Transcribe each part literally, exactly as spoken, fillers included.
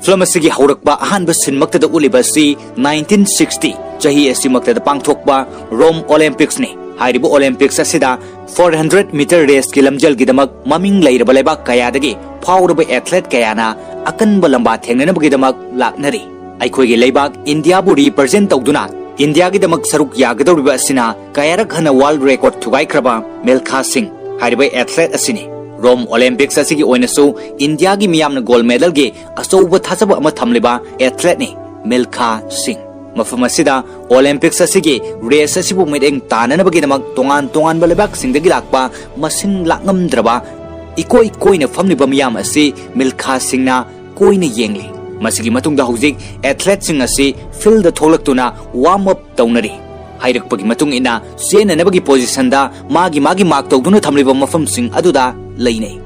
Film ꯑꯁꯤꯒꯤ ꯍꯧꯔꯛꯄ ꯑꯍꯥꯟꯕ ꯁꯤꯟꯃꯛꯇꯗ ꯎꯠꯂꯤꯕ ꯑꯁꯤ nineteen sixty ꯆꯍꯤ ꯑꯁꯤꯃꯛꯇꯗ ꯄꯥꯡꯊꯣꯛꯄ ꯔꯣꯝ ꯑꯣꯂꯦꯝꯄꯤꯛꯁꯅꯤ꯫ ꯍꯥꯏꯔꯤꯕ ꯑꯣꯂꯦꯝꯄꯤꯛꯁ ꯑꯁꯤꯗ four hundred meter race ꯀꯤ ꯂꯝꯖꯦꯜꯒꯤꯗꯃꯛ ꯃꯃꯤꯡ ꯂꯩꯔꯕ ꯂꯩꯕꯥꯛ ꯀꯌꯥꯗꯒꯤ ꯐꯥꯎꯔꯕ ꯑꯦꯊꯂꯦꯠ ꯀꯌꯥꯅ ꯑꯀꯟꯕ ꯂꯝꯕꯥ ꯊꯦꯡꯅꯅꯕꯒꯤꯗꯃꯛ ꯂꯥꯛꯅꯔꯤ꯫ ꯑꯩꯈꯣꯏꯒꯤ ꯂꯩꯕꯥꯛ ꯏꯟꯗꯤꯌꯥꯕꯨ ꯔꯤꯄ꯭ꯔꯖꯦꯟ ꯇꯧꯗꯨꯅ ꯏꯟꯗꯤꯌꯥꯒꯤꯗꯃꯛ ꯁꯔꯨꯛ ꯌꯥꯒꯗꯧꯔꯤꯕ ꯑꯁꯤꯅ ꯀꯌꯥꯔꯛ ꯍꯟꯅ ꯋꯥꯔꯜꯗ ꯔꯦꯀꯣꯔꯗ ꯊꯨꯒꯥꯏꯈ꯭ꯔꯕ ꯃꯤꯜꯈꯥ ꯁꯤꯡ ꯍꯥꯏꯔꯤꯕ ꯑꯦꯊꯂꯦꯠ ꯑꯁꯤꯅꯤ꯫ ꯔꯣꯝ ꯑꯣꯂꯦꯝꯄꯤꯛꯁ ꯑꯁꯤꯒꯤ ꯑꯣꯏꯅꯁꯨ ꯏꯟꯗꯤꯌꯥꯒꯤ ꯃꯤꯌꯥꯝꯅ ꯒꯣꯜꯗ ꯃꯦꯗꯜꯒꯤ ꯑꯆꯧꯕ ꯊꯥꯖꯕ ꯑꯃ ꯊꯝꯂꯤꯕ ꯑꯦꯊꯂꯦꯠꯅꯤ ꯃꯤꯜꯈꯥ ꯁꯤꯡ꯫ ꯃꯐꯝ ꯑꯁꯤꯗ ꯑꯣꯂꯦꯝꯄꯤꯛꯁ ꯑꯁꯤꯒꯤ ꯔꯦꯁ ꯑꯁꯤꯕꯨ ꯃꯤꯠꯌꯦꯡ ꯇꯥꯅꯅꯕꯒꯤꯗꯃꯛ ꯇꯣꯉꯥꯟ ꯇꯣꯉꯥꯟꯕ ꯂꯩꯕꯥꯛꯁꯤꯡꯗꯒꯤ ꯂꯥꯛꯄ ꯃꯁꯤꯡ ꯂꯥꯛꯉꯝꯗ꯭ꯔꯕ ꯏꯀꯣꯏ ꯀꯣꯏꯅ ꯐꯝꯂꯤꯕ ꯃꯤꯌꯥꯝ ꯑꯁꯤ ꯃꯤꯜꯈꯥ ꯁꯤꯡꯅ ꯀꯣꯏꯅ ꯌꯦꯡꯂꯤ꯫ ꯃꯁꯤꯒꯤ ꯃꯇꯨꯡꯗ ꯍꯧꯖꯤꯛ ꯑꯦꯊꯂꯦꯠꯁꯤꯡ ꯑꯁꯤ ꯐꯤꯜꯗ ꯊꯣꯛꯂꯛꯇꯨꯅ ꯋꯥꯔꯝ ꯑꯞ ꯇꯧꯅꯔꯤ꯫ ꯍꯥꯏꯔꯛꯄꯒꯤ ꯃꯇꯨꯡ ꯏꯟꯅ ꯆꯦꯟꯅꯅꯕꯒꯤ ꯄꯣꯖꯤꯁꯟꯗ ꯃꯥꯒꯤ ꯃꯥꯒꯤ ꯃꯥꯔꯛ ꯇꯧꯗꯨꯅ ꯊꯝꯂꯤꯕ ꯃꯐꯝꯁꯤꯡ ꯑꯗꯨꯗ ꯂꯩꯅꯩ꯫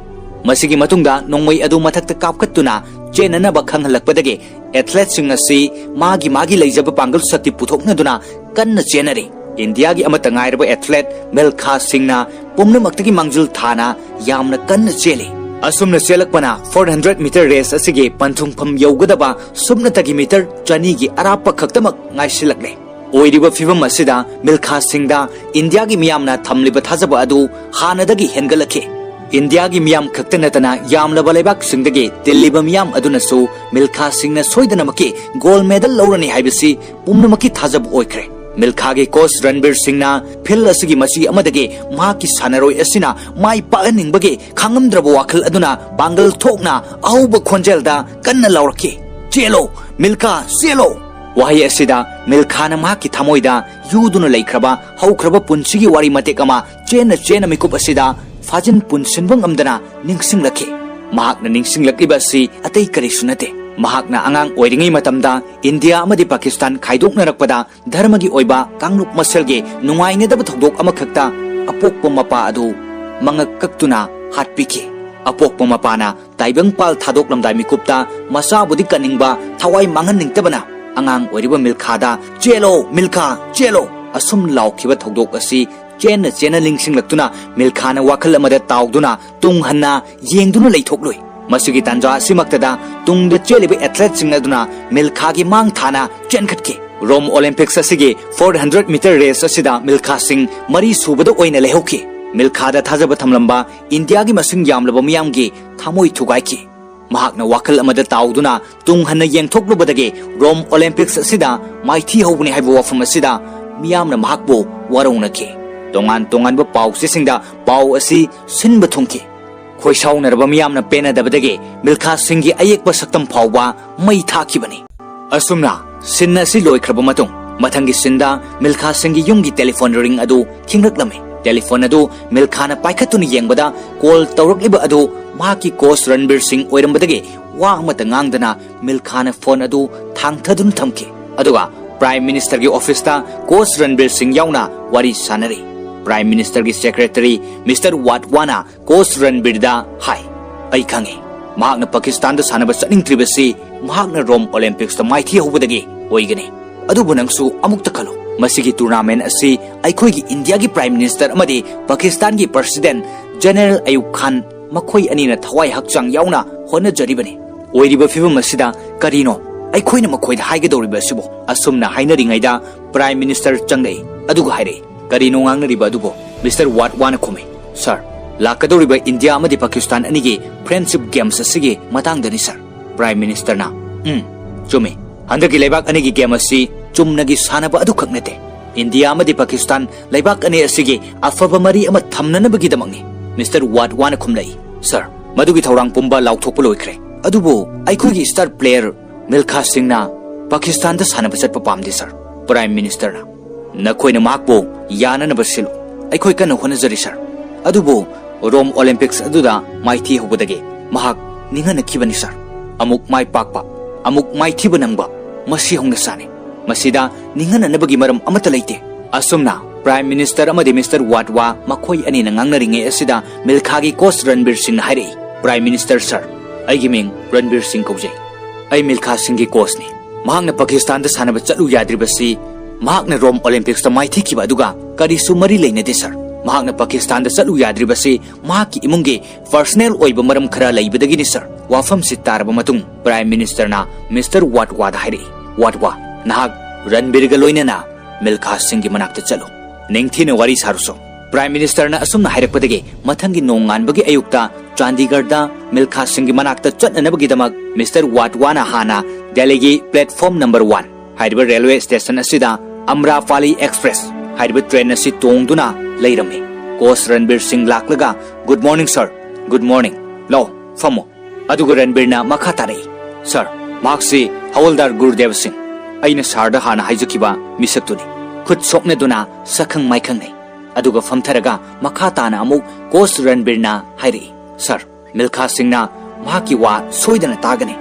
ꯃꯁꯤꯒꯤ ꯃꯇꯨꯡꯗ ꯅꯣꯡꯃꯩ ꯑꯗꯨ ꯃꯊꯛꯇ ꯀꯥꯞꯈꯠꯇꯨꯅ ꯆꯦꯟꯅꯅꯕ ꯈꯪꯍꯜꯂꯛꯄꯗꯒꯤ ꯑꯦꯊꯂꯦꯠꯁꯤꯡ ꯑꯁꯤ ꯃꯥꯒꯤ ꯃꯥꯒꯤ ꯂꯩꯖꯕ ꯄꯥꯡꯒꯜ ꯁꯛꯇꯤ ꯄꯨꯊꯣꯛꯅꯗꯨꯅ ꯀꯟꯅ ꯆꯦꯟꯅꯔꯤ꯫ ꯏꯟꯗꯤꯌꯥꯒꯤ ꯑꯃꯠꯇ ꯉꯥꯏꯔꯕ ꯑꯦꯊꯂꯦꯠ ꯃꯤꯜꯈꯥ ꯁꯤꯡꯅ ꯄꯨꯝꯅꯃꯛꯇꯒꯤ ꯃꯥꯡꯖꯤꯜ ꯊꯥꯅ ꯌꯥꯝꯅ ꯀꯟꯅ ꯆꯦꯜꯂꯤ꯫ ꯑꯁꯨꯝꯅ ꯆꯦꯜꯂꯛꯄꯅ four hundred meter race ꯑꯁꯤꯒꯤ ꯄꯟꯊꯨꯡꯐꯝ ꯌꯧꯒꯗꯕ ꯁꯨꯞꯅꯇꯒꯤ ꯃꯤꯇꯔ ꯆꯅꯤꯒꯤ ꯑꯔꯥꯞꯄ ꯈꯛꯇꯃꯛ ꯉꯥꯏꯁꯤꯜꯂꯛꯂꯦ꯫ ꯑꯣꯏꯔꯤꯕ ꯐꯤꯚꯝ ꯑꯁꯤꯗ ꯃꯤꯜꯈꯥ ꯁꯤꯡꯗ ꯏꯟꯗꯤꯌꯥꯒꯤ ꯃꯤꯌꯥꯝꯅ ꯊꯝꯂꯤꯕ ꯊꯥꯖꯕ ꯑꯗꯨ ꯍꯥꯟꯅꯗꯒꯤ ꯍꯦꯟꯒꯠꯂꯛꯈꯤ꯫ ꯏꯟꯗꯤꯌꯥꯒꯤ ꯃꯤꯌꯥꯝ ꯈꯛꯇ ꯅꯠꯇꯅ ꯌꯥꯝꯂꯕ ꯂꯩꯕꯥꯛꯁꯤꯡꯗꯒꯤ ꯇꯤꯜꯂꯤꯕ ꯃꯤꯌꯥꯝ ꯑꯗꯨꯅꯁꯨ ꯃꯤꯜꯈꯥ ꯁꯤꯡꯅ ꯁꯣꯏꯗꯅꯃꯛꯀꯤ ꯒꯣꯜꯗ ꯃꯦꯗꯜ ꯂꯧꯔꯅꯤ ꯍꯥꯏꯕꯁꯤ ꯄꯨꯝꯅꯃꯛꯀꯤ ꯊꯥꯖꯕ ꯑꯣꯏꯈ꯭ꯔꯦ꯫ ꯃꯤꯜꯈꯥꯒꯤ ꯀꯣꯆ ꯔꯟꯕꯤꯔ ꯁꯤꯡꯅ ꯐꯤꯜꯗ ꯑꯁꯤꯒꯤ ꯃꯆꯤ ꯑꯃꯗꯒꯤ ꯃꯍꯥꯛꯀꯤ ꯁꯥꯟꯅꯔꯣꯏ ꯑꯁꯤꯅ ꯃꯥꯏ ꯄꯥꯛꯍꯟꯅꯤꯡꯕꯒꯤ ꯈꯥꯡꯉꯝꯗ꯭ꯔꯕ ꯋꯥꯈꯜ ꯑꯗꯨꯅ ꯄꯥꯡꯒꯜ ꯊꯣꯛꯅ ꯑꯍꯧꯕ ꯈꯣꯟꯖꯦꯜꯗ ꯀꯟꯅ ꯂꯥꯎꯔꯛꯈꯤ, "ꯆꯦꯜꯂꯣ, ꯃꯤꯜꯈꯥ, ꯆꯦꯜꯂꯣ!" ꯋꯥꯍꯩ ꯑꯁꯤꯗ ꯃꯤꯜꯈꯥꯅ ꯃꯍꯥꯛꯀꯤ ꯊꯃꯣꯏꯗ ꯌꯨꯗꯨꯅ ꯂꯩꯈ꯭ꯔꯕ ꯍꯧꯈ꯭ꯔꯕ ꯄꯨꯟꯁꯤꯒꯤ ꯋꯥꯔꯤ ꯃꯇꯦꯛ ꯑꯃ ꯆꯦꯟꯅ ꯆꯦꯟꯅ ꯃꯤꯀꯨꯞ ꯑꯁꯤꯗ ꯐꯥꯖꯤꯟ ꯄꯨꯟꯁꯤꯟꯕ ꯉꯝꯗꯅ ꯅꯤꯡꯁꯤꯡꯂꯛꯈꯤ꯫ ꯃꯍꯥꯛꯅ ꯅꯤꯡꯁꯤꯡꯂꯛꯂꯤꯕ ꯑꯁꯤ ꯑꯇꯩ ꯀꯔꯤꯁꯨ ꯅꯠꯇꯦ꯫ ꯃꯍꯥꯛꯅ ꯑꯉꯥꯡ ꯑꯣꯏꯔꯤꯉꯩ ꯃꯇꯝꯗ ꯏꯟꯗꯤꯌꯥ ꯑꯃꯗꯤ ꯄꯥꯀꯤꯁꯇꯥꯟ ꯈꯥꯏꯗꯣꯛꯅꯔꯛꯄꯗ ꯙꯔꯃꯒꯤ ꯑꯣꯏꯕ ꯀꯥꯡꯂꯨꯞ ꯃꯁꯦꯜꯒꯤ ꯅꯨꯡꯉꯥꯏꯅꯗꯕ ꯊꯧꯗꯣꯛ ꯑꯃꯈꯛꯇ ꯑꯄꯣꯛꯄ ꯃꯄꯥ ꯑꯗꯨ ꯃꯉꯛ ꯀꯛꯇꯨꯅ ꯍꯥꯠꯄꯤꯈꯤ꯫ ꯑꯄꯣꯛꯄ ꯃꯄꯥꯅ ꯇꯥꯏꯕꯪꯄꯥꯜ ꯊꯥꯗꯣꯛꯂꯝꯗꯥꯏ ꯃꯤꯀꯨꯞꯇ ꯃꯆꯥꯕꯨꯗꯤ ꯀꯟꯅꯤꯡꯕ, ꯊꯋꯥꯏ ꯃꯥꯡꯍꯟꯅꯤꯡꯗꯕꯅ ꯑꯉꯥꯡ ꯑꯣꯏꯔꯤꯕ ꯃꯤꯜꯈꯥꯗ, "ꯆꯦꯜꯂꯣ, ꯃꯤꯜꯈꯥ, ꯆꯦꯜꯂꯣ!" ꯑꯁꯨꯝ ꯂꯥꯎꯈꯤꯕ ꯊꯧꯗꯣꯛ ꯑꯁꯤ ꯆꯦꯟꯅ ꯆꯦꯟꯅ ꯅꯤꯡꯁꯤꯡꯂꯛꯇꯨꯅ ꯃꯤꯜꯈꯥꯅ ꯋꯥꯈꯜ ꯑꯃꯗ ꯇꯥꯎꯗꯨꯅ ꯇꯨꯡ ꯍꯟꯅ ꯌꯦꯡꯗꯨꯅ ꯂꯩꯊꯣꯛꯂꯨꯏ꯫ ꯃꯁꯤꯒꯤ ꯇꯥꯟꯖꯥ ꯑꯁꯤꯃꯛꯇꯗ ꯇꯨꯡꯗ ꯆꯦꯜꯂꯤꯕ ꯑꯦꯊꯂꯦꯠꯁꯤꯡ ꯑꯗꯨꯅ ꯃꯤꯜꯈꯥꯒꯤ ꯃꯥꯡ ꯊꯥꯅ ꯆꯦꯟꯈꯠꯈꯤ꯫ ꯔꯣꯝ ꯑꯣꯂꯤꯝꯄꯤꯛꯁ ꯑꯁꯤꯒꯤ ꯐꯣꯔ ꯍꯟꯗ꯭ꯔꯦꯠ ꯃꯤꯇꯔ ꯔꯦꯁ ꯑꯁꯤꯗ ꯃꯤꯜꯈꯥ ꯁꯤꯡ ꯃꯔꯤ ꯁꯨꯕꯗ ꯑꯣꯏꯅ ꯂꯩꯍꯧꯈꯤ꯫ ꯃꯤꯜꯈꯥꯗ ꯊꯥꯖꯕ ꯊꯝꯂꯝꯕ ꯏꯟꯗꯤꯌꯥꯒꯤ ꯃꯁꯤꯡ ꯌꯥꯝꯂꯕ ꯃꯤꯌꯥꯝꯒꯤ ꯊꯃꯣꯏ ꯊꯨꯒꯥꯏꯈꯤ꯫ ꯃꯍꯥꯛꯅ ꯋꯥꯈꯜ ꯑꯃꯗ ꯇꯥꯎꯗꯨꯅ ꯇꯨꯡ ꯍꯟꯅ ꯌꯦꯡꯊꯣꯛꯂꯨꯕꯗꯒꯤ ꯔꯣꯝ ꯑꯣꯂꯤꯝꯄꯤꯛꯁ ꯑꯁꯤꯗ ꯃꯥꯏꯊꯤ ꯍꯧꯕꯅꯤ ꯍꯥꯏꯕ ꯋꯥꯐꯝ ꯑꯁꯤꯗ ꯃꯤꯌꯥꯝꯅ ꯃꯍꯥꯛꯄꯨ ꯋꯥꯔꯧꯅꯈꯤ꯫ ꯇꯣꯉꯥꯟ ꯇꯣꯉꯥꯟꯕ ꯄꯥꯎꯆꯦꯁꯤꯡꯗ ꯄꯥꯎ ꯑꯁꯤ ꯁꯤꯟꯕ ꯊꯨꯡꯈꯤ꯫ ꯈꯣꯏꯁꯥꯎꯅꯔꯕ ꯃꯤꯌꯥꯝꯅ ꯄꯦꯟꯅꯗꯕꯗꯒꯤ ꯃꯤꯜꯈꯥ ꯁꯤꯡꯒꯤ ꯑꯌꯦꯛꯄ ꯁꯛꯇꯝ ꯐꯥꯎꯕ ꯃꯩ ꯊꯥꯈꯤꯕꯅꯤ꯫ ꯑꯁꯨꯝꯅ ꯁꯤꯟ ꯑꯁꯤ ꯂꯣꯏꯈ꯭ꯔꯕ ꯃꯇꯨꯡ ꯃꯊꯪꯒꯤ ꯁꯤꯟꯗ ꯃꯤꯜꯈꯥ ꯁꯤꯡꯒꯤ ꯌꯨꯝꯒꯤ ꯇꯦꯂꯤꯐꯣꯟ ꯔꯤꯡ ꯑꯗꯨ ꯈꯤꯡꯂꯛꯂꯝꯃꯤ꯫ ꯇꯦꯂꯤꯐꯣꯟ ꯑꯗꯨ ꯃꯤꯜꯈꯥꯅ ꯄꯥꯏꯈꯠꯇꯨꯅ ꯌꯦꯡꯕꯗ ꯀꯣꯜ ꯇꯧꯔꯛꯂꯤꯕ ꯑꯗꯨ ꯃꯍꯥꯛꯀꯤ ꯀꯣꯆ ꯔꯟꯕꯤꯔ ꯁꯤꯡ ꯑꯣꯏꯔꯝꯕꯗꯒꯤ ꯋꯥ ꯑꯃꯠꯇ ꯉꯥꯡꯗꯅ ꯃꯤꯜꯈꯥꯅ ꯐꯣꯟ ꯑꯗꯨ ꯊꯥꯡꯊꯗꯨꯅ ꯊꯝꯈꯤ꯫ ꯑꯗꯨꯒ ꯄ꯭ꯔꯥꯏꯝ ꯃꯤꯅꯤꯁꯇꯔꯒꯤ ꯑꯣꯐꯤꯁꯇ ꯀꯣꯆ ꯔꯟꯕꯤꯔ ꯁꯤꯡ ꯌꯥꯎꯅ ꯋꯥꯔꯤ ꯁꯥꯅꯔꯤ꯫ ꯄ꯭ꯔꯥꯏꯝ ꯃꯤꯅꯤꯁꯇꯔꯒꯤ ꯁꯦꯀ꯭ꯔꯦꯇꯔꯤ ꯃꯤꯁꯇꯔ ꯋꯥꯠꯋꯥꯅ ꯀꯣꯆ ꯔꯟꯕꯤꯔꯗ ꯍꯥꯏ, "ꯑꯩ ꯈꯪꯉꯤ, ꯃꯍꯥꯛꯅ ꯄꯥꯀꯤꯁꯇꯥꯟꯗ ꯁꯥꯟꯅꯕ ꯆꯠꯅꯤꯡꯗ꯭ꯔꯤꯕꯁꯤ ꯃꯍꯥꯛꯅ ꯔꯣꯝ ꯑꯣꯂꯤꯝꯄꯤꯛꯁꯇ ꯃꯥꯏꯊꯤ ꯍꯧꯕꯗꯒꯤ ꯑꯣꯏꯒꯅꯤ꯫ ꯑꯗꯨꯕꯨ ꯅꯪꯁꯨ ꯑꯃꯨꯛꯇ ꯈꯜꯂꯨ, ꯃꯁꯤꯒꯤ ꯇꯨꯔꯅꯥꯃꯦꯟ ꯑꯁꯤ ꯑꯩꯈꯣꯏꯒꯤ ꯏꯟꯗꯤꯌꯥꯒꯤ ꯄ꯭ꯔꯥꯏꯝ ꯃꯤꯅꯤꯁꯇꯔ ꯑꯃꯗꯤ ꯄꯥꯀꯤꯁꯇꯥꯟꯒꯤ ꯄ꯭ꯔꯁꯤꯗꯦꯟ ꯖꯦꯅꯔꯦꯜ ꯑꯌꯨꯕ ꯈꯥꯟ, ꯃꯈꯣꯏ ꯑꯅꯤꯅ ꯊꯋꯥꯏ ꯍꯛꯆꯥꯡ ꯌꯥꯎꯅ ꯍꯣꯠꯅꯖꯔꯤꯕꯅꯤ꯫ ꯑꯣꯏꯔꯤꯕ ꯐꯤꯕꯝ ꯑꯁꯤꯗ ꯀꯔꯤꯅꯣ ꯑꯩꯈꯣꯏꯅ ꯃꯈꯣꯏꯗ ꯍꯥꯏꯒꯗꯧꯔꯤꯕ ꯑꯁꯤꯕꯨ?" ꯑꯁꯨꯝꯅ ꯍꯥꯏꯅꯔꯤꯉꯩꯗ ꯄ꯭ꯔꯥꯏꯝ ꯃꯤꯅꯤꯁꯇꯔ ꯆꯪꯂꯛꯏ꯫ ꯑꯗꯨꯒ ꯍꯥꯏꯔꯛꯏ, "ꯀꯔꯤꯅꯣ ꯉꯥꯡꯅꯔꯤꯕ ꯑꯗꯨꯕꯨ?" ꯃꯤꯁꯇꯔ ꯋꯥꯠꯋꯥꯅ ꯈꯨꯝꯃꯤ, "ꯁꯥꯔ, ꯂꯥꯛꯀꯗꯧꯔꯤꯕ ꯏꯟꯗꯤꯌꯥ ꯑꯃꯗꯤ ꯄꯥꯀꯤꯁꯇꯥꯟ ꯑꯅꯤꯒꯤ ꯐ꯭ꯔꯦꯟꯗꯁꯤꯞ ꯒꯦꯝꯁ ꯑꯁꯤꯒꯤ ꯃꯇꯥꯡꯗꯅꯤ, ꯁꯥꯔ꯫" ꯄ꯭ꯔꯥꯏꯝ ꯃꯤꯅꯤꯁꯇꯔꯅ, "ꯎꯝ, ꯆꯨꯝꯃꯤ꯫ ꯍꯟꯗꯛꯀꯤ ꯂꯩꯕꯥꯛ ꯑꯅꯤꯒꯤ ꯒꯦꯝ ꯑꯁꯤ ꯆꯨꯝꯅꯒꯤ ꯁꯥꯟꯅꯕ ꯑꯗꯨꯈꯛ ꯅꯠꯇꯦ꯫ ꯏꯟꯗꯤꯌꯥ ꯑꯃꯗꯤ ꯄꯥꯀꯤꯁꯇꯥꯟ ꯂꯩꯕꯥꯛ ꯑꯅꯤ ꯑꯁꯤꯒꯤ ꯑꯐꯕ ꯃꯔꯤ ꯑꯃ ꯊꯝꯅꯅꯕꯒꯤꯗꯃꯛꯅꯤ꯫" ꯃꯤꯁꯇꯔ ꯋꯥꯠꯋꯥꯅ ꯈꯨꯝꯂꯛꯏ, "ꯁꯥꯔ, ꯃꯗꯨꯒꯤ ꯊꯧꯔꯥꯡ ꯄꯨꯝꯕ ꯂꯥꯎꯊꯣꯛꯄ ꯂꯣꯏꯈ꯭ꯔꯦ꯫ ꯑꯗꯨꯕꯨ ꯑꯩꯈꯣꯏꯒꯤ ꯁ꯭ꯇꯥꯔ ꯄ꯭ꯂꯦꯌꯔ ꯃꯤꯜꯈꯥ ꯁꯤꯡꯅ ꯄꯥꯀꯤꯁꯇꯥꯟꯗ ꯁꯥꯟꯅꯕ ꯆꯠꯄ ꯄꯥꯝꯗꯦ, ꯁꯥꯔ꯫" ꯄ꯭ꯔꯥꯏꯝ ꯃꯤꯅꯤꯁꯇꯔꯅ, "ꯅꯈꯣꯏꯅ ꯃꯍꯥꯛꯄꯨ ꯌꯥꯅꯅꯕ ꯁꯤꯜꯂꯨ꯫ ꯑꯩꯈꯣꯏ ꯀꯟꯅ ꯍꯣꯠꯅꯖꯔꯤ, ꯁꯥꯔ꯫ ꯑꯗꯨꯕꯨ ꯔꯣꯝ ꯑꯣꯂꯤꯝꯄꯤꯛꯁ ꯑꯗꯨꯗ ꯃꯥꯏꯊꯤ ꯍꯧꯕꯗꯒꯤ ꯃꯍꯥꯛ ꯅꯤꯡꯍꯟꯅꯈꯤꯕꯅꯤ, ꯁꯥꯔ꯫ ꯑꯃꯨꯛ ꯃꯥꯏ ꯄꯥꯛꯄ, ꯑꯃꯨꯛ ꯃꯥꯏꯊꯤꯕ ꯅꯪꯕ, ꯃꯁꯤ ꯍꯧꯅꯁꯥꯅꯤ꯫ ꯃꯁꯤꯗ ꯅꯤꯡꯍꯟꯅꯅꯕꯒꯤ ꯃꯔꯝ ꯑꯃꯠꯇ ꯂꯩꯇꯦ꯫" ꯑꯁꯨꯝꯅ ꯄ꯭ꯔꯥꯏꯝ ꯃꯤꯅꯤꯁꯇꯔ ꯑꯃꯗꯤ ꯃꯤꯁꯇꯔ ꯋꯥꯠꯋꯥ ꯃꯈꯣꯏ ꯑꯅꯤꯅ ꯉꯥꯡꯅꯔꯤꯉꯩ ꯑꯁꯤꯗ ꯃꯤꯜꯈꯥꯒꯤ ꯀꯣꯆ ꯔꯟꯕꯤꯔ ꯁꯤꯡꯅ ꯍꯥꯏꯔꯛꯏ, "ꯄ꯭ꯔꯥꯏꯝ ꯃꯤꯅꯤꯁꯇꯔ ꯁꯥꯔ, ꯑꯩꯒꯤ ꯃꯤꯡ ꯔꯟꯕꯤꯔ ꯁꯤꯡ ꯀꯧꯖꯩ꯫ ꯑꯩ ꯃꯤꯜꯈꯥ ꯁꯤꯡꯒꯤ ꯀꯣꯆꯅꯤ꯫ ꯃꯍꯥꯛꯅ ꯄꯥꯀꯤꯁꯇꯥꯟꯗ ꯁꯥꯟꯅꯕ ꯆꯠꯂꯨ ꯌꯥꯗ꯭ꯔꯤꯕꯁꯤ ꯃꯍꯥꯛꯅ ꯔꯣꯝ ꯑꯣꯂꯤꯝꯄꯤꯛꯁꯇ ꯃꯥꯏꯊꯤꯈꯤꯕ ꯑꯗꯨꯒ ꯀꯔꯤꯁꯨ ꯃꯔꯤ ꯂꯩꯅꯗꯦ, ꯁꯥꯔ꯫ ꯃꯍꯥꯛꯅ ꯄꯥꯀꯤꯁꯇꯥꯟꯗ ꯆꯠꯂꯨ ꯌꯥꯗ꯭ꯔꯤꯕꯁꯤ ꯃꯍꯥꯛꯀꯤ ꯏꯃꯨꯡꯒꯤ personal ꯑꯣꯏꯕ ꯃꯔꯝ ꯈꯔ ꯂꯩꯕꯗꯒꯤꯅꯤ, ꯁꯔ꯫ ꯋꯥꯐꯝꯁꯤ ꯇꯥꯔꯕ ꯃꯇꯨꯡ Prime Ministerꯅ Mister Watwaꯗ ꯍꯥꯏꯔꯛꯏ, "Watwa, ꯅꯍꯥꯛ ꯔꯟꯕꯤꯔꯒ ꯂꯣꯏꯅꯅ ꯃꯤꯜꯈꯥ ꯁꯤꯡꯒꯤ ꯃꯅꯥꯛꯇ ꯆꯠꯂꯨ꯫ ꯅꯤꯡꯊꯤꯅ ꯋꯥꯔꯤ ꯁꯥꯔꯨꯁꯨ꯫" Prime Ministerꯅ ꯑꯁꯨꯝꯅ ꯍꯥꯏꯔꯛꯄꯗꯒꯤ ꯃꯊꯪꯒꯤ ꯅꯣꯡꯉꯥꯟꯕꯒꯤ ꯑꯌꯨꯛꯇ ꯆꯥꯟꯗꯤꯒꯔꯗ ꯃꯤꯜꯈꯥ ꯁꯤꯡꯒꯤ ꯃꯅꯥꯛꯇ ꯆꯠꯅꯅꯕꯒꯤꯗꯃꯛ Mister Watwaꯅ ꯍꯥꯟꯅ ꯗꯦꯜꯂꯤꯒꯤ platform number one ꯍꯥꯏꯔꯤꯕ railway station ꯑꯁꯤꯗ ꯑꯝꯔꯥꯄꯥꯂꯤ Express ꯍꯥꯏꯔꯤꯕ train ꯑꯁꯤ ꯇꯣꯡꯗꯨꯅ ꯂꯩꯔꯝꯃꯤ꯫ Coach ꯔꯟꯕꯤꯔ ꯁꯤꯡ ꯂꯥꯛꯂꯒ, "Good morning, sir꯫ Good morning꯫ ꯂꯥꯛꯑꯣ, ꯐꯝꯃꯣ꯫" ꯑꯗꯨꯒ ꯔꯟꯕꯤꯔꯅ ꯃꯈꯥ ꯇꯥꯔꯛꯏ, "Sir, ꯃꯍꯥꯛꯁꯤ ꯍꯋꯜꯗꯥꯔ ꯒꯨꯔꯨꯗꯦꯕ ꯁꯤꯡ, ꯑꯩꯅ sirꯗ ꯍꯥꯟꯅ ꯍꯥꯏꯖꯈꯤꯕ ꯃꯤꯁꯛꯇꯨꯅꯤ꯫" ꯈꯨꯠ ꯁꯣꯛꯅꯗꯨꯅ ꯁꯛꯈꯪ ꯃꯥꯏꯈꯪꯅꯩ꯫ ꯑꯗꯨꯒ ꯐꯝꯊꯔꯒ ꯃꯈꯥ ꯇꯥꯅ ꯑꯃꯨꯛ Coach ꯔꯟꯕꯤꯔꯅ ꯍꯥꯏꯔꯛꯏ, "Sir, ꯃꯤꯜꯈꯥ ꯁꯤꯡꯅ ꯃꯍꯥꯛꯀꯤ ꯋꯥ ꯁꯣꯏꯗꯅ ꯇꯥꯒꯅꯤ꯫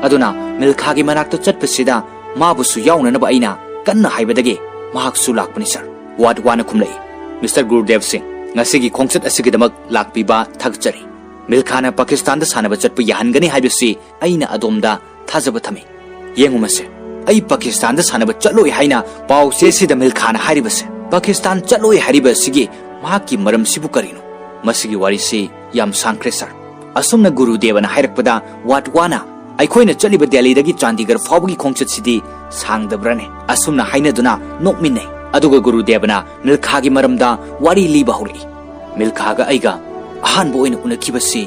ꯑꯗꯨꯅ ꯃꯤꯜꯈꯥꯒꯤ ꯃꯅꯥꯛꯇ ꯆꯠꯄꯁꯤꯗ ꯃꯥꯕꯨꯁꯨ ꯌꯥꯎꯅꯅꯕ ꯑꯩꯅ ꯀꯟꯅ ꯍꯥꯏꯕꯗꯒꯤ ꯃꯍꯥꯛꯁꯨ ꯂꯥꯛꯄꯅꯤ, sir꯫" ꯋꯥꯠꯋꯥꯅ ꯈꯨꯝꯂꯛꯏ, "Mister ꯒꯨꯔꯨꯗꯦꯕ ꯁꯤꯡ, ꯉꯁꯤꯒꯤ ꯈꯣꯡꯆꯠ ꯑꯁꯤꯒꯤꯗꯃꯛ ꯂꯥꯛꯄꯤꯕ ꯊꯥꯒꯠꯆꯔꯤ꯫ ꯃꯤꯜꯈꯥꯅ ꯄꯥꯀꯤꯁꯇꯥꯟꯗ ꯁꯥꯟꯅꯕ ꯆꯠꯄ ꯌꯥꯍꯟꯒꯅꯤ ꯍꯥꯏꯕꯁꯤ ꯑꯩꯅ ꯑꯗꯣꯝꯗ ꯊꯥꯖꯕ ꯊꯝꯃꯤ꯫ ꯌꯦꯡꯉꯨ ꯃꯁꯦ, ꯑꯩ ꯄꯥꯀꯤꯁꯇꯥꯟꯗ ꯁꯥꯟꯅꯕ ꯆꯠꯂꯣꯏ ꯍꯥꯏꯅ ꯄꯥꯎ ꯆꯦꯁꯤꯗ ꯃꯤꯜꯈꯥꯅ ꯍꯥꯏꯔꯤꯕꯁꯦ꯫ ꯄꯥꯀꯤꯁꯇꯥꯟ ꯆꯠꯂꯣꯏ ꯍꯥꯏꯔꯤꯕ ꯑꯁꯤꯒꯤ ꯃꯍꯥꯛꯀꯤ ꯃꯔꯝꯁꯤꯕꯨ ꯀꯔꯤꯅꯣ? ꯃꯁꯤꯒꯤ ꯋꯥꯔꯤꯁꯤ ꯌꯥꯝ ꯁꯥꯡꯈ꯭ꯔꯦ, sir꯫" ꯑꯁꯨꯝꯅ ꯒꯨꯔꯨꯗꯦꯕꯅ ꯍꯥꯏꯔꯛꯄꯗ ꯋꯥꯠꯋꯥꯅ, "ꯑꯩꯈꯣꯏꯅ ꯆꯠꯂꯤꯕ ꯗꯦꯜꯂꯤꯗꯒꯤ ꯆꯥꯟꯗꯤꯒꯔ ꯐꯥꯎꯕꯒꯤ ꯈꯣꯡꯆꯠꯁꯤꯗꯤ ꯁꯥꯡꯗꯕ꯭ꯔꯅꯦ?" ꯑꯁꯨꯝꯅ ꯍꯥꯏꯅꯗꯨꯅ ꯅꯣꯛꯃꯤꯟꯅꯩ꯫ ꯑꯗꯨꯒ ꯒꯨꯔꯨꯗꯦꯕꯅ ꯃꯤꯜꯈꯥꯒꯤ ꯃꯔꯝꯗ ꯋꯥꯔꯤ ꯂꯤꯕ ꯍꯧꯔꯛꯏ꯫ "ꯃꯤꯜꯈꯥꯒ ꯑꯩꯒ ꯑꯍꯥꯟꯕ ꯑꯣꯏꯅ ꯎꯅꯈꯤꯕꯁꯤ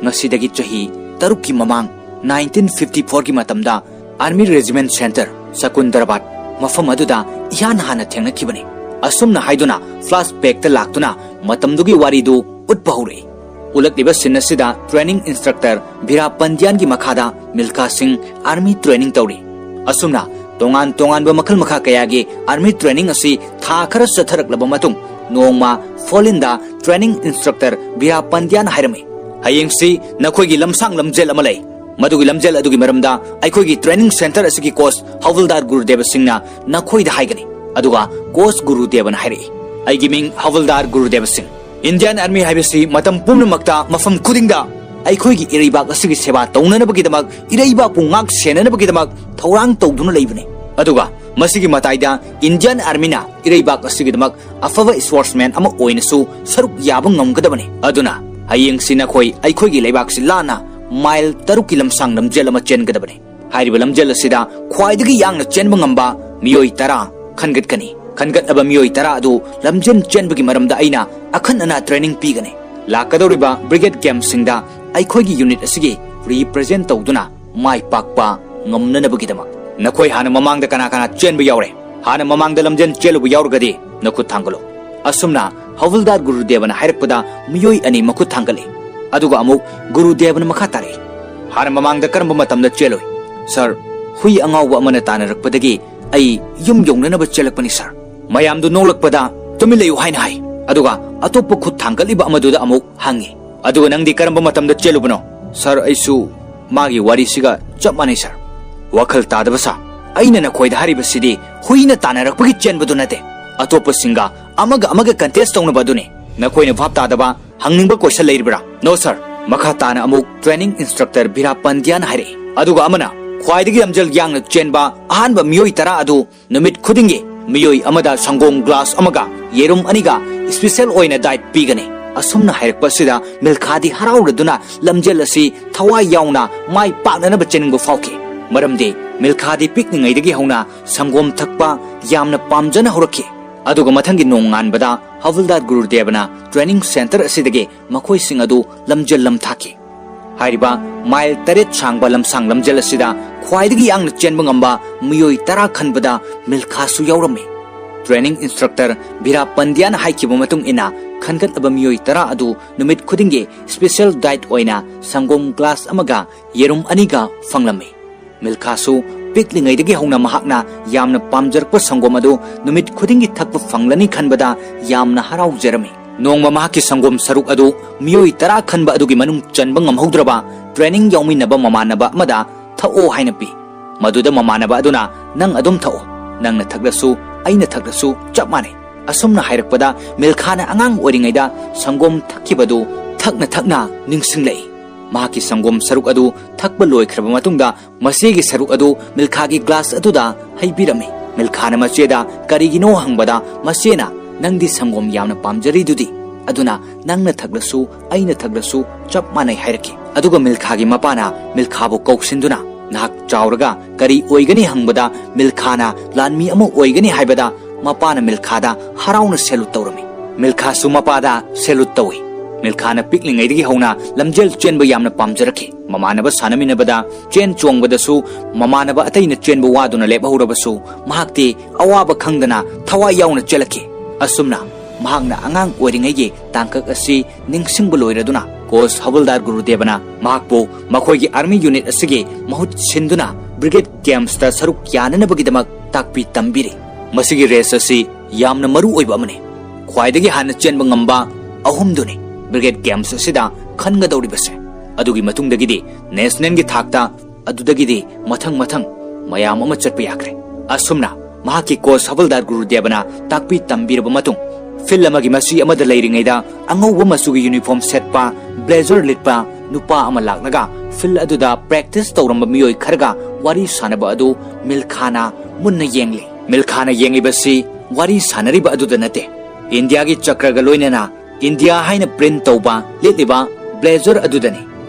ꯉꯁꯤꯗꯒꯤ ꯆꯍꯤ ꯇꯔꯨꯛꯀꯤ ꯃꯃꯥꯡ nineteen fifty fourꯒꯤ ꯃꯇꯝꯗ Army Regiment Centre, ꯁꯀꯨꯟꯗꯔꯕꯥꯗ, ꯃꯐꯝ ꯑꯗꯨꯗ ꯏꯍꯥꯟ ꯍꯥꯟꯅ ꯊꯦꯡꯅꯈꯤꯕꯅꯤ꯫" ꯑꯁꯨꯝꯅ ꯍꯥꯏꯗꯨꯅ flashbackꯇ ꯂꯥꯛꯇꯨꯅ ꯃꯇꯝꯗꯨꯒꯤ ꯋꯥꯔꯤꯗꯨ ꯎꯠꯄ ꯍꯧꯔꯛꯏ꯫ ꯎꯠꯂꯛꯂꯤꯕ scene ꯑꯁꯤꯗ training instructor ꯚꯤꯔꯥ ꯄꯟꯗ꯭ꯌꯥꯟꯒꯤ ꯃꯈꯥꯗ ꯃꯤꯜꯈꯥ ꯁꯤꯡ army training ꯇꯧꯔꯤ꯫ ꯑꯁꯨꯝꯅ ꯇꯣꯉꯥꯟ ꯇꯣꯉꯥꯟꯕ ꯃꯈꯜ ꯃꯈꯥ ꯀꯌꯥꯒꯤ army training ꯑꯁꯤ ꯊꯥ ꯈꯔ ꯆꯠꯊꯔꯛꯂꯕ ꯃꯇꯨꯡ ꯅꯣꯡꯃ ꯐꯣꯂꯤꯟꯗ training instructor ꯚꯤꯔꯥ ꯄꯟꯗ꯭ꯌꯥꯅ ꯍꯥꯏꯔꯝꯃꯤ, "ꯍꯌꯦꯡꯁꯤ ꯅꯈꯣꯏꯒꯤ ꯂꯝꯁꯥꯡ ꯂꯝꯖꯦꯜ ꯑꯃ ꯂꯩ꯫ ꯃꯗꯨꯒꯤ ꯂꯝꯖꯦꯜ ꯑꯗꯨꯒꯤ ꯃꯔꯝꯗ ꯑꯩꯈꯣꯏꯒꯤ training centre ꯑꯁꯤꯒꯤ coach ꯍꯋꯜꯗꯥꯔ ꯒꯨꯔꯨꯗꯦꯕ ꯁꯤꯡꯅ ꯅꯈꯣꯏꯗ ꯍꯥꯏꯒꯅꯤ꯫" ꯑꯗꯨꯒ coach ꯒꯨꯔꯨꯗꯦꯕꯅ ꯍꯥꯏꯔꯛꯏ, "ꯑꯩꯒꯤ ꯃꯤꯡ ꯍꯋꯜꯗꯥꯔ ꯒꯨꯔꯨꯗꯦꯕ ꯁꯤꯡ꯫ Indian Army ꯍꯥꯏꯕꯁꯤ ꯃꯇꯝ ꯄꯨꯝꯅꯃꯛꯇ, ꯃꯐꯝ ꯈꯨꯗꯤꯡꯗ ꯑꯩꯈꯣꯏꯒꯤ ꯏꯔꯩꯕꯥꯛ ꯑꯁꯤꯒꯤ ꯁꯦꯕꯥ ꯇꯧꯅꯅꯕꯒꯤꯗꯃꯛ, ꯏꯔꯩꯕꯥꯛꯄꯨ ꯉꯥꯛ ꯁꯦꯟꯅꯅꯕꯒꯤꯗꯃꯛ ꯊꯧꯔꯥꯡ ꯇꯧꯗꯨꯅ ꯂꯩꯕꯅꯤ꯫ ꯑꯗꯨꯒ ꯃꯁꯤꯒꯤ ꯃꯇꯥꯏꯗ Indian Armyꯅ ꯏꯔꯩꯕꯥꯛ ꯑꯁꯤꯒꯤꯗꯃꯛ ꯑꯐꯕ sportsman ꯑꯃ ꯑꯣꯏꯅꯁꯨ ꯁꯔꯨꯛ ꯌꯥꯕ ꯉꯝꯒꯗꯕꯅꯤ꯫ ꯑꯗꯨꯅ ꯍꯌꯦꯡꯁꯤ ꯅꯈꯣꯏ ꯑꯩꯈꯣꯏꯒꯤ ꯂꯩꯕꯥꯛꯁꯤ ꯂꯥꯟꯅ ꯃꯥꯏꯜ ꯇꯔꯨꯛꯀꯤ ꯂꯝꯁꯥꯡ ꯂꯝꯖꯦꯜ ꯑꯃ ꯆꯦꯟꯒꯗꯕꯅꯤ꯫ ꯍꯥꯏꯔꯤꯕ ꯂꯝꯖꯦꯜ ꯑꯁꯤꯗ ꯈ꯭ꯋꯥꯏꯗꯒꯤ ꯌꯥꯡꯅ ꯆꯦꯟꯕ ꯉꯝꯕ ꯃꯤꯑꯣꯏ ꯇꯔꯥ ꯈꯟꯒꯠꯀꯅꯤ꯫ ꯈꯟꯒꯠꯂꯕ ꯃꯤꯑꯣꯏ ꯇꯔꯥ ꯑꯗꯨ ꯂꯝꯖꯦꯜ ꯆꯦꯟꯕꯒꯤ ꯃꯔꯝꯗ ꯑꯩꯅ ꯑꯈꯟ ꯑꯅꯥ training ꯄꯤꯒꯅꯤ꯫ ꯂꯥꯛꯀꯗꯧꯔꯤꯕ brigade campꯁꯤꯡꯗ ꯑꯩꯈꯣꯏꯒꯤ unit ꯑꯁꯤꯒꯤ represent ꯇꯧꯗꯨꯅ ꯃꯥꯏ ꯄꯥꯛꯄ ꯉꯝꯅꯅꯕꯒꯤꯗꯃꯛ꯫ ꯅꯈꯣꯏ ꯍꯥꯟꯅ ꯃꯃꯥꯡꯗ ꯀꯅꯥ ꯀꯅꯥ ꯆꯦꯟꯕ ꯌꯥꯎꯔꯦ? ꯍꯥꯟꯅ ꯃꯃꯥꯡꯗ ꯂꯝꯖꯦꯜ ꯆꯦꯜꯂꯨꯕ ꯌꯥꯎꯔꯒꯗꯤ ꯅꯈꯨꯠ ꯊꯥꯡꯒꯠꯂꯨ꯫ ꯑꯁꯨꯝꯅ ꯍꯧꯜꯗꯥꯔ ꯒꯨꯔꯨꯗꯦꯕꯅ ꯍꯥꯏꯔꯛꯄꯗ ꯃꯤꯑꯣꯏ ꯑꯅꯤ ꯃꯈꯨꯠ ꯊꯥꯡꯒꯠꯂꯤ꯫ ꯑꯗꯨꯒ ꯑꯃꯨꯛ ꯒꯨꯔꯨꯗꯦꯕꯅ ꯃꯈꯥ ꯇꯥꯔꯛꯏ, "ꯍꯥꯟꯅ ꯃꯃꯥꯡꯗ ꯀꯔꯝꯕ ꯃꯇꯝꯗ ꯆꯦꯜꯂꯨꯏ?" "ꯁꯥꯔ, ꯍꯨꯏ ꯑꯉꯥꯎꯕ ꯑꯃꯅ ꯇꯥꯟꯅꯔꯛꯄꯗꯒꯤ ꯑꯩ ꯌꯨꯝ ꯌꯧꯅꯅꯕ ꯆꯦꯜꯂꯛꯄꯅꯤ, ꯁꯥꯔ꯫" ꯃꯌꯥꯝꯗꯨ ꯅꯣꯛꯂꯛꯄꯗ "ꯇꯨꯃꯤꯟ ꯂꯩꯌꯨ" ꯍꯥꯏꯅ ꯍꯥꯏ꯫ ꯑꯗꯨꯒ ꯑꯇꯣꯞꯄ ꯈꯨꯠ ꯊꯥꯡꯒꯠꯂꯤꯕ ꯑꯃꯗꯨꯗ ꯑꯃꯨꯛ ꯍꯪꯉꯤ, "ꯑꯗꯨꯒ ꯅꯪꯗꯤ ꯀꯔꯝꯕ ꯃꯇꯝꯗ ꯆꯦꯜꯂꯨꯕꯅꯣ?" "ꯁꯥꯔ, ꯑꯩꯁꯨ ꯃꯥꯒꯤ ꯋꯥꯔꯤꯁꯤꯒ ꯆꯞ ꯃꯥꯟꯅꯩ, ꯁꯥꯔ꯫" "ꯋꯥꯈꯜ ꯇꯥꯗꯕ ꯁꯥ꯫ ꯑꯩꯅ ꯅꯈꯣꯏꯗ ꯍꯥꯏꯔꯤꯕꯁꯤꯗꯤ ꯍꯨꯏꯅ ꯇꯥꯟꯅꯔꯛꯄꯒꯤ ꯆꯦꯟꯕꯗꯨ ꯅꯠꯇꯦ꯫ ꯑꯇꯣꯞꯄꯁꯤꯡꯒ ꯑꯃꯒ ꯑꯃꯒ contest ꯇꯧꯅꯕ ꯑꯗꯨꯅꯤ꯫ ꯅꯈꯣꯏꯅ ꯚꯥꯞ ꯇꯥꯗꯕ ꯍꯪꯅꯤꯡꯕ question ꯂꯩꯔꯤꯕ꯭ꯔꯥ?" "No, sir꯫" ꯃꯈꯥ ꯇꯥꯅ ꯑꯃꯨꯛ training instructor ꯚꯤꯔꯥ ꯄꯟꯗ꯭ꯌꯥꯅ ꯍꯥꯏꯔꯛꯏ꯫ ꯑꯗꯨꯒ ꯑꯃꯅ ꯈ꯭ꯋꯥꯏꯗꯒꯤ ꯂꯝꯖꯦꯜ ꯌꯥꯡꯅ ꯆꯦꯟꯕ ꯑꯍꯥꯟꯕ ꯃꯤꯑꯣꯏ ꯇꯔꯥ ꯑꯗꯨ ꯅꯨꯃꯤꯠ ꯈꯨꯗꯤꯡꯒꯤ ꯃꯤꯑꯣꯏ ꯑꯃꯗ ꯁꯪꯒꯣꯝ glass ꯑꯃꯒ ꯌꯦꯔꯨꯝ ꯑꯅꯤꯒ special ꯑꯣꯏꯅ diet ꯄꯤꯒꯅꯤ꯫ ꯑꯁꯨꯝꯅ ꯍꯥꯏꯔꯛꯄ ꯑꯁꯤꯗ ꯃꯤꯜꯈꯥꯗꯤ ꯍꯔꯥꯎꯔꯗꯨꯅ ꯂꯝꯖꯦꯜ ꯑꯁꯤ ꯊꯋꯥꯏ ꯌꯥꯎꯅ ꯃꯥꯏ ꯄꯥꯛꯅꯅꯕ ꯆꯦꯟꯅꯤꯡꯕ ꯐꯥꯎꯈꯤ꯫ ꯃꯔꯝꯗꯤ ꯃꯤꯜꯈꯥꯗꯤ ꯄꯤꯛꯂꯤꯉꯩꯗꯒꯤ ꯍꯧꯅ ꯁꯪꯒꯣꯝ ꯊꯛꯄ ꯌꯥꯝꯅ ꯄꯥꯝꯖꯅ ꯍꯧꯔꯛꯈꯤ꯫ ꯑꯗꯨꯒ ꯃꯊꯪꯒꯤ ꯅꯣꯡꯉꯥꯟꯕꯗ ꯍꯕꯜꯗꯥꯔ ꯒꯨꯔꯨꯗꯦꯕꯅ training center ꯑꯁꯤꯗꯒꯤ ꯃꯈꯣꯏꯁꯤꯡ ꯑꯗꯨ ꯂꯝꯖꯦꯜ ꯂꯝꯊꯥꯈꯤ꯫ ꯍꯥꯏꯔꯤꯕ ꯃꯥꯏꯜ ꯇꯔꯦꯠ ꯁꯥꯡꯕ ꯂꯝꯁꯥꯡ ꯂꯝꯖꯦꯜ ꯑꯁꯤꯗ ꯈ꯭ꯋꯥꯏꯗꯒꯤ ꯌꯥꯡꯅ ꯆꯦꯟꯕ ꯉꯝꯕ ꯃꯤꯑꯣꯏ ꯇꯔꯥ ꯈꯟꯕꯗ ꯃꯤꯜꯈꯥꯁꯨ ꯌꯥꯎꯔꯝꯃꯤ꯫ Training instructor ꯚꯤꯔꯥ ꯄꯟꯗ꯭ꯌꯥꯅ ꯍꯥꯏꯈꯤꯕ ꯃꯇꯨꯡ ꯏꯟꯅ, ꯈꯟꯒꯠꯂꯕ ꯃꯤꯑꯣꯏ ꯇꯔꯥ ꯑꯗꯨ ꯅꯨꯃꯤꯠ ꯈꯨꯗꯤꯡꯒꯤ special diet ꯑꯣꯏꯅ ꯁꯪꯒꯣꯝ glass ꯑꯃꯒ ꯌꯦꯔꯨꯝ ꯑꯅꯤꯒ ꯐꯪꯂꯝꯃꯤ꯫ ꯃꯤꯜꯈꯥꯁꯨ ꯄꯤꯛꯂꯤꯉꯩꯗꯒꯤ ꯍꯧꯅ ꯃꯍꯥꯛꯅ ꯌꯥꯝꯅ ꯄꯥꯝꯖꯔꯛꯄ ꯁꯪꯒꯣꯝ ꯑꯗꯨ ꯅꯨꯃꯤꯠ ꯈꯨꯗꯤꯡꯒꯤ ꯊꯛꯄ ꯐꯪꯂꯅꯤ ꯈꯟꯕꯗ ꯌꯥꯝꯅ ꯍꯔꯥꯎꯖꯔꯝꯃꯤ꯫ ꯅꯣꯡꯃ ꯃꯍꯥꯛꯀꯤ ꯁꯪꯒꯣꯝ ꯁꯔꯨꯛ ꯑꯗꯨ ꯃꯤꯑꯣꯏ ꯇꯔꯥ ꯈꯟꯕ ꯑꯗꯨꯒꯤ ꯃꯅꯨꯡ ꯆꯟꯕ ꯉꯝꯍꯧꯗ꯭ꯔꯕ training ꯌꯥꯎꯃꯤꯟꯅꯕ ꯃꯃꯥꯟꯅꯕ ꯑꯃꯗ ꯊꯛꯑꯣ ꯍꯥꯏꯅ ꯄꯤ꯫ ꯃꯗꯨꯗ ꯃꯃꯥꯟꯅꯕ ꯑꯗꯨꯅ, "ꯅꯪ ꯑꯗꯨꯝ ꯊꯛꯑꯣ, ꯅꯪꯅ ꯊꯛꯂꯁꯨ ꯑꯩꯅ ꯊꯛꯂꯁꯨ ꯆꯞ ꯃꯥꯟꯅꯩ꯫" ꯑꯁꯨꯝꯅ ꯍꯥꯏꯔꯛꯄꯗ ꯃꯤꯜꯈꯥꯅ ꯑꯉꯥꯡ ꯑꯣꯏꯔꯤꯉꯩꯗ ꯁꯪꯒꯣꯝ ꯊꯛꯈꯤꯕꯗꯨ ꯊꯛꯅ ꯊꯛꯅ ꯅꯤꯡꯁꯤꯡꯂꯛꯏ꯫ ꯃꯍꯥꯛꯀꯤ ꯁꯪꯒꯣꯝ ꯁꯔꯨꯛ ꯑꯗꯨ ꯊꯛꯄ ꯂꯣꯏꯈ꯭ꯔꯕ ꯃꯇꯨꯡꯗ, ꯃꯆꯦꯒꯤ ꯁꯔꯨꯛ ꯑꯗꯨ ꯃꯤꯜꯈꯥꯒꯤ ꯒ꯭ꯂꯥꯁ ꯑꯗꯨꯗ ꯍꯩꯕꯤꯔꯝꯃꯤ꯫ ꯃꯤꯜꯈꯥꯅ ꯃꯆꯦꯗ ꯀꯔꯤꯒꯤꯅꯣ ꯍꯪꯕꯗ, ꯃꯆꯦꯅ, "ꯅꯪꯗꯤ ꯁꯪꯒꯣꯝ ꯌꯥꯝꯅ ꯄꯥꯝꯖꯔꯤꯗꯨꯗꯤ, ꯑꯗꯨꯅ ꯅꯪꯅ ꯊꯛꯂꯁꯨ ꯑꯩꯅ ꯊꯛꯂꯁꯨ ꯆꯞ ꯃꯥꯟꯅꯩ" ꯍꯥꯏꯔꯛꯈꯤ꯫ ꯑꯗꯨꯒ ꯃꯤꯜꯈꯥꯒꯤ ꯃꯄꯥꯅ ꯃꯤꯜꯈꯥꯕꯨ ꯀꯧꯁꯤꯟꯗꯨꯅ, "ꯅꯍꯥꯛ ꯆꯥꯎꯔꯒ ꯀꯔꯤ ꯑꯣꯏꯒꯅꯤ?" ꯍꯪꯕꯗ, ꯃꯤꯜꯈꯥꯅ ꯂꯥꯟꯃꯤ ꯑꯃ ꯑꯣꯏꯒꯅꯤ ꯍꯥꯏꯕꯗ, ꯃꯄꯥꯅ ꯃꯤꯜꯈꯥꯗ ꯍꯔꯥꯎꯅ ꯁꯦꯂꯨꯠ ꯇꯧꯔꯝꯃꯤ꯫ ꯃꯤꯜꯈꯥꯁꯨ ꯃꯄꯥꯗ ꯁꯦꯂꯨꯠ ꯇꯧꯏ꯫ ꯃꯤꯜꯈꯥꯅ ꯄꯤꯛꯂꯤꯉꯩꯗꯒꯤ ꯍꯧꯅ ꯂꯝꯖꯦꯜ ꯆꯦꯟꯕ ꯌꯥꯝꯅ ꯄꯥꯝꯖꯔꯛꯈꯤ꯫ ꯃꯃꯥꯟꯅꯕ ꯁꯥꯟꯅꯃꯤꯟꯅꯕꯗ ꯆꯦꯟ ꯆꯣꯡꯕꯗꯁꯨ ꯃꯃꯥꯟꯅꯕ ꯑꯇꯩꯅ ꯆꯦꯟꯕ ꯋꯥꯗꯨꯅ ꯂꯦꯞꯍꯧꯔꯕꯁꯨ, ꯃꯍꯥꯛꯇꯤ ꯑꯋꯥꯕ ꯈꯪꯗꯅ ꯊꯋꯥꯏ ꯌꯥꯎꯅ ꯆꯦꯜꯂꯛꯈꯤ꯫ ꯑꯁꯨꯝꯅ ꯃꯍꯥꯛꯅ ꯑꯉꯥꯡ ꯑꯣꯏꯔꯤꯉꯩꯒꯤ ꯇꯥꯡꯀꯛ ꯑꯁꯤ ꯅꯤꯡꯁꯤꯡꯕ ꯂꯣꯏꯔꯗꯨꯅ, ꯀꯣꯆ ꯍꯕꯜꯗꯥꯔ ꯒꯨꯔꯨꯗꯦꯕꯅ ꯃꯍꯥꯛꯄꯨ ꯃꯈꯣꯏꯒꯤ ꯑꯥꯔꯃꯤ ꯌꯨꯅꯤꯠ ꯑꯁꯤꯒꯤ ꯃꯍꯨꯠ ꯁꯤꯟꯗꯨꯅ ꯕ꯭ꯔꯤꯒꯦꯗ ꯒꯦꯝꯁꯇ ꯁꯔꯨꯛ ꯌꯥꯅꯅꯕꯒꯤꯗꯃꯛ ꯇꯥꯛꯄꯤ ꯇꯝꯕꯤꯔꯤ꯫ ꯃꯁꯤꯒꯤ ꯔꯦꯁ ꯑꯁꯤ ꯌꯥꯝꯅ ꯃꯔꯨ ꯑꯣꯏꯕ ꯑꯃꯅꯤ꯫ ꯈ꯭ꯋꯥꯏꯗꯒꯤ ꯍꯥꯟꯅ ꯆꯦꯟꯕ ꯉꯝꯕ ꯑꯍꯨꯝꯗꯨꯅꯤ ꯕ꯭ꯔꯤꯒꯦꯗ ꯒꯦꯝꯁ ꯑꯁꯤꯗ ꯈꯟꯒꯗꯧꯔꯤꯕꯁꯦ꯫ ꯑꯗꯨꯒꯤ ꯃꯇꯨꯡꯗꯒꯤꯗꯤ ꯅꯦꯁꯅꯦꯜꯒꯤ ꯊꯥꯛꯇ, ꯑꯗꯨꯗꯒꯤꯗꯤ ꯃꯊꯪ ꯃꯊꯪ ꯃꯌꯥꯝ ꯑꯃ ꯆꯠꯄ ꯌꯥꯈ꯭ꯔꯦ꯫ ꯑꯁꯨꯝꯅ ꯃꯍꯥꯛꯀꯤ ꯀꯣꯆ ꯍꯕꯜꯗꯥꯔ ꯒꯨꯔꯨꯗꯦꯕꯅ ꯇꯥꯛꯄꯤ ꯇꯝꯕꯤꯔꯕ ꯃꯇꯨꯡ, ꯐꯤꯜꯗ ꯑꯃꯒꯤ ꯃꯆꯤ ꯑꯃꯗ ꯂꯩꯔꯤꯉꯩꯗ ꯑꯉꯧꯕ ꯃꯆꯨꯒꯤ ꯌꯨꯅꯤꯐꯣꯔꯝ ꯁꯦꯠꯄ, ꯕ꯭ꯂꯦꯖꯔ ꯂꯤꯠꯄ ꯅꯨꯄꯥ ꯑꯃ ꯂꯥꯛꯂꯒ ꯐꯤꯜꯗ ꯑꯗꯨꯗ ꯄ꯭ꯔꯦꯛꯇꯤꯁ ꯇꯧꯔꯝꯕ ꯃꯤꯑꯣꯏ ꯈꯔꯒ ꯋꯥꯔꯤ ꯁꯥꯟꯅꯕ ꯑꯗꯨ ꯃꯤꯜꯈꯥꯅ ꯃꯨꯟꯅ ꯌꯦꯡꯂꯤ꯫ ꯃꯤꯜꯈꯥꯅ ꯌꯦꯡꯂꯤꯕꯁꯤ ꯋꯥꯔꯤ ꯁꯥꯟꯅꯔꯤꯕ ꯑꯗꯨꯗ ꯅꯠꯇꯦ, ꯏꯟꯗꯤꯌꯥꯒꯤ ꯆꯀ꯭ꯔꯒ ꯂꯣꯏꯅꯅ ꯏꯟꯗꯤꯌꯥ ꯍꯥꯏꯅ ꯄ꯭ꯔꯤꯟꯠ ꯇꯧꯕ ꯂꯤꯠꯂꯤꯕ ꯕ꯭ꯂꯦꯖꯔ ꯑꯗꯨꯗꯅꯤ꯫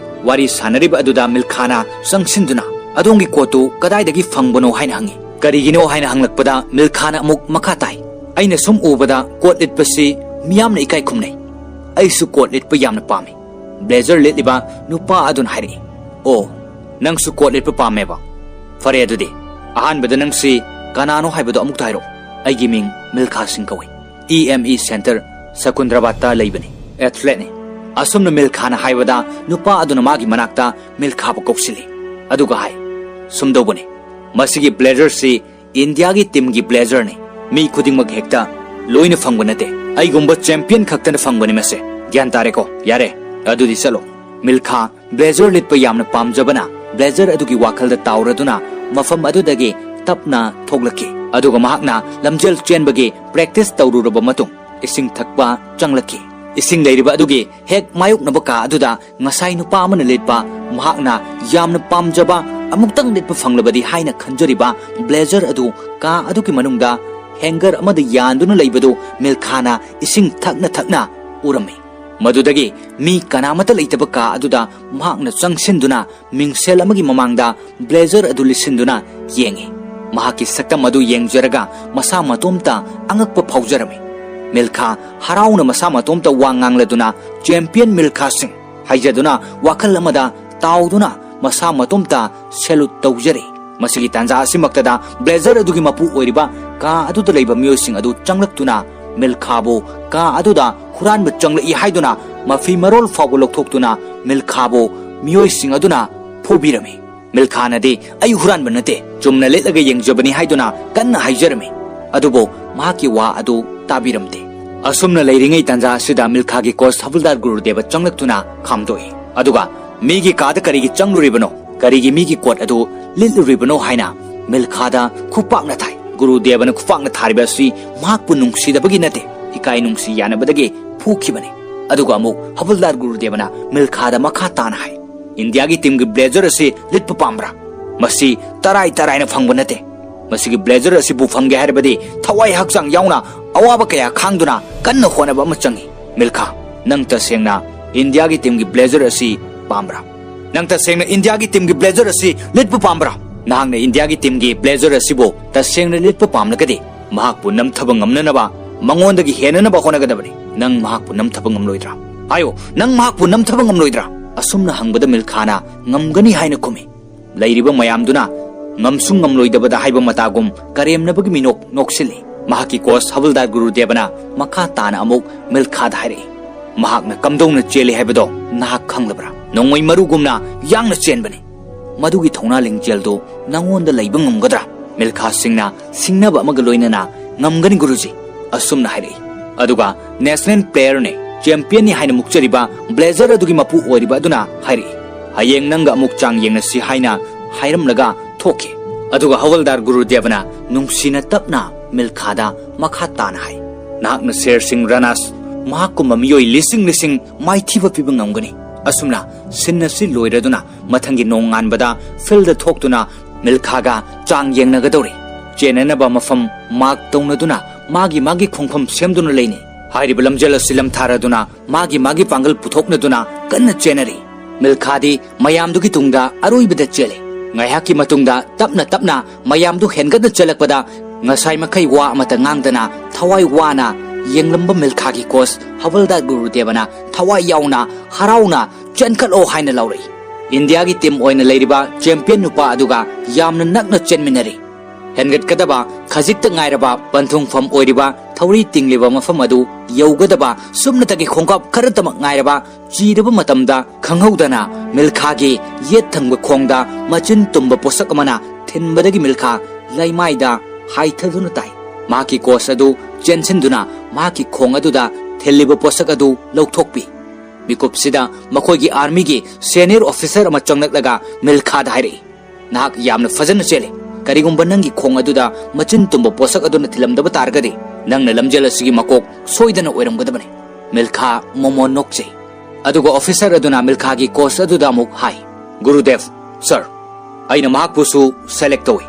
ꯋꯥꯔꯤ ꯁꯥꯟꯅꯔꯤꯕ ꯑꯗꯨꯗ ꯃꯤꯜꯈꯥꯅ ꯆꯪꯁꯤꯟꯗꯨꯅ, "ꯑꯗꯣꯝꯒꯤ ꯀꯣꯠꯇꯨ ꯀꯗꯥꯏꯗꯒꯤ ꯐꯪꯕꯅꯣ?" ꯍꯥꯏꯅ ꯍꯪꯉꯤ꯫ ꯀꯔꯤꯒꯤꯅꯣ ꯍꯥꯏꯅ ꯍꯪꯂꯛꯄꯗ ꯃꯤꯜꯈꯥꯅ ꯑꯃꯨꯛ ꯃꯈꯥ ꯇꯥꯏ, "ꯑꯩꯅ ꯁꯨꯝ ꯎꯕꯗ ꯀꯣꯠ ꯂꯤꯠꯄꯁꯤ ꯃꯤꯌꯥꯝꯅ ꯏꯀꯥꯏ ꯈꯨꯝꯅꯩ꯫ ꯑꯩꯁꯨ ꯀꯣꯠ ꯂꯤꯠꯄ ꯌꯥꯝꯅ ꯄꯥꯝꯃꯤ", ꯕ꯭ꯂꯦꯖꯔ ꯂꯤꯠꯂꯤꯕ ꯅꯨꯄꯥ ꯑꯗꯨꯅ ꯍꯥꯏꯔꯛꯏ꯫ "ꯑꯣ, ꯅꯪꯁꯨ ꯀꯣꯠ ꯂꯤꯠꯄ ꯄꯥꯝꯃꯦꯕ? ꯐꯔꯦ ꯑꯗꯨꯗꯤ, ꯑꯍꯥꯟꯕꯗ ꯅꯪꯁꯤ ꯀꯅꯥꯅꯣ ꯍꯥꯏꯕꯗꯣ ꯑꯃꯨꯛꯇ ꯍꯥꯏꯔꯛꯑꯣ꯫" "ꯑꯩꯒꯤ ꯃꯤꯡ ꯃꯤꯜꯈꯥ ꯁꯤꯡ ꯀꯧꯏ꯫ ꯏ ꯑꯦꯝ ꯏ ꯁꯦꯟꯇꯔ, ꯁꯀꯨꯟꯗ꯭ꯔꯕꯥꯗꯇ ꯂꯩꯕꯅꯤ꯫ ꯑꯦꯊ꯭ꯂꯦꯠꯅꯤ꯫" ꯑꯁꯨꯝꯅ ꯃꯤꯜꯈꯥꯅ ꯍꯥꯏꯕꯗ ꯅꯨꯄꯥ ꯑꯗꯨꯅ ꯃꯥꯒꯤ ꯃꯅꯥꯛꯇ ꯃꯤꯜꯈꯥꯕꯨ ꯀꯧꯁꯤꯜꯂꯤ꯫ ꯑꯗꯨꯒ ꯍꯥꯏ, "ꯁꯨꯝꯗꯧꯕꯅꯤ, ꯃꯁꯤꯒꯤ ꯕ꯭ꯂꯦꯖꯔꯁꯤ ꯏꯟꯗꯤꯌꯥꯒꯤ ꯇꯤꯝꯒꯤ ꯕ꯭ꯂꯦꯖꯔꯅꯤ꯫ ꯃꯤ ꯈꯨꯗꯤꯡꯃꯛ ꯍꯦꯛꯇ ꯂꯣꯏꯅ ꯐꯪꯕ ꯅꯠꯇꯦ꯫ ꯑꯩꯒꯨꯝꯕ ꯆꯦꯝꯄꯤꯌꯟ ꯈꯛꯇꯅ ꯐꯪꯕꯅꯤ ꯃꯁꯦ꯫ ꯒ꯭ꯌꯥꯟ ꯇꯥꯔꯦꯀꯣ? ꯌꯥꯔꯦ, ꯑꯗꯨꯗꯤ ꯆꯠꯂꯣ꯫" ꯃꯤꯜꯈꯥ ꯕ꯭ꯂꯦꯖꯔ ꯂꯤꯠꯄ ꯌꯥꯝꯅ ꯄꯥꯝꯖꯕꯅ ꯕ꯭ꯂꯦꯖꯔ ꯑꯗꯨꯒꯤ ꯋꯥꯈꯜꯗ ꯇꯥꯎꯔꯗꯨꯅ ꯃꯐꯝ ꯑꯗꯨꯗꯒꯤ ꯇꯞꯅ ꯊꯣꯛꯂꯛꯈꯤ꯫ ꯑꯗꯨꯒ ꯃꯍꯥꯛꯅ ꯂꯝꯖꯦꯜ ꯆꯦꯟꯕꯒꯤ ꯄ꯭ꯔꯦꯛꯇꯤꯁ ꯇꯧꯔꯨꯔꯕ ꯃꯇꯨꯡ ꯏꯁꯤꯡ ꯊꯛꯄ ꯆꯪꯂꯛꯈꯤ꯫ ꯏꯁꯤꯡ ꯂꯩꯔꯤꯕ ꯑꯗꯨꯒꯤ ꯍꯦꯛ ꯃꯥꯌꯣꯛꯅꯕ ꯀꯥ ꯑꯗꯨꯗ ꯉꯁꯥꯏ ꯅꯨꯄꯥ ꯑꯃꯅ ꯂꯤꯠꯄ, ꯃꯍꯥꯛꯅ ꯌꯥꯝꯅ ꯄꯥꯝꯖꯕ, ꯑꯃꯨꯛꯇꯪ ꯂꯤꯠꯄ ꯐꯪꯂꯕꯗꯤ ꯍꯥꯏꯅ ꯈꯟꯖꯔꯤꯕ ꯕ꯭ꯂꯦꯖꯔ ꯑꯗꯨ ꯀꯥ ꯑꯗꯨꯒꯤ ꯃꯅꯨꯡꯗ ꯍꯦꯡꯒꯔ ꯑꯃꯗ ꯌꯥꯟꯗꯨꯅ ꯂꯩꯕꯗꯨ ꯃꯤꯜꯈꯥꯅ ꯏꯁꯤꯡ ꯊꯛꯅ ꯊꯛꯅ ꯎꯔꯝꯃꯤ꯫ ꯃꯗꯨꯗꯒꯤ ꯃꯤ ꯀꯅꯥꯃꯠꯇ ꯂꯩꯇꯕ ꯀꯥ ꯑꯗꯨꯗ ꯃꯍꯥꯛꯅ ꯆꯪꯁꯤꯟꯗꯨꯅ ꯃꯤꯡꯁꯦꯜ ꯑꯃꯒꯤ ꯃꯃꯥꯡꯗ ꯕ꯭ꯂꯦꯖꯔ ꯑꯗꯨ ꯂꯤꯠꯁꯤꯟꯗꯨꯅ ꯌꯦꯡꯉꯤ꯫ ꯃꯍꯥꯛꯀꯤ ꯁꯛꯇꯝ ꯑꯗꯨ ꯌꯦꯡꯖꯔꯒ ꯃꯁꯥ ꯃꯇꯣꯝꯇ ꯑꯉꯛꯄ ꯐꯥꯎꯖꯔꯝꯃꯤ꯫ ꯃꯤꯜꯈꯥ ꯍꯔꯥꯎꯅ ꯃꯁꯥ ꯃꯇꯣꯝꯇ ꯋꯥ ꯉꯥꯡꯂꯗꯨꯅ, "ꯆꯦꯝꯄꯤꯌꯟ ꯃꯤꯜꯈꯥ ꯁꯤꯡ" ꯍꯥꯏꯖꯗꯨꯅ ꯋꯥꯈꯜ ꯑꯃꯗ ꯇꯥꯎꯗꯨꯅ ꯃꯁꯥ ꯃꯇꯣꯝꯇ ꯁꯦꯂꯨꯠ ꯇꯧꯖꯔꯤ꯫ ꯃꯁꯤꯒꯤ ꯇꯥꯟꯖꯥ ꯑꯁꯤꯃꯛꯇꯗ ꯕ꯭ꯂꯦꯖꯔ ꯑꯗꯨꯒꯤ ꯃꯄꯨ ꯑꯣꯏꯔꯤꯕ ꯀꯥ ꯑꯗꯨꯗ ꯂꯩꯕ ꯃꯤꯑꯣꯏꯁꯤꯡ ꯑꯗꯨ ꯆꯪꯂꯛꯇꯨꯅ ꯃꯤꯜꯈꯥꯕꯨ ꯀꯥ ꯑꯗꯨꯗ ꯍꯨꯔꯥꯟꯕ ꯆꯪꯂꯛꯏ ꯍꯥꯏꯗꯨꯅ ꯃꯐꯤ ꯃꯔꯣꯜ ꯐꯥꯎꯕ ꯂꯧꯊꯣꯛꯇꯨꯅ ꯃꯤꯜꯈꯥꯕꯨ ꯃꯤꯑꯣꯏꯁꯤꯡ ꯑꯗꯨꯅ ꯐꯨꯕꯤꯔꯝꯃꯤ꯫ ꯃꯤꯜꯈꯥꯅꯗꯤ "ꯑꯩ ꯍꯨꯔꯥꯟꯕ ꯅꯠꯇꯦ, ꯆꯨꯝꯅ ꯂꯤꯠꯂꯒ ꯌꯦꯡꯖꯕꯅꯤ" ꯍꯥꯏꯗꯨꯅ ꯀꯟꯅ ꯍꯥꯏꯖꯔꯝꯃꯤ꯫ ꯑꯗꯨꯕꯨ ꯃꯍꯥꯛꯀꯤ ꯋꯥ ꯑꯗꯨ ꯇꯥꯕꯤꯔꯝꯗꯦ꯫ ꯑꯁꯨꯝꯅ ꯂꯩꯔꯤꯉꯩ ꯇꯥꯟꯖꯥ ꯑꯁꯤꯗ ꯃꯤꯜꯈꯥꯒꯤ ꯀꯣꯆ ꯍꯕꯜꯗꯥꯔ ꯒꯨꯔꯨꯗꯦꯕ ꯆꯪꯂꯛꯇꯨꯅ ꯈꯥꯝꯗꯣꯛꯏ꯫ ꯑꯗꯨꯒ "ꯃꯤꯒꯤ ꯀꯥꯗ ꯀꯔꯤꯒꯤ ꯆꯪꯂꯨꯔꯤꯕꯅꯣ? ꯀꯔꯤꯒꯤ ꯃꯤꯒꯤ ꯀꯣꯠ ꯑꯗꯨ ꯂꯤꯠꯂꯨꯔꯤꯕꯅꯣ?" ꯍꯥꯏꯅ ꯃꯤꯜꯈꯥꯗ ꯈꯨꯄꯥꯛꯅ ꯊꯥꯏ꯫ ꯒꯨꯔꯨꯗꯦꯕꯅ ꯈꯨꯄꯥꯛꯅ ꯊꯥꯔꯤꯕ ꯑꯁꯤ ꯃꯍꯥꯛꯄꯨ ꯅꯨꯡꯁꯤꯗꯕꯒꯤ ꯅꯠꯇꯦ, ꯏꯀꯥꯏ ꯅꯨꯡꯁꯤ ꯌꯥꯅꯕꯗꯒꯤ ꯐꯨꯈꯤꯕꯅꯤ꯫ ꯑꯗꯨꯒ ꯑꯃꯨꯛ ꯍꯕꯜꯗꯥꯔ ꯒꯨꯔꯨꯗꯦꯕꯅ ꯃꯤꯜꯈꯥꯗ ꯃꯈꯥ ꯇꯥꯅ ꯍꯥꯏ, "ꯏꯟꯗꯤꯌꯥꯒꯤ ꯇꯤꯝꯒꯤ ꯕ꯭ꯂꯦꯖꯔ ꯑꯁꯤ ꯂꯤꯠꯄ ꯄꯥꯝꯕ꯭ꯔꯥ? ꯃꯁꯤ ꯇꯔꯥꯏ ꯇꯔꯥꯏꯅ ꯐꯪꯕ ꯅꯠꯇꯦ꯫ ꯃꯁꯤꯒꯤ ꯕ꯭ꯂꯦꯖꯔ ꯑꯁꯤꯕꯨ ꯐꯪꯒꯦ ꯍꯥꯏꯔꯕꯗꯤ ꯊꯋꯥꯏ ꯍꯛꯆꯥꯡ ꯌꯥꯎꯅ ꯑꯋꯥꯕ ꯀꯌꯥ ꯈꯥꯡꯗꯨꯅ ꯀꯟꯅ ꯍꯣꯠꯅꯕ ꯑꯃ ꯆꯪꯏ꯫ ꯃꯤꯜꯈꯥ, ꯅꯪ ꯇꯁꯦꯡꯅ ꯏꯟꯗꯤꯌꯥꯒꯤ ꯇꯤꯝꯒꯤ ꯕ꯭ꯂꯦꯖꯔ ꯑꯁꯤ ꯄꯥꯝꯕ꯭ꯔꯥ? ꯅꯪ ꯇꯁꯦꯡꯅ ꯏꯟꯗꯤꯌꯥꯒꯤ ꯇꯤꯝꯒꯤ ꯕ꯭ꯂꯦꯖꯔ ꯑꯁꯤ ꯂꯤꯠꯄ ꯄꯥꯝꯕ꯭ꯔꯥ? ꯅꯍꯥꯛꯅ ꯏꯟꯗꯤꯌꯥꯒꯤ ꯇꯤꯝꯒꯤ ꯕ꯭ꯂꯦꯖꯔ ꯑꯁꯤꯕꯨ ꯇꯁꯦꯡꯅ ꯂꯤꯠꯄ ꯄꯥꯝꯂꯒꯗꯤ ꯃꯍꯥꯛꯄꯨ ꯅꯝꯊꯕ ꯉꯝꯅꯅꯕ ꯃꯉꯣꯟꯗꯒꯤ ꯍꯦꯟꯅꯅꯕ ꯍꯣꯠꯅꯒꯗꯕꯅꯤ꯫ ꯅꯪ ꯃꯍꯥꯛꯄꯨ ꯅꯝꯊꯕ ꯉꯝꯂꯣꯏꯗ꯭ꯔꯥ? ꯍꯥꯏꯌꯨ, ꯅꯪ ꯃꯍꯥꯛꯄꯨ ꯅꯝꯊꯕ ꯉꯝꯂꯣꯏꯗ꯭ꯔꯥ?" ꯑꯁꯨꯝꯅ ꯍꯪꯕꯗ ꯃꯤꯜꯈꯥꯅ "ꯉꯝꯒꯅꯤ" ꯍꯥꯏꯅ ꯈꯨꯝꯃꯤ꯫ ꯂꯩꯔꯤꯕ ꯃꯌꯥꯝꯗꯨꯅ ꯉꯝꯁꯨ ꯉꯝꯂꯣꯏꯗꯕꯗ ꯍꯥꯏꯕ ꯃꯇꯥꯒꯨꯝ ꯀꯔꯦꯝꯅꯕꯒꯤ ꯃꯤꯅꯣꯛ ꯅꯣꯛꯁꯤꯜꯂꯤ꯫ ꯃꯍꯥꯛꯀꯤ ꯀꯣꯆ ꯍꯕꯜꯗꯥꯔ ꯒꯨꯔꯨꯗꯦꯕꯅ ꯃꯈꯥ ꯇꯥꯅ ꯑꯃꯨꯛ ꯃꯤꯜꯈꯥꯗ ꯍꯥꯏꯔꯛꯏ, "ꯃꯍꯥꯛꯅ ꯀꯝꯗꯧꯅ ꯆꯦꯜꯂꯤ ꯍꯥꯏꯕꯗꯣ ꯅꯍꯥꯛ ꯈꯪꯂꯕ꯭ꯔꯥ? ꯅꯣꯡꯃꯩ ꯃꯔꯨꯒꯨꯝꯅ ꯌꯥꯡꯅ ꯆꯦꯟꯕꯅꯤ꯫ ꯃꯗꯨꯒꯤ ꯊꯧꯅꯥ ꯂꯤꯡꯖꯦꯜꯗꯨ ꯅꯉꯣꯟꯗ ꯂꯩꯕ ꯉꯝꯒꯗ꯭ꯔꯥ?" ꯃꯤꯜꯈꯥ ꯁꯤꯡꯅ ꯁꯤꯡꯅꯕ ꯑꯃꯒ ꯂꯣꯏꯅꯅ "ꯉꯝꯒꯅꯤ ꯒꯨꯔꯨꯖꯤ" ꯑꯁꯨꯝꯅ ꯍꯥꯏꯔꯛꯏ꯫ ꯑꯗꯨꯒ ꯅꯦꯁꯅꯦꯜ ꯄ꯭ꯂꯦꯌꯔꯅꯤ, ꯆꯦꯝꯄꯤꯌꯟꯅꯤ ꯍꯥꯏꯅ ꯃꯨꯛꯆꯔꯤꯕ ꯕ꯭ꯂꯦꯖꯔ ꯑꯗꯨꯒꯤ ꯃꯄꯨ ꯑꯣꯏꯔꯤꯕ ꯑꯗꯨꯅ ꯍꯥꯏꯔꯛꯏ, "ꯍꯌꯦꯡ ꯅꯪꯒ ꯑꯃꯨꯛ ꯆꯥꯡ ꯌꯦꯡꯅꯁꯤ" ꯍꯥꯏꯅ ꯍꯥꯏꯔꯝꯂꯒ ꯊꯣꯛꯈꯤ꯫ ꯑꯗꯨꯒ ꯍꯋꯜꯗꯥꯔ ꯒꯨꯔꯨꯗꯦꯕꯅ ꯅꯨꯡꯁꯤꯅ ꯇꯞꯅ ꯃꯤꯜꯈꯥꯗ ꯃꯈꯥ ꯇꯥꯅ ꯍꯥꯏ, "ꯅꯍꯥꯛꯅ ꯁꯦꯔ ꯁꯤꯡ ꯔꯅꯥꯁ ꯃꯍꯥꯛꯀꯨꯝꯕ ꯃꯤꯑꯣꯏ ꯂꯤꯁꯤꯡ ꯂꯤꯁꯤꯡ ꯃꯥꯏꯊꯤꯕ ꯄꯤꯕ ꯉꯝꯒꯅꯤ꯫ ꯑꯁꯨꯝꯅ scene ꯑꯁꯤ ꯂꯣꯏꯔꯗꯨꯅ ꯃꯊꯪꯒꯤ ꯅꯣꯡꯉꯥꯟꯕꯗ field ꯊꯣꯛꯇꯨꯅ ꯃꯤꯜꯈꯥꯒ ꯆꯥꯡ ꯌꯦꯡꯅꯒꯗꯧꯔꯤ꯫ ꯆꯦꯟꯅꯅꯕ ꯃꯐꯝ mark ꯇꯧꯅꯗꯨꯅ ꯃꯥꯒꯤ ꯃꯥꯒꯤ ꯈꯣꯡꯐꯝ ꯁꯦꯝꯗꯨꯅ ꯂꯩꯅꯩ꯫ ꯍꯥꯏꯔꯤꯕ ꯂꯝꯖꯦꯜ ꯑꯁꯤ ꯂꯝꯊꯥꯔꯗꯨꯅ ꯃꯥꯒꯤ ꯃꯥꯒꯤ ꯄꯥꯡꯒꯜ ꯄꯨꯊꯣꯛꯅꯗꯨꯅ ꯀꯟꯅ ꯆꯦꯟꯅꯔꯤ꯫ ꯃꯤꯜꯈꯥꯗꯤ ꯃꯌꯥꯝꯗꯨꯒꯤ ꯇꯨꯡꯗ ꯑꯔꯣꯏꯕꯗ ꯆꯦꯜꯂꯤ꯫ ꯉꯥꯏꯍꯥꯛꯀꯤ ꯃꯇꯨꯡꯗ ꯇꯞꯅ ꯇꯞꯅ ꯃꯌꯥꯝꯗꯨ ꯍꯦꯟꯒꯠꯅ ꯆꯦꯜꯂꯛꯄꯗ ꯉꯁꯥꯏ ꯃꯈꯩ ꯋꯥ ꯑꯃꯠꯇ ꯉꯥꯡꯗꯅ ꯊꯋꯥꯏ ꯋꯥꯅ ꯌꯦꯡꯂꯝꯕ ꯃꯤꯜꯈꯥꯒꯤ coach ꯍꯕꯜꯗꯥꯔ ꯒꯨꯔꯨꯗꯦꯕꯅ ꯊꯋꯥꯏ ꯌꯥꯎꯅ ꯍꯔꯥꯎꯅ "ꯆꯦꯟꯈꯠꯂꯣ" ꯍꯥꯏꯅ ꯂꯥꯎꯔꯛꯏ꯫ ꯏꯟꯗꯤꯌꯥꯒꯤ team ꯑꯣꯏꯅ ꯂꯩꯔꯤꯕ champion ꯅꯨꯄꯥ ꯑꯗꯨꯒ ꯌꯥꯝꯅ ꯅꯛꯅ ꯆꯦꯟꯃꯤꯟꯅꯔꯤ꯫ ꯍꯦꯟꯒꯠꯀꯗꯕ ꯈꯖꯤꯛꯇ ꯉꯥꯏꯔꯕ ꯄꯟꯊꯨꯡꯐꯝ ꯑꯣꯏꯔꯤꯕ ꯊꯧꯔꯤ ꯇꯤꯡꯂꯤꯕ ꯃꯐꯝ ꯑꯗꯨ ꯌꯧꯒꯗꯕ ꯁꯨꯞꯅꯇꯒꯤ ꯈꯣꯡꯀꯥꯞ ꯈꯔꯇꯃꯛ ꯉꯥꯏꯔꯕ ꯆꯤꯔꯕ ꯃꯇꯝꯗ ꯈꯪꯍꯧꯗꯅ ꯃꯤꯜꯈꯥꯒꯤ ꯌꯦꯠ ꯊꯪꯕ ꯈꯣꯡꯗ ꯃꯆꯤꯟ ꯇꯨꯝꯕ ꯄꯣꯠꯁꯛ ꯑꯃꯅ ꯊꯤꯟꯕꯗꯒꯤ ꯃꯤꯜꯈꯥ ꯂꯩꯃꯥꯏꯗ ꯍꯥꯏꯊꯗꯨꯅ ꯇꯥꯏ꯫ ꯃꯍꯥꯛꯀꯤ coach ꯑꯗꯨ ꯆꯦꯟꯁꯤꯟꯗꯨꯅ ꯃꯍꯥꯛꯀꯤ ꯈꯣꯡ ꯑꯗꯨꯗ ꯊꯤꯜꯂꯤꯕ ꯄꯣꯠꯁꯛ ꯑꯗꯨ ꯂꯧꯊꯣꯛꯄꯤ꯫ ꯃꯤꯀꯨꯞꯁꯤꯗ ꯃꯈꯣꯏꯒꯤ armyꯒꯤ senior officer ꯑꯃ ꯆꯪꯂꯛꯂꯒ ꯃꯤꯜꯈꯥꯗ ꯍꯥꯏꯔꯛꯏ, "ꯅꯍꯥꯛ ꯌꯥꯝꯅ ꯐꯖꯅ ꯆꯦꯜꯂꯤ꯫ ꯀꯔꯤꯒꯨꯝꯕ ꯅꯪꯒꯤ ꯈꯣꯡ ꯑꯗꯨꯗ ꯃꯆꯤꯟ ꯇꯨꯝꯕ ꯄꯣꯠꯁꯛ ꯑꯗꯨꯅ ꯊꯤꯜꯂꯝꯗꯕ ꯇꯥꯔꯒꯗꯤ, ꯅꯪꯅ ꯂꯝꯖꯦꯜ ꯑꯁꯤꯒꯤ ꯃꯀꯣꯛ ꯁꯣꯏꯗꯅ ꯑꯣꯏꯔꯝꯒꯗꯕꯅꯤ꯫" ꯃꯤꯜꯈꯥ ꯃꯣꯃꯣꯟ ꯅꯣꯛꯆꯩ꯫ ꯑꯗꯨꯒ officer ꯑꯗꯨꯅ ꯃꯤꯜꯈꯥꯒꯤ coach ꯑꯗꯨꯗ ꯑꯃꯨꯛ ꯍꯥꯏ, "ꯒꯨꯔꯨꯗꯦꯕ, sir, ꯑꯩꯅ ꯃꯍꯥꯛꯄꯨꯁꯨ select ꯇꯧꯏ꯫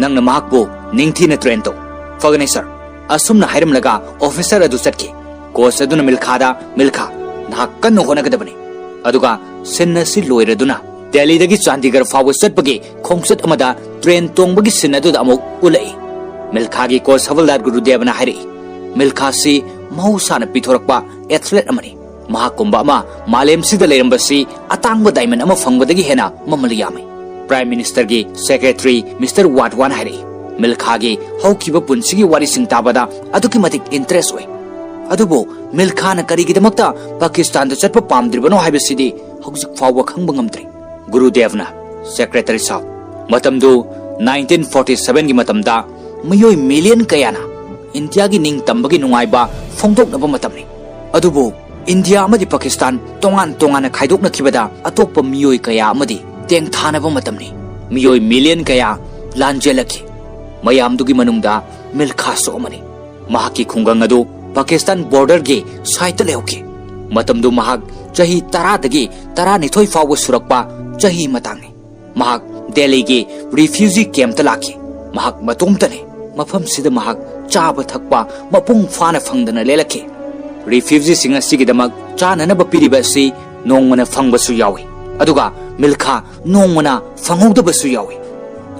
ꯅꯪꯅ ꯃꯍꯥꯛꯄꯨ ꯅꯤꯡꯊꯤꯅ train ꯇꯧ꯫" "ꯐꯒꯅꯤ, sir꯫" ꯑꯁꯨꯝꯅ ꯍꯥꯏꯔꯝꯂꯒ officer ꯑꯗꯨ ꯆꯠꯈꯤ꯫ Coach ꯑꯗꯨꯅ ꯃꯤꯜꯈꯥꯗ, "ꯃꯤꯜꯈꯥ, ꯅꯍꯥꯛ ꯀꯟꯅ ꯍꯣꯠꯅꯒꯗꯕꯅꯤ꯫" ꯑꯗꯨꯒ scene ꯑꯁꯤ ꯂꯣꯏꯔꯗꯨꯅ ꯗꯦꯜꯂꯤꯗꯒꯤ ꯆꯥꯟꯗꯤꯒꯔ ꯐꯥꯎꯕ ꯆꯠꯄꯒꯤ ꯈꯣꯡꯆꯠ ꯑꯃꯗ train ꯇꯣꯡꯕꯒꯤ scene ꯑꯗꯨꯗ ꯑꯃꯨꯛ ꯎꯠꯂꯛꯏ꯫ ꯃꯤꯜꯈꯥꯒꯤ coach ꯍꯕꯜꯗꯥꯔ ꯒꯨꯔꯨꯗꯦꯕꯅ ꯍꯥꯏꯔꯛꯏ, "ꯃꯤꯜꯈꯥꯁꯤ ꯃꯍꯧꯁꯥꯅ ꯄꯤꯊꯣꯔꯛꯄ athlete ꯑꯃꯅꯤ꯫ ꯃꯍꯥꯛꯀꯨꯝꯕ ꯑꯃ ꯃꯥꯂꯦꯝꯁꯤꯗ ꯂꯩꯔꯝꯕꯁꯤ ꯑꯇꯥꯡꯕ diamond ꯑꯃ ꯐꯪꯕꯗꯒꯤ ꯍꯦꯟꯅ ꯃꯃꯜ ꯌꯥꯝꯃꯤ꯫" Prime Ministerꯒꯤ secretary Mister Wadhwan ꯍꯥꯏꯔꯛꯏ, "ꯃꯤꯜꯈꯥꯒꯤ ꯍꯧꯈꯤꯕ ꯄꯨꯟꯁꯤꯒꯤ ꯋꯥꯔꯤꯁꯤꯡ ꯇꯥꯕꯗ ꯑꯗꯨꯛꯀꯤ ꯃꯇꯤꯛ interest ꯑꯣꯏ꯫ ꯑꯗꯨꯕꯨ ꯃꯤꯜꯈꯥꯅ ꯀꯔꯤꯒꯤꯗꯃꯛꯇ ꯄꯥꯀꯤꯁꯇꯥꯟꯗ ꯆꯠꯄ ꯄꯥꯝꯗ꯭ꯔꯤꯕꯅꯣ ꯍꯥꯏꯕꯁꯤꯗꯤ ꯍꯧꯖꯤꯛ ꯐꯥꯎꯕ ꯈꯪꯕ ꯉꯝꯗ꯭ꯔꯤ꯫" ꯒꯨꯔꯨꯗꯦꯕꯅ, "Secretary ꯁꯥꯍꯕ, ꯃꯇꯝꯗꯨ nineteen forty sevenꯒꯤ ꯃꯇꯝꯗ ꯃꯤꯑꯣꯏ million ꯀꯌꯥꯅ ꯏꯟꯗꯤꯌꯥꯒꯤ ꯅꯤꯡꯇꯝꯕꯒꯤ ꯅꯨꯡꯉꯥꯏꯕ ꯐꯣꯡꯗꯣꯛꯅꯕ ꯃꯇꯝꯅꯤ꯫ ꯑꯗꯨꯕꯨ ꯏꯟꯗꯤꯌꯥ ꯑꯃꯗꯤ ꯄꯥꯀꯤꯁꯇꯥꯟ ꯇꯣꯉꯥꯟ ꯇꯣꯉꯥꯟꯅ ꯈꯥꯏꯗꯣꯛꯅꯈꯤꯕꯗ ꯑꯇꯣꯞꯄ ꯃꯤꯑꯣꯏ ꯀꯌꯥ ꯑꯃꯗꯤ ꯇꯦꯡꯊꯥꯅꯕ ꯃꯇꯝꯅꯤ꯫ ꯃꯤꯑꯣꯏ million ꯀꯌꯥ ꯂꯥꯟꯖꯦꯜꯂꯛꯈꯤ꯫ ꯃꯌꯥꯝꯗꯨꯒꯤ ꯃꯅꯨꯡꯗ ꯃꯤꯜꯈꯥꯁꯨ ꯑꯃꯅꯤ꯫ ꯃꯍꯥꯛꯀꯤ ꯈꯨꯡꯒꯪ ꯑꯗꯨ ꯄꯥꯀꯤꯁꯇꯥꯟ ꯕꯣꯔꯗꯔꯒꯤ ꯁꯥꯏꯠꯇ ꯂꯩꯍꯧꯈꯤ꯫ ꯃꯇꯝꯗꯨ ꯃꯍꯥꯛ ꯆꯍꯤ ꯇꯔꯥꯗꯒꯤ ꯇꯔꯥꯅꯤꯊꯣꯏ ꯐꯥꯎꯕ ꯁꯨꯔꯛꯄ ꯆꯍꯤ ꯃꯇꯥꯡꯅꯤ꯫ ꯃꯍꯥꯛ ꯗꯦꯜꯂꯤꯒꯤ ꯔꯤꯐ꯭ꯌꯨꯖꯤ ꯀꯦꯝꯞꯇ ꯂꯥꯛꯈꯤ꯫ ꯃꯍꯥꯛ ꯃꯇꯣꯝꯇꯅꯤ꯫ ꯃꯐꯝꯁꯤꯗ ꯃꯍꯥꯛ ꯆꯥꯕ ꯊꯛꯄ ꯃꯄꯨꯡ ꯐꯥꯅ ꯐꯪꯗꯅ ꯂꯦꯜꯂꯛꯈꯤ꯫ ꯔꯤꯐ꯭ꯌꯨꯖꯤꯁꯤꯡ ꯑꯁꯤꯒꯤꯗꯃꯛ ꯆꯥꯅꯅꯕ ꯄꯤꯔꯤꯕ ꯑꯁꯤ ꯅꯣꯡꯃꯅ ꯐꯪꯕꯁꯨ ꯌꯥꯎꯏ, ꯑꯗꯨꯒ ꯃꯤꯜꯈꯥ ꯅꯣꯡꯃꯅ ꯐꯪꯍꯧꯗꯕꯁꯨ ꯌꯥꯎꯏ꯫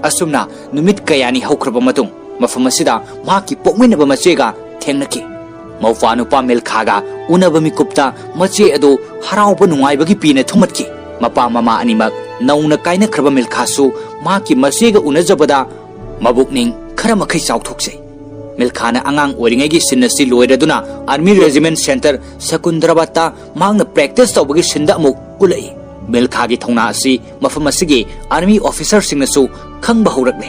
ꯑꯁꯨꯝꯅ ꯅꯨꯃꯤꯠ ꯀꯌꯥꯅꯤ ꯍꯧꯈ꯭ꯔꯕ ꯃꯇꯨꯡ, ꯃꯐꯝ ꯑꯁꯤꯗ ꯃꯍꯥꯛꯀꯤ ꯄꯣꯛꯃꯤꯟꯅꯕ ꯃꯆꯦꯒ ꯊꯦꯡꯅꯈꯤ꯫ ꯃꯧꯄꯥ ꯅꯨꯄꯥ ꯃꯤꯜꯈꯥꯒ ꯎꯅꯕ ꯃꯤꯀꯨꯞꯇ ꯃꯆꯦ ꯑꯗꯨ ꯍꯔꯥꯎꯕ ꯅꯨꯡꯉꯥꯏꯕꯒꯤ ꯄꯤꯅ ꯊꯨꯝꯃꯠꯈꯤ꯫ ꯃꯄꯥ ꯃꯃꯥ ꯑꯅꯤꯃꯛ ꯅꯧꯅ ꯀꯥꯏꯅꯈ꯭ꯔꯕ ꯃꯤꯜꯈꯥꯁꯨ ꯃꯍꯥꯛꯀꯤ ꯃꯆꯦꯒ ꯎꯅꯖꯕꯗ ꯃꯕꯨꯛꯅꯤꯡ ꯈꯔ ꯃꯈꯩ ꯆꯥꯎꯊꯣꯛꯆꯩ꯫ ꯃꯤꯜꯈꯥꯅ ꯑꯉꯥꯡ ꯑꯣꯏꯔꯤꯉꯩꯒꯤ ꯁꯤꯟ ꯑꯁꯤ ꯂꯣꯏꯔꯗꯨꯅ ꯑꯥꯔꯃꯤ ꯔꯦꯖꯤꯃꯦꯟ ꯁꯦꯟꯇꯔ ꯁꯦꯀꯨꯟꯗ꯭ꯔꯕꯥꯗꯇ ꯃꯍꯥꯛꯅ ꯄ꯭ꯔꯦꯛꯇꯤꯁ ꯇꯧꯕꯒꯤ ꯁꯤꯟꯗ ꯑꯃꯨꯛ ꯎꯠꯂꯛꯏ꯫ ꯃꯤꯜꯈꯥꯒꯤ ꯊꯧꯅꯥ ꯑꯁꯤ ꯃꯐꯝ ꯑꯁꯤꯒꯤ ꯑꯥꯔꯃꯤ ꯑꯣꯐꯤꯁꯔꯁꯤꯡꯅꯁꯨ ꯈꯪꯕ ꯍꯧꯔꯛꯂꯦ꯫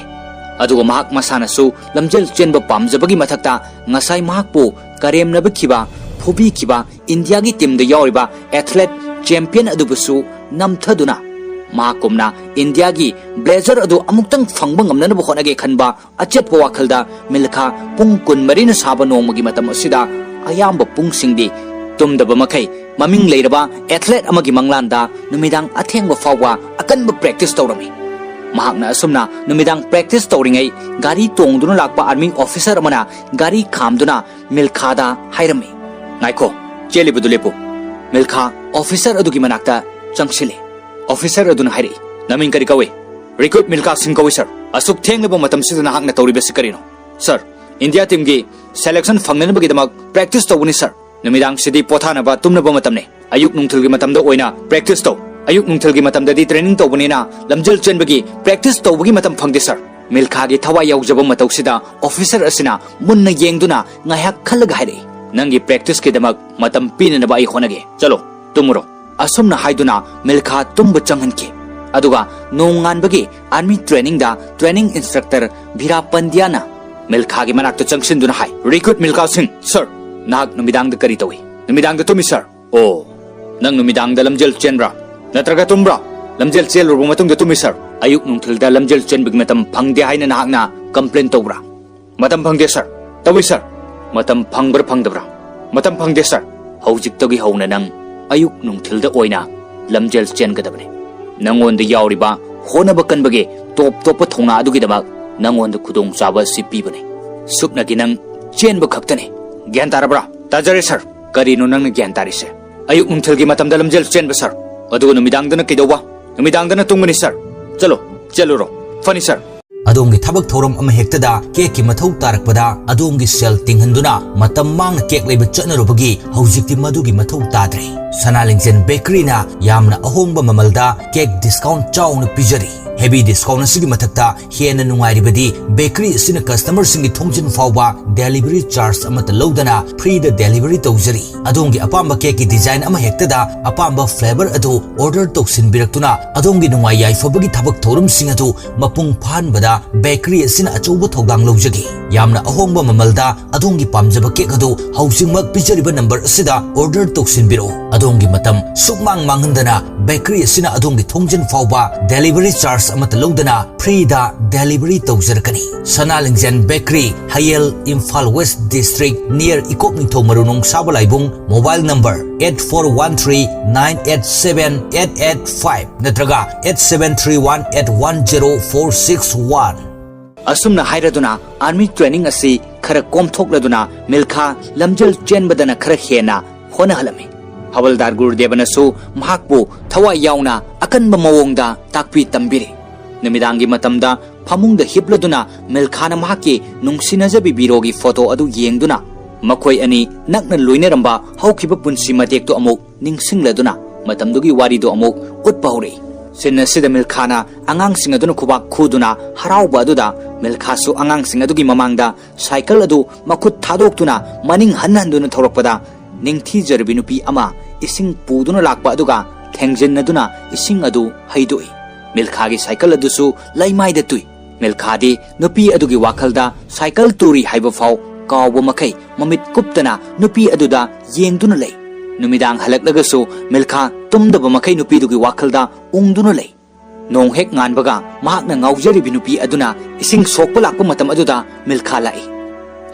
ꯑꯗꯨꯒ ꯃꯍꯥꯛ ꯃꯁꯥꯅꯁꯨ ꯂꯝꯖꯦꯜ ꯆꯦꯟꯕ ꯄꯥꯝꯖꯕꯒꯤ ꯃꯊꯛꯇ ꯉꯁꯥꯏ ꯃꯍꯥꯛꯄꯨ ꯀꯔꯦꯝꯅꯕꯤꯈꯤꯕ, ꯐꯨꯕꯤꯈꯤꯕ ꯏꯟꯗꯤꯌꯥꯒꯤ ꯇꯤꯝꯗ ꯌꯥꯎꯔꯤꯕ ꯑꯦꯊꯂꯦꯠ ꯆꯦꯝꯄꯤꯌꯟ ꯑꯗꯨꯕꯨꯁꯨ ꯅꯝꯊꯗꯨꯅ ꯃꯍꯥꯛꯀꯨꯝꯅ ꯏꯟꯗꯤꯌꯥꯒꯤ ꯕ꯭ꯂꯦꯖꯔ ꯑꯗꯨ ꯑꯃꯨꯛꯇꯪ ꯐꯪꯕ ꯉꯝꯅꯅꯕ ꯍꯣꯠꯅꯒꯦ ꯈꯟꯕ ꯑꯆꯦꯠꯄ ꯋꯥꯈꯜꯗ ꯃꯤꯜꯈꯥ ꯄꯨꯡ ꯀꯨꯟꯃꯔꯤꯅ ꯁꯥꯕ ꯅꯣꯡꯃꯒꯤ ꯃꯇꯝ ꯑꯁꯤꯗ ꯑꯌꯥꯝꯕ ꯄꯨꯡꯁꯤꯡꯗꯤ ꯇꯨꯝꯗꯕ ꯃꯈꯩ ꯃꯃꯤꯡ ꯂꯩꯔꯕ ꯑꯦꯊꯂꯦꯠ ꯑꯃꯒꯤ ꯃꯪꯂꯥꯟꯗ ꯅꯨꯃꯤꯗꯥꯡ ꯑꯊꯦꯡꯕ ꯐꯥꯎꯕ ꯑꯀꯟꯕ ꯄ꯭ꯔꯦꯛꯇꯤꯁ ꯇꯧꯔꯝꯃꯤ꯫ ꯃꯍꯥꯛꯅ ꯑꯁꯨꯝꯅ ꯅꯨꯃꯤꯗꯥꯡ ꯄ꯭ꯔꯦꯛꯇꯤꯁ ꯇꯧꯔꯤꯉꯩ ꯒꯥꯔꯤ ꯇꯣꯡꯗꯨꯅ ꯂꯥꯛꯄ ꯑꯥꯔꯃꯤ ꯑꯣꯐꯤꯁꯔ ꯑꯃꯅ ꯒꯥꯔꯤ ꯈꯥꯝꯗꯨꯅ ꯃꯤꯜꯈꯥꯗ ꯍꯥꯏꯔꯝꯃꯤ, "ꯉꯥꯏꯈꯣ, ꯆꯦꯜꯂꯤꯕꯗꯨ ꯂꯦꯞꯄꯨ꯫" ꯃꯤꯜꯈꯥ ꯑꯣꯐꯤꯁꯔ ꯑꯗꯨꯒꯤ ꯃꯅꯥꯛꯇ ꯆꯪꯁꯤꯜꯂꯤ꯫ ꯑꯣꯐꯤꯁꯔ ꯑꯗꯨꯅ ꯍꯥꯏꯔꯛꯏ, "ꯅꯃꯤꯡ ꯀꯔꯤ ꯀꯧꯏ?" "ꯔꯤꯀ꯭ꯔꯨꯠ ꯃꯤꯜꯈꯥ ꯁꯤꯡ ꯀꯧꯏ, ꯁꯥꯔ꯫" "ꯑꯁꯨꯛ ꯊꯦꯡꯂꯕ ꯃꯇꯝꯁꯤꯗ ꯅꯍꯥꯛꯅ ꯇꯧꯔꯤꯕꯁꯤ ꯀꯔꯤꯅꯣ?" "ꯁꯥꯔ, ꯏꯟꯗꯤꯌꯥ ꯇꯤꯝꯒꯤ ꯁꯦꯂꯦꯛꯁꯟ ꯐꯪꯅꯅꯕꯒꯤꯗꯃꯛ ꯄ꯭ꯔꯦꯛꯇꯤꯁ ꯇꯧꯕꯅꯤ, ꯁꯥꯔ꯫ ꯅꯨꯃꯤꯗꯥꯡꯁꯤꯗꯤ ꯄꯣꯊꯥꯅꯕ, ꯇꯨꯝꯅꯕ ꯃꯇꯝꯅꯤ꯫ ꯑꯌꯨꯛ ꯅꯨꯡꯊꯤꯜꯒꯤ ꯃꯇꯝꯗ ꯑꯣꯏꯅ ꯄ꯭ꯔꯦꯛꯇꯤꯁ ꯇꯧ꯫ ꯑꯌꯨꯛ ꯅꯨꯡꯊꯤꯜꯒꯤ ꯃꯇꯝꯗꯗꯤ ꯇ꯭ꯔꯦꯅꯤꯡ ꯇꯧꯕꯅꯤꯅ ꯂꯝꯖꯦꯜ ꯆꯦꯟꯕꯒꯤ ꯄ꯭ꯔꯦꯛꯇꯤꯁ ꯇꯧꯕꯒꯤ ꯃꯇꯝ ꯐꯪꯗꯦ, ꯁꯥꯔ꯫" ꯃꯤꯜꯈꯥꯒꯤ ꯊꯋꯥꯏ ꯌꯥꯎꯖꯕ ꯃꯇꯧꯁꯤꯗ ꯑꯣꯐꯤꯁꯔ ꯑꯁꯤꯅ ꯃꯨꯟꯅ ꯌꯦꯡꯗꯨꯅ ꯉꯥꯏꯍꯥꯛ ꯈꯜꯂꯒ ꯍꯥꯏꯔꯛꯏ, "ꯅꯪꯒꯤ ꯄ꯭ꯔꯦꯛꯇꯤꯁꯀꯤꯗꯃꯛ ꯃꯇꯝ ꯄꯤꯅꯅꯕ ꯑꯩ ꯍꯣꯠꯅꯒꯦ꯫ ꯆꯠꯂꯣ, ꯇꯨꯝꯃꯨꯔꯣ꯫" ꯑꯁꯨꯝꯅ ꯍꯥꯏꯗꯨꯅ ꯃꯤꯜꯈꯥ ꯇꯨꯝꯕ ꯆꯪꯍꯟꯈꯤ꯫ ꯑꯗꯨꯒ ꯅꯣꯡꯉꯥꯟꯕꯒꯤ ꯑꯥꯔꯃꯤ ꯇ꯭ꯔꯦꯅꯤꯡꯗ ꯇ꯭ꯔꯦꯅꯤꯡ ꯏꯟꯁꯇ꯭ꯔꯛꯇꯔ ꯚꯤꯔꯥ ꯄꯟꯗ꯭ꯌꯥꯅ ꯃꯤꯜꯈꯥꯒꯤ ꯃꯅꯥꯛꯇ ꯆꯪꯁꯤꯟꯗꯨꯅ ꯍꯥꯏ, "ꯔꯤꯀ꯭ꯔꯨꯠ ꯃꯤꯜꯈꯥ ꯁꯤꯡ, ꯁꯥꯔ, ꯅꯍꯥꯛ ꯅꯨꯃꯤꯗꯥꯡꯗ ꯀꯔꯤ ꯇꯧꯏ?" "ꯅꯨꯃꯤꯗꯥꯡꯗ ꯇꯨꯝꯃꯤ, ꯁꯥꯔ꯫" "ꯑꯣ, ꯅꯪ ꯅꯨꯃꯤꯗꯥꯡꯗ ꯂꯝꯖꯦꯜ ꯆꯦꯟꯕ꯭ꯔꯥ? ꯅꯠꯇ꯭ꯔꯒ ꯇꯨꯝꯕ꯭ꯔꯥ?" "ꯂꯝꯖꯦꯜ ꯆꯦꯜꯂꯨꯔꯕ ꯃꯇꯨꯡꯗ ꯇꯨꯝꯃꯤ, ꯁꯥꯔ꯫" "ꯑꯌꯨꯛ ꯅꯨꯡꯊꯤꯜꯗ ꯂꯝꯖꯦꯜ ꯆꯦꯟꯕꯒꯤ ꯃꯇꯝ ꯐꯪꯗꯦ ꯍꯥꯏꯅ ꯅꯍꯥꯛꯅ ꯀꯝꯄ꯭ꯂꯦꯟ ꯇꯧꯕ꯭ꯔꯥ?" "ꯃꯇꯝ ꯐꯪꯗꯦ, ꯁꯥꯔ꯫" "ꯇꯧꯏ, ꯁꯥꯔ꯫" ꯃꯇꯝ ꯐꯪꯕ꯭ꯔꯥ ꯐꯪꯗꯕ꯭ꯔꯥ? ꯃꯇꯝ ꯐꯪꯗꯦ, ꯁꯥꯔ꯫ ꯍꯧꯖꯤꯛꯇꯒꯤ ꯍꯧꯅ ꯅꯪ ꯑꯌꯨꯛ ꯅꯨꯡꯊꯤꯜꯗ ꯑꯣꯏꯅ ꯂꯝꯖꯦꯜ ꯆꯦꯟꯒꯗꯕꯅꯤ꯫ ꯅꯪꯉꯣꯟꯗ ꯌꯥꯎꯔꯤꯕ ꯍꯣꯠꯅꯕ ꯀꯟꯕꯒꯤ ꯇꯣꯞ ꯇꯣꯞꯄ ꯊꯧꯅꯥ ꯑꯗꯨꯒꯤꯗꯃꯛ ꯅꯪꯉꯣꯟꯗ ꯈꯨꯗꯣꯡꯆꯥꯕ ꯑꯁꯤ ꯄꯤꯕꯅꯤ꯫ ꯁꯨꯞꯅꯒꯤ ꯅꯪ ꯆꯦꯟꯕ ꯈꯛꯇꯅꯤ꯫ ꯒ꯭ꯌꯥꯟ ꯇꯥꯔꯕ꯭ꯔꯥ? ꯇꯥꯖꯔꯦ, ꯁꯥꯔ꯫ ꯀꯔꯤꯅꯣ ꯅꯪꯅ ꯒ꯭ꯌꯥꯟ ꯇꯥꯔꯤꯁꯦ? ꯑꯌꯨꯛ ꯅꯨꯡꯊꯤꯜꯒꯤ ꯃꯇꯝꯗ ꯂꯝꯖꯦꯜ ꯆꯦꯟꯕ, ꯁꯥꯔ꯫ ꯑꯗꯨꯒ ꯅꯨꯃꯤꯗꯥꯡꯗꯅ ꯀꯩꯗꯧꯕ? ꯅꯨꯃꯤꯗꯥꯡꯗꯅ ꯇꯨꯝꯒꯅꯤ, ꯁꯥꯔ꯫ ꯆꯠꯂꯣ, ꯆꯦꯜꯂꯨꯔꯣ꯫ ꯐꯅꯤ, ꯁꯥꯔ꯫ ꯑꯗꯣꯝꯒꯤ ꯊꯕꯛ ꯊꯧꯔꯝ ꯑꯃ ꯍꯦꯛꯇꯗ ꯀꯦꯛꯀꯤ ꯃꯊꯧ ꯇꯥꯔꯛꯄꯗ ꯑꯗꯣꯝꯒꯤ ꯁꯦꯜ ꯇꯤꯡꯍꯟꯗꯨꯅ ꯃꯇꯝ ꯃꯥꯡꯅ ꯀꯦꯛ ꯂꯩꯕ ꯆꯠꯅꯔꯨꯕꯒꯤ ꯍꯧꯖꯤꯛꯇꯤ ꯃꯗꯨꯒꯤ ꯃꯊꯧ ꯇꯥꯗ꯭ꯔꯦ꯫ ꯁꯅꯥ ꯂꯤꯡꯖꯦꯜ ꯕꯦꯀꯔꯤꯅ ꯌꯥꯝꯅ ꯑꯍꯣꯡꯕ ꯃꯃꯜꯗ ꯀꯦꯛ ꯗꯤꯁꯀꯥꯎꯟ ꯆꯥꯎꯅ ꯄꯤꯖꯔꯤ꯫ ꯍꯦꯚꯤ ꯗꯤꯁꯀꯥꯎꯟ ꯑꯁꯤꯒꯤ ꯃꯊꯛꯇ ꯍꯦꯟꯅ ꯅꯨꯡꯉꯥꯏꯔꯤꯕꯗꯤ ꯕꯦꯀꯔꯤ ꯑꯁꯤꯅ ꯀꯁꯇꯃꯔꯁꯤꯡꯒꯤ ꯊꯣꯡꯖꯤꯟ ꯐꯥꯎꯕ ꯗꯦꯂꯤꯚꯔꯤ ꯆꯥꯔꯖ ꯑꯃꯠꯇ ꯂꯧꯗꯅ ꯐ꯭ꯔꯤꯗ ꯗꯦꯂꯤꯚꯔꯤ ꯇꯧꯖꯔꯤ꯫ ꯑꯗꯣꯝꯒꯤ ꯑꯄꯥꯝꯕ ꯀꯦꯛꯀꯤ ꯗꯤꯖꯥꯏꯟ ꯑꯃ ꯍꯦꯛꯇꯗ ꯑꯄꯥꯝꯕ ꯐ꯭ꯂꯦꯚꯔ ꯑꯗꯨ ꯑꯣꯔꯗꯔ ꯇꯧꯁꯤꯟꯕꯤꯔꯛꯇꯨꯅ ꯑꯗꯣꯝꯒꯤ ꯅꯨꯡꯉꯥꯏ ꯌꯥꯏꯐꯕꯒꯤ ꯊꯕꯛ ꯊꯧꯔꯝꯁꯤꯡ ꯑꯗꯨ ꯃꯄꯨꯡ ꯐꯥꯍꯟꯕꯗ ꯕꯦꯀꯔꯤ ꯑꯁꯤꯅ ꯑꯆꯧꯕ ꯊꯧꯗꯥꯡ ꯂꯧꯖꯒꯦ꯫ ꯌꯥꯝꯅ ꯑꯍꯣꯡꯕ ꯃꯃꯜꯗ ꯑꯗꯣꯝꯒꯤ ꯄꯥꯝꯖꯕ ꯀꯦꯛ ꯑꯗꯨ ꯍꯧꯖꯤꯛꯃꯛ ꯄꯤꯖꯔꯤꯕ ꯅꯝꯕꯔ ꯑꯁꯤꯗ ꯑꯣꯔꯗꯔ ꯇꯧꯁꯤꯟꯕꯤꯔꯛꯎ꯫ ꯑꯗꯣꯝꯒꯤ ꯃꯇꯝ ꯁꯨꯛꯃꯥꯡ ꯃꯥꯡꯍꯟꯗꯅ ꯕꯦꯀꯔꯤ ꯑꯁꯤꯅ ꯑꯗꯣꯝꯒꯤ ꯊꯣꯡꯖꯤꯟ ꯐꯥꯎꯕ ꯗꯦꯂꯤꯚꯔꯤ ꯆꯥꯔꯖ ꯑꯃꯠꯇ ꯂꯧꯗꯅ ꯐ꯭ꯔꯤꯗ ꯗꯦꯂꯤꯚꯔꯤ ꯇꯧꯖꯔꯛꯀꯅꯤ꯫ ꯁꯅꯥ ꯂꯤꯡꯖꯦꯜ ꯕꯦꯀꯔꯤ, ꯍꯌꯦꯜ, ꯏꯝꯐꯥꯜ ꯋꯦꯁ ꯗꯤꯁꯇ꯭ꯔꯤꯛ, ꯅꯤꯌꯔ ꯏꯀꯣꯛ ꯅꯤꯡꯊꯧ ꯃꯔꯨ ꯅꯣꯡꯁꯥꯕ ꯂꯥꯏꯕꯨꯡ꯫ Mobile number eight four one three nine eight seven eight eight five ꯅꯠꯇ꯭ꯔꯒ eight seven three one eight one zero four six one꯫ ꯑꯁꯨꯝꯅ ꯍꯥꯏꯔꯗꯨꯅ ꯑꯥꯔꯃꯤ ꯇ꯭ꯔꯦꯅꯤꯡ ꯑꯁꯤ ꯈꯔ ꯀꯣꯝꯊꯣꯛꯂꯗꯨꯅ ꯃꯤꯜꯈꯥ ꯂꯝꯖꯦꯜ ꯆꯦꯟꯕꯗꯅ ꯈꯔ ꯍꯦꯟꯅ ꯍꯣꯠꯅꯍꯜꯂꯝꯃꯤ꯫ ꯍꯋꯜꯗꯥꯔ ꯒꯨꯔꯨꯗꯦꯕꯅꯁꯨ ꯃꯍꯥꯛꯄꯨ ꯊꯋꯥꯏ ꯌꯥꯎꯅ ꯑꯀꯟꯕ ꯃꯑꯣꯡꯗ ꯇꯥꯛꯄꯤ ꯇꯝꯕꯤꯔꯤ꯫ ꯅꯨꯃꯤꯗꯥꯡꯒꯤ ꯃꯇꯝꯗ ꯐꯃꯨꯡꯗ ꯍꯤꯞꯂꯗꯨꯅ ꯃꯤꯜꯈꯥꯅ ꯃꯍꯥꯛꯀꯤ ꯅꯨꯡꯁꯤꯅꯖꯕꯤ ꯕꯤꯔꯣꯒꯤ ꯐꯣꯇꯣ ꯑꯗꯨ ꯌꯦꯡꯗꯨꯅ ꯃꯈꯣꯏ ꯑꯅꯤ ꯅꯛꯅ ꯂꯣꯏꯅꯔꯝꯕ ꯍꯧꯈꯤꯕ ꯄꯨꯟꯁꯤ ꯃꯇꯦꯛꯇꯨ ꯑꯃꯨꯛ ꯅꯤꯡꯁꯤꯡꯂꯗꯨꯅ ꯃꯇꯝꯗꯨꯒꯤ ꯋꯥꯔꯤꯗꯨ ꯑꯃꯨꯛ ꯎꯠꯄ ꯍꯧꯔꯛꯏ꯫ ꯁꯤꯟ ꯑꯁꯤꯗ ꯃꯤꯜꯈꯥꯅ ꯑꯉꯥꯡꯁꯤꯡ ꯑꯗꯨꯅ ꯈꯨꯕꯥꯛ ꯈꯨꯗꯨꯅ ꯍꯔꯥꯎꯕ ꯑꯗꯨꯗ ꯃꯤꯜꯈꯥꯁꯨ ꯑꯉꯥꯡꯁꯤꯡ ꯑꯗꯨꯒꯤ ꯃꯃꯥꯡꯗ ꯁꯥꯏꯀꯜ ꯑꯗꯨ ꯃꯈꯨꯠ ꯊꯥꯗꯣꯛꯇꯨꯅ ꯃꯅꯤꯡ ꯍꯟ ꯍꯟꯗꯨꯅ ꯊꯧꯔꯛꯄꯗ ꯅꯤꯡꯊꯤꯖꯔꯕꯤ ꯅꯨꯄꯤ ꯑꯃ ꯏꯁꯤꯡ ꯄꯨꯗꯨꯅ ꯂꯥꯛꯄ ꯑꯗꯨꯒ ꯊꯦꯡꯖꯤꯟꯅꯗꯨꯅ ꯏꯁꯤꯡ ꯑꯗꯨ ꯍꯩꯗꯣꯛꯏ꯫ ꯃꯤꯜꯈꯥꯒꯤ ꯁꯥꯏꯀꯜ ꯑꯗꯨꯁꯨ ꯂꯩꯃꯥꯏꯗ ꯇꯨꯏ꯫ ꯃꯤꯜꯈꯥꯗꯤ ꯅꯨꯄꯤ ꯑꯗꯨꯒꯤ ꯋꯥꯈꯜꯗ ꯁꯥꯏꯀꯜ ꯇꯨꯔꯤ ꯍꯥꯏꯕ ꯐꯥꯎ ꯀꯥꯎꯕ ꯃꯈꯩ ꯃꯃꯤꯠ ꯀꯨꯞꯇꯅ ꯅꯨꯄꯤ ꯑꯗꯨꯗ ꯌꯦꯡꯗꯨꯅ ꯂꯩ꯫ ꯅꯨꯃꯤꯗꯥꯡ ꯍꯜꯂꯛꯂꯒꯁꯨ ꯃꯤꯜꯈꯥ ꯇꯨꯝꯗꯕ ꯃꯈꯩ ꯅꯨꯄꯤꯗꯨꯒꯤ ꯋꯥꯈꯜꯗ ꯎꯪꯗꯨꯅ ꯂꯩ꯫ ꯅꯣꯡ ꯍꯦꯛ ꯉꯥꯟꯕꯒ ꯃꯍꯥꯛꯅ ꯉꯥꯎꯖꯔꯤꯕꯤ ꯅꯨꯄꯤ ꯑꯗꯨꯅ ꯏꯁꯤꯡ ꯁꯣꯛꯄ ꯂꯥꯛꯄ ꯃꯇꯝ ꯑꯗꯨꯗ ꯃꯤꯜꯈꯥ ꯂꯥꯛꯏ꯫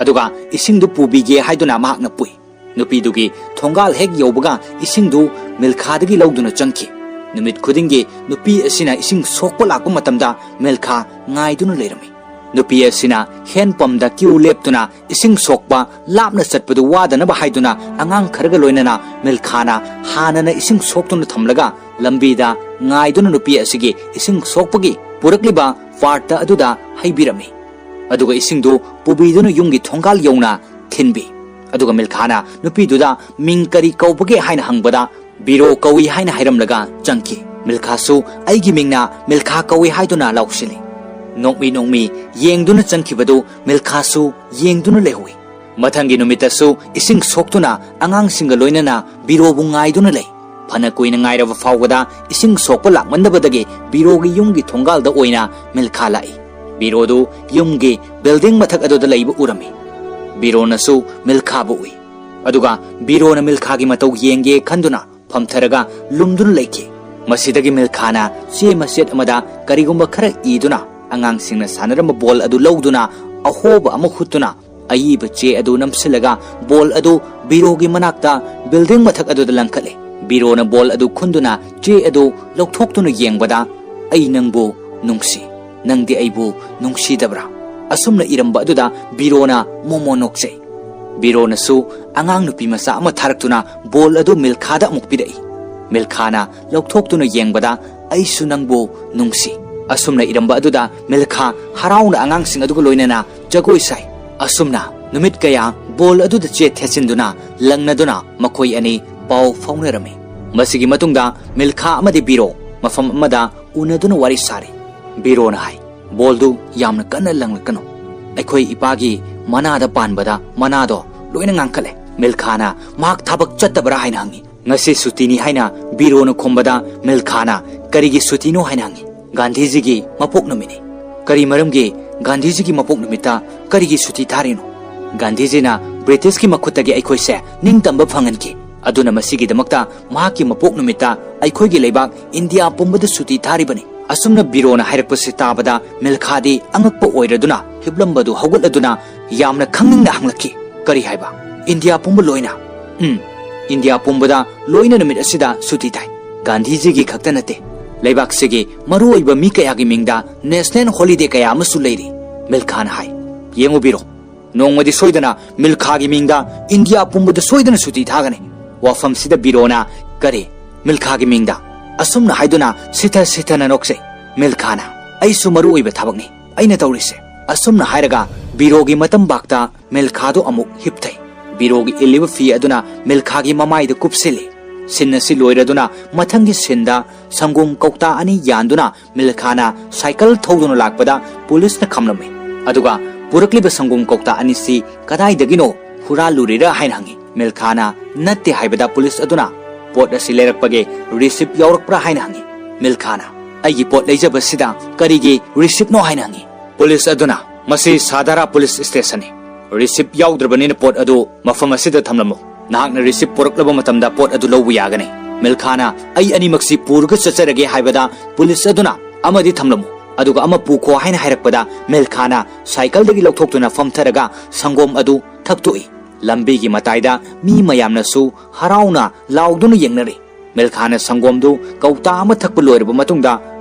ꯑꯗꯨꯒ ꯏꯁꯤꯡꯗꯨ ꯄꯨꯕꯤꯒꯦ ꯍꯥꯏꯗꯨꯅ ꯃꯍꯥꯛꯅ ꯄꯨꯏ꯫ ꯅꯨꯄꯤꯗꯨꯒꯤ ꯊꯣꯡꯒꯥꯜ ꯍꯦꯛ ꯌꯧꯕꯒ ꯏꯁꯤꯡꯗꯨ ꯃꯤꯜꯈꯥꯗꯒꯤ ꯂꯧꯗꯨꯅ ꯆꯪꯈꯤ꯫ ꯅꯨꯃꯤꯠ ꯈꯨꯗꯤꯡꯒꯤ ꯅꯨꯄꯤ ꯑꯁꯤꯅ ꯏꯁꯤꯡ ꯁꯣꯛꯄ ꯂꯥꯛꯄ ꯃꯇꯝꯗ ꯃꯤꯜꯈꯥ ꯉꯥꯏꯗꯨꯅ ꯂꯩꯔꯝꯃꯤ꯫ ꯅꯨꯄꯤ ꯑꯁꯤꯅ ꯍꯦꯟ ꯄꯝꯗ ꯀ꯭ꯌꯨ ꯂꯦꯞꯇꯨꯅ ꯏꯁꯤꯡ ꯁꯣꯛꯄ ꯂꯥꯞꯅ ꯆꯠꯄꯗꯨ ꯋꯥꯗꯅꯕ ꯍꯥꯏꯗꯨꯅ ꯑꯉꯥꯡ ꯈꯔꯒ ꯂꯣꯏꯅꯅ ꯃꯤꯜꯈꯥꯅ ꯍꯥꯟꯅꯅ ꯏꯁꯤꯡ ꯁꯣꯛꯇꯨꯅ ꯊꯝꯂꯒ ꯂꯝꯕꯤꯗ ꯉꯥꯏꯗꯨꯅ ꯅꯨꯄꯤ ꯑꯁꯤꯒꯤ ꯏꯁꯤꯡ ꯁꯣꯛꯄꯒꯤ ꯄꯨꯔꯛꯂꯤꯕ ꯄꯥꯔꯠꯇ ꯑꯗꯨꯗ ꯍꯩꯕꯤꯔꯝꯃꯤ꯫ ꯑꯗꯨꯒ ꯏꯁꯤꯡꯗꯨ ꯄꯨꯕꯤꯗꯨꯅ ꯌꯨꯝꯒꯤ ꯊꯣꯡꯒꯥꯜ ꯌꯧꯅ ꯊꯤꯟꯕꯤ꯫ ꯑꯗꯨꯒ ꯃꯤꯜꯈꯥꯅ ꯅꯨꯄꯤꯗꯨꯗ ꯃꯤꯡ ꯀꯔꯤ ꯀꯧꯕꯒꯦ ꯍꯥꯏꯅ ꯍꯪꯕꯗ ꯕꯤꯔꯣ ꯀꯧꯏ ꯍꯥꯏꯅ ꯍꯥꯏꯔꯝꯂꯒ ꯆꯪꯈꯤ꯫ ꯃꯤꯜꯈꯥꯁꯨ ꯑꯩꯒꯤ ꯃꯤꯡꯅ ꯃꯤꯜꯈꯥ ꯀꯧꯏ ꯍꯥꯏꯗꯨꯅ ꯂꯥꯎꯁꯤꯜꯂꯤ꯫ ꯅꯣꯛꯃꯤ ꯅꯣꯛꯃꯤ ꯌꯦꯡꯗꯨꯅ ꯆꯪꯈꯤꯕꯗꯨ ꯃꯤꯜꯈꯥꯁꯨ ꯌꯦꯡꯗꯨꯅ ꯂꯩꯍꯧꯏ꯫ ꯃꯊꯪꯒꯤ ꯅꯨꯃꯤꯠꯇꯁꯨ ꯏꯁꯤꯡ ꯁꯣꯛꯇꯨꯅ ꯑꯉꯥꯡꯁꯤꯡꯒ ꯂꯣꯏꯅꯅ ꯕꯤꯔꯣꯕꯨ ꯉꯥꯏꯗꯨꯅ ꯂꯩ꯫ ꯐꯅ ꯀꯨꯏꯅ ꯉꯥꯏꯔꯕ ꯐꯥꯎꯕꯗ ꯏꯁꯤꯡ ꯁꯣꯛꯄ ꯂꯥꯛꯃꯟꯗꯕꯗꯒꯤ ꯕꯤꯔꯣꯒꯤ ꯌꯨꯝꯒꯤ ꯊꯣꯡꯒꯥꯜꯗ ꯑꯣꯏꯅ ꯃꯤꯜꯈꯥ ꯂꯥꯛꯏ꯫ ꯕꯤꯔꯣꯗꯨ ꯌꯨꯝꯒꯤ ꯕꯤꯜꯗꯤꯡ ꯃꯊꯛ ꯑꯗꯨꯗ ꯂꯩꯕ ꯎꯔꯝꯃꯤ꯫ ꯕꯤꯔꯣꯅꯁꯨ ꯃꯤꯜꯈꯥꯕꯨ ꯎꯏ꯫ ꯑꯗꯨꯒ ꯕꯤꯔꯣꯅ ꯃꯤꯜꯈꯥꯒꯤ ꯃꯇꯧ ꯌꯦꯡꯒꯦ ꯈꯟꯗꯨꯅ ꯐꯝꯊꯔꯒ ꯂꯨꯝꯗꯨꯅ ꯂꯩꯈꯤ꯫ ꯃꯁꯤꯗꯒꯤ ꯃꯤꯜꯈꯥꯅ ꯆꯦ ꯃꯆꯦꯠ ꯑꯃꯗ ꯀꯔꯤꯒꯨꯝꯕ ꯈꯔ ꯏꯗꯨꯅ ꯑꯉꯥꯡꯁꯤꯡꯅ ꯁꯥꯟꯅꯔꯝꯕ ꯕꯣꯜ ꯑꯗꯨ ꯂꯧꯗꯨꯅ ꯑꯍꯣꯕ ꯑꯃ ꯍꯨꯠꯇꯨꯅ ꯑꯏꯕ ꯆꯦ ꯑꯗꯨ ꯅꯝꯁꯤꯜꯂꯒ ꯕꯣꯜ ꯑꯗꯨ ꯕꯤꯔꯣꯒꯤ ꯃꯅꯥꯛꯇ ꯕꯤꯜꯗꯤꯡ ꯃꯊꯛ ꯑꯗꯨꯗ ꯂꯪꯈꯠꯂꯦ꯫ ꯕꯤꯔꯣꯅ ꯕꯣꯜ ꯑꯗꯨ ꯈꯨꯟꯗꯨꯅ ꯆꯦ ꯑꯗꯨ ꯂꯧꯊꯣꯛꯇꯨꯅ ꯌꯦꯡꯕꯗ, "ꯑꯩ ꯅꯪꯕꯨ ꯅꯨꯡꯁꯤ, ꯅꯪꯗꯤ ꯑꯩꯕꯨ ꯅꯨꯡꯁꯤꯗꯕ꯭ꯔꯥ?" ꯑꯁꯨꯝꯅ ꯏꯔꯝꯕ ꯑꯗꯨꯗ ꯕꯤꯔꯣꯅ ꯃꯣꯃꯣ ꯅꯣꯛꯆꯩ꯫ ꯕꯤꯔꯣꯅꯁꯨ ꯑꯉꯥꯡ ꯅꯨꯄꯤ ꯃꯆꯥ ꯑꯃ ꯊꯥꯔꯛꯇꯨꯅ ꯕꯣꯜ ꯑꯗꯨ ꯃꯤꯜꯈꯥꯗ ꯑꯃꯨꯛ ꯄꯤꯔꯛꯏ꯫ ꯃꯤꯜꯈꯥꯅ ꯂꯧꯊꯣꯛꯇꯨꯅ ꯌꯦꯡꯕꯗ, "ꯑꯩꯁꯨ ꯅꯪꯕꯨ ꯅꯨꯡꯁꯤ"꯫ ꯑꯁꯨꯝꯅ ꯏꯔꯝꯕ ꯑꯗꯨꯗ ꯃꯤꯜꯈꯥ ꯍꯔꯥꯎꯅ ꯑꯉꯥꯡꯁꯤꯡ ꯑꯗꯨꯒ ꯂꯣꯏꯅꯅ ꯖꯒꯣꯏ ꯁꯥꯏ꯫ ꯑꯁꯨꯝꯅ ꯅꯨꯃꯤꯠ ꯀꯌꯥ ꯕꯣꯜ ꯑꯗꯨꯗ ꯆꯦ ꯊꯦꯠꯆꯤꯟꯗꯨꯅ ꯂꯪꯅꯗꯨꯅ ꯃꯈꯣꯏ ꯑꯅꯤ ꯄꯥꯎ ꯐꯥꯎꯅꯔꯝꯃꯤ꯫ ꯃꯁꯤꯒꯤ ꯃꯇꯨꯡꯗ ꯃꯤꯜꯈꯥ ꯑꯃꯗꯤ ꯕꯤꯔꯣ ꯃꯐꯝ ꯑꯃꯗ ꯎꯅꯗꯨꯅ ꯋꯥꯔꯤ ꯁꯥꯔꯤ꯫ ꯕꯤꯔꯣꯅ ꯍꯥꯏ, "ꯕꯣꯜꯗꯨ ꯌꯥꯝꯅ ꯀꯟꯅ ꯂꯪꯂꯛꯀꯅꯨ꯫ ꯑꯩꯈꯣꯏ ꯏꯄꯥꯒꯤ ꯃꯅꯥꯗ ꯄꯥꯟꯕꯗ ꯃꯅꯥꯗꯣ ꯂꯣꯏꯅ ꯉꯥꯡꯈꯠꯂꯦ"꯫ ꯃꯤꯜꯈꯥꯅ ꯃꯍꯥꯛ ꯊꯕꯛ ꯆꯠꯇꯕ꯭ꯔꯥ ꯍꯥꯏꯅ ꯍꯪꯉꯤ꯫ "ꯉꯁꯤ ꯁꯨꯇꯤꯅꯤ" ꯍꯥꯏꯅ ꯕꯤꯔꯣꯅ ꯈꯨꯝꯕꯗ ꯃꯤꯜꯈꯥꯅ, "ꯀꯔꯤꯒꯤ ꯁꯨꯇꯤꯅꯣ?" ꯍꯥꯏꯅ ꯍꯪꯉꯤ꯫ "ꯒꯥꯟꯙꯤꯖꯤꯒꯤ ꯃꯄꯣꯛ ꯅꯨꯃꯤꯠꯅꯤ"꯫ "ꯀꯔꯤ ꯃꯔꯝꯒꯤ ꯒꯥꯟꯙꯤꯖꯤꯒꯤ ꯃꯄꯣꯛ ꯅꯨꯃꯤꯠꯇ ꯀꯔꯤꯒꯤ ꯁꯨꯇꯤ ꯊꯥꯔꯤꯅꯣ?" "ꯒꯥꯟꯙꯤꯖꯤꯅ ꯕ꯭ꯔꯤꯇꯤꯁꯀꯤ ꯃꯈꯨꯠꯇꯒꯤ ꯑꯩꯈꯣꯏꯁꯦ ꯅꯤꯡꯇꯝꯕ ꯐꯪꯍꯟꯈꯤ꯫ ꯑꯗꯨꯅ ꯃꯁꯤꯒꯤꯗꯃꯛꯇ ꯃꯍꯥꯛꯀꯤ ꯃꯄꯣꯛ ꯅꯨꯃꯤꯠꯇ ꯑꯩꯈꯣꯏꯒꯤ ꯂꯩꯕꯥꯛ ꯏꯟꯗꯤꯌꯥ ꯄꯨꯝꯕꯗ ꯁꯨꯇꯤ ꯊꯥꯔꯤꯕꯅꯤ"꯫ ꯑꯁꯨꯝꯅ ꯕꯤꯔꯣꯅ ꯍꯥꯏꯔꯛꯄꯁꯤ ꯇꯥꯕꯗ ꯃꯤꯜꯈꯥꯗꯤ ꯑꯉꯛꯄ ꯑꯣꯏꯔꯗꯨꯅ ꯍꯤꯞꯂꯝꯕꯗꯨ ꯍꯧꯒꯠꯂꯗꯨꯅ ꯌꯥꯝꯅ ꯈꯪꯅꯤꯡꯅ ꯍꯪꯂꯛꯈꯤ, "ꯀꯔꯤ ꯍꯥꯏꯕ? ꯏꯟꯗꯤꯌꯥ ꯄꯨꯝꯕ ꯂꯣꯏꯅ?" "ꯎꯝ, ꯏꯟꯗꯤꯌꯥ ꯄꯨꯝꯕꯗ ꯂꯣꯏꯅ ꯅꯨꯃꯤꯠ ꯑꯁꯤꯗ ꯁꯨꯇꯤ ꯊꯥꯏ꯫ ꯒꯥꯟꯙꯤꯖꯤꯒꯤ ꯈꯛꯇ ꯅꯠꯇꯦ, ꯂꯩꯕꯥꯛꯁꯤꯒꯤ ꯃꯔꯨꯑꯣꯏꯕ ꯃꯤ ꯀꯌꯥꯒꯤ ꯃꯤꯡꯗ ꯅꯦꯁꯅꯦꯜ ꯍꯣꯂꯤꯗꯦ ꯀꯌꯥ ꯑꯃꯁꯨ ꯂꯩꯔꯤ", ꯃꯤꯜꯈꯥꯅ ꯍꯥꯏ꯫ "ꯌꯦꯡꯉꯨ ꯕꯤꯔꯣ, ꯅꯣꯡꯃꯗꯤ ꯁꯣꯏꯗꯅ ꯃꯤꯜꯈꯥꯒꯤ ꯃꯤꯡꯗ ꯏꯟꯗꯤꯌꯥ ꯄꯨꯝꯕꯗ ꯁꯣꯏꯗꯅ ꯁꯨꯇꯤ ꯊꯥꯒꯅꯤ"꯫ ꯋꯥꯐꯝꯁꯤꯗ ꯕꯤꯔꯣꯅ, "ꯀꯔꯤ? ꯃꯤꯜꯈꯥꯒꯤ ꯃꯤꯡꯗ?" ꯑꯁꯨꯝꯅ ꯍꯥꯏꯗꯨꯅ ꯁꯤꯊ ꯁꯤꯊꯅ ꯅꯣꯛꯆꯩ꯫ ꯃꯤꯜꯈꯥꯅ, "ꯑꯩꯁꯨ ꯃꯔꯨ ꯑꯣꯏꯕ ꯊꯕꯛꯅꯤ ꯑꯩꯅ ꯇꯧꯔꯤꯁꯦ"꯫ ꯑꯁꯨꯝꯅ ꯍꯥꯏꯔꯒ ꯕꯤꯔꯣꯒꯤ ꯃꯇꯝꯕꯥꯛꯇ ꯃꯤꯜꯈꯥꯗꯣ ꯑꯃꯨꯛ ꯍꯤꯞꯊꯩ꯫ ꯕꯤꯔꯣꯒꯤ ꯏꯜꯂꯤꯕ ꯐꯤ ꯑꯗꯨꯅ ꯃꯤꯜꯈꯥꯒꯤ ꯃꯃꯥꯏꯗ ꯀꯨꯞꯁꯤꯜꯂꯤ꯫ ꯁꯤꯟ ꯑꯁꯤ ꯂꯣꯏꯔꯗꯨꯅ ꯃꯊꯪꯒꯤ ꯁꯤꯟꯗ ꯁꯪꯒꯣꯝ ꯀꯧꯇꯥ ꯑꯅꯤ ꯌꯥꯟꯗꯨꯅ ꯃꯤꯜꯈꯥꯅ ꯁꯥꯏꯀꯜ ꯊꯧꯗꯨꯅ ꯂꯥꯛꯄꯗ ꯄꯨꯂꯤꯁꯅ ꯈꯥꯝꯂꯝꯃꯤ꯫ ꯑꯗꯨꯒ ꯄꯨꯔꯛꯂꯤꯕ ꯁꯪꯒꯣꯝ ꯀꯧꯇꯥ ꯑꯅꯤꯁꯤ ꯀꯗꯥꯏꯗꯒꯤꯅꯣ ꯍꯨꯔꯥꯜꯂꯨꯔꯤꯔꯥ ꯍꯥꯏꯅ ꯍꯪꯉꯤ꯫ ꯃꯤꯜꯈꯥꯅ ꯅꯠꯇꯦ ꯍꯥꯏꯕꯗ ꯄꯨꯂꯤꯁ ꯑꯗꯨꯅ, "ꯄꯣꯠ ꯑꯁꯤ ꯂꯩꯔꯛꯄꯒꯤ ꯔꯤꯁꯤꯞ ꯌꯥꯎꯔꯛꯄ꯭ꯔꯥ?" ꯍꯥꯏꯅ ꯍꯪꯉꯤ꯫ ꯃꯤꯜꯈꯥꯅ, "ꯑꯩꯒꯤ ꯄꯣꯠ ꯂꯩꯖꯕꯁꯤꯗ ꯀꯔꯤꯒꯤ ꯔꯤꯁꯤꯞꯅꯣ?" ꯍꯥꯏꯅ ꯍꯪꯉꯤ꯫ ꯄꯨꯂꯤꯁ ꯑꯗꯨꯅ, "ꯃꯁꯤ ꯁꯥꯗꯥꯔꯥ ꯄꯨꯂꯤꯁ ꯁ꯭ꯇꯦꯁꯟꯅꯤ꯫ ꯔꯤꯁꯤꯞ ꯌꯥꯎꯗ꯭ꯔꯕꯅꯤꯅ ꯄꯣꯠ ꯑꯗꯨ ꯃꯐꯝ ꯑꯁꯤꯗ ꯊꯝꯂꯝꯃꯨ꯫ ꯅꯍꯥꯛꯅ ꯔꯤꯁꯤꯞ ꯄꯨꯔꯛꯂꯕ ꯃꯇꯝꯗ ꯄꯣꯠ ꯑꯗꯨ ꯂꯧꯕ ꯌꯥꯒꯅꯤ"꯫ ꯃꯤꯜꯈꯥꯅ, "ꯑꯩ ꯑꯅꯤꯃꯛꯁꯤ ꯄꯨꯔꯒ ꯆꯠꯆꯔꯒꯦ" ꯍꯥꯏꯕꯗ ꯄꯨꯂꯤꯁ ꯑꯗꯨꯅ, "ꯑꯃꯗꯤ ꯊꯝꯂꯝꯃꯨ, ꯑꯗꯨꯒ ꯑꯃ ꯄꯨꯈꯣ" ꯍꯥꯏꯅ ꯍꯥꯏꯔꯛꯄꯗ ꯃꯤꯜꯈꯥꯅ ꯁꯥꯏꯀꯜꯗꯒꯤ ꯂꯧꯊꯣꯛꯇꯨꯅ ꯐꯝꯊꯔꯒ ꯁꯪꯒꯣꯝ ꯑꯗꯨ ꯊꯛꯇꯣꯛꯏ꯫ ꯂꯝꯕꯤꯒꯤ ꯃꯇꯥꯏꯗ ꯃꯤ ꯃꯌꯥꯝꯅꯁꯨ ꯍꯔꯥꯎꯅ ꯂꯥꯎꯗꯨꯅ ꯌꯦꯡꯅꯔꯤ꯫ ꯃꯤꯜꯈꯥꯅ ꯁꯪꯒꯣꯝꯗꯨ ꯀꯧꯇꯥ ꯑꯃ ꯊꯛꯄ ꯂꯣꯏꯔꯕ ꯃꯇꯨꯡꯗ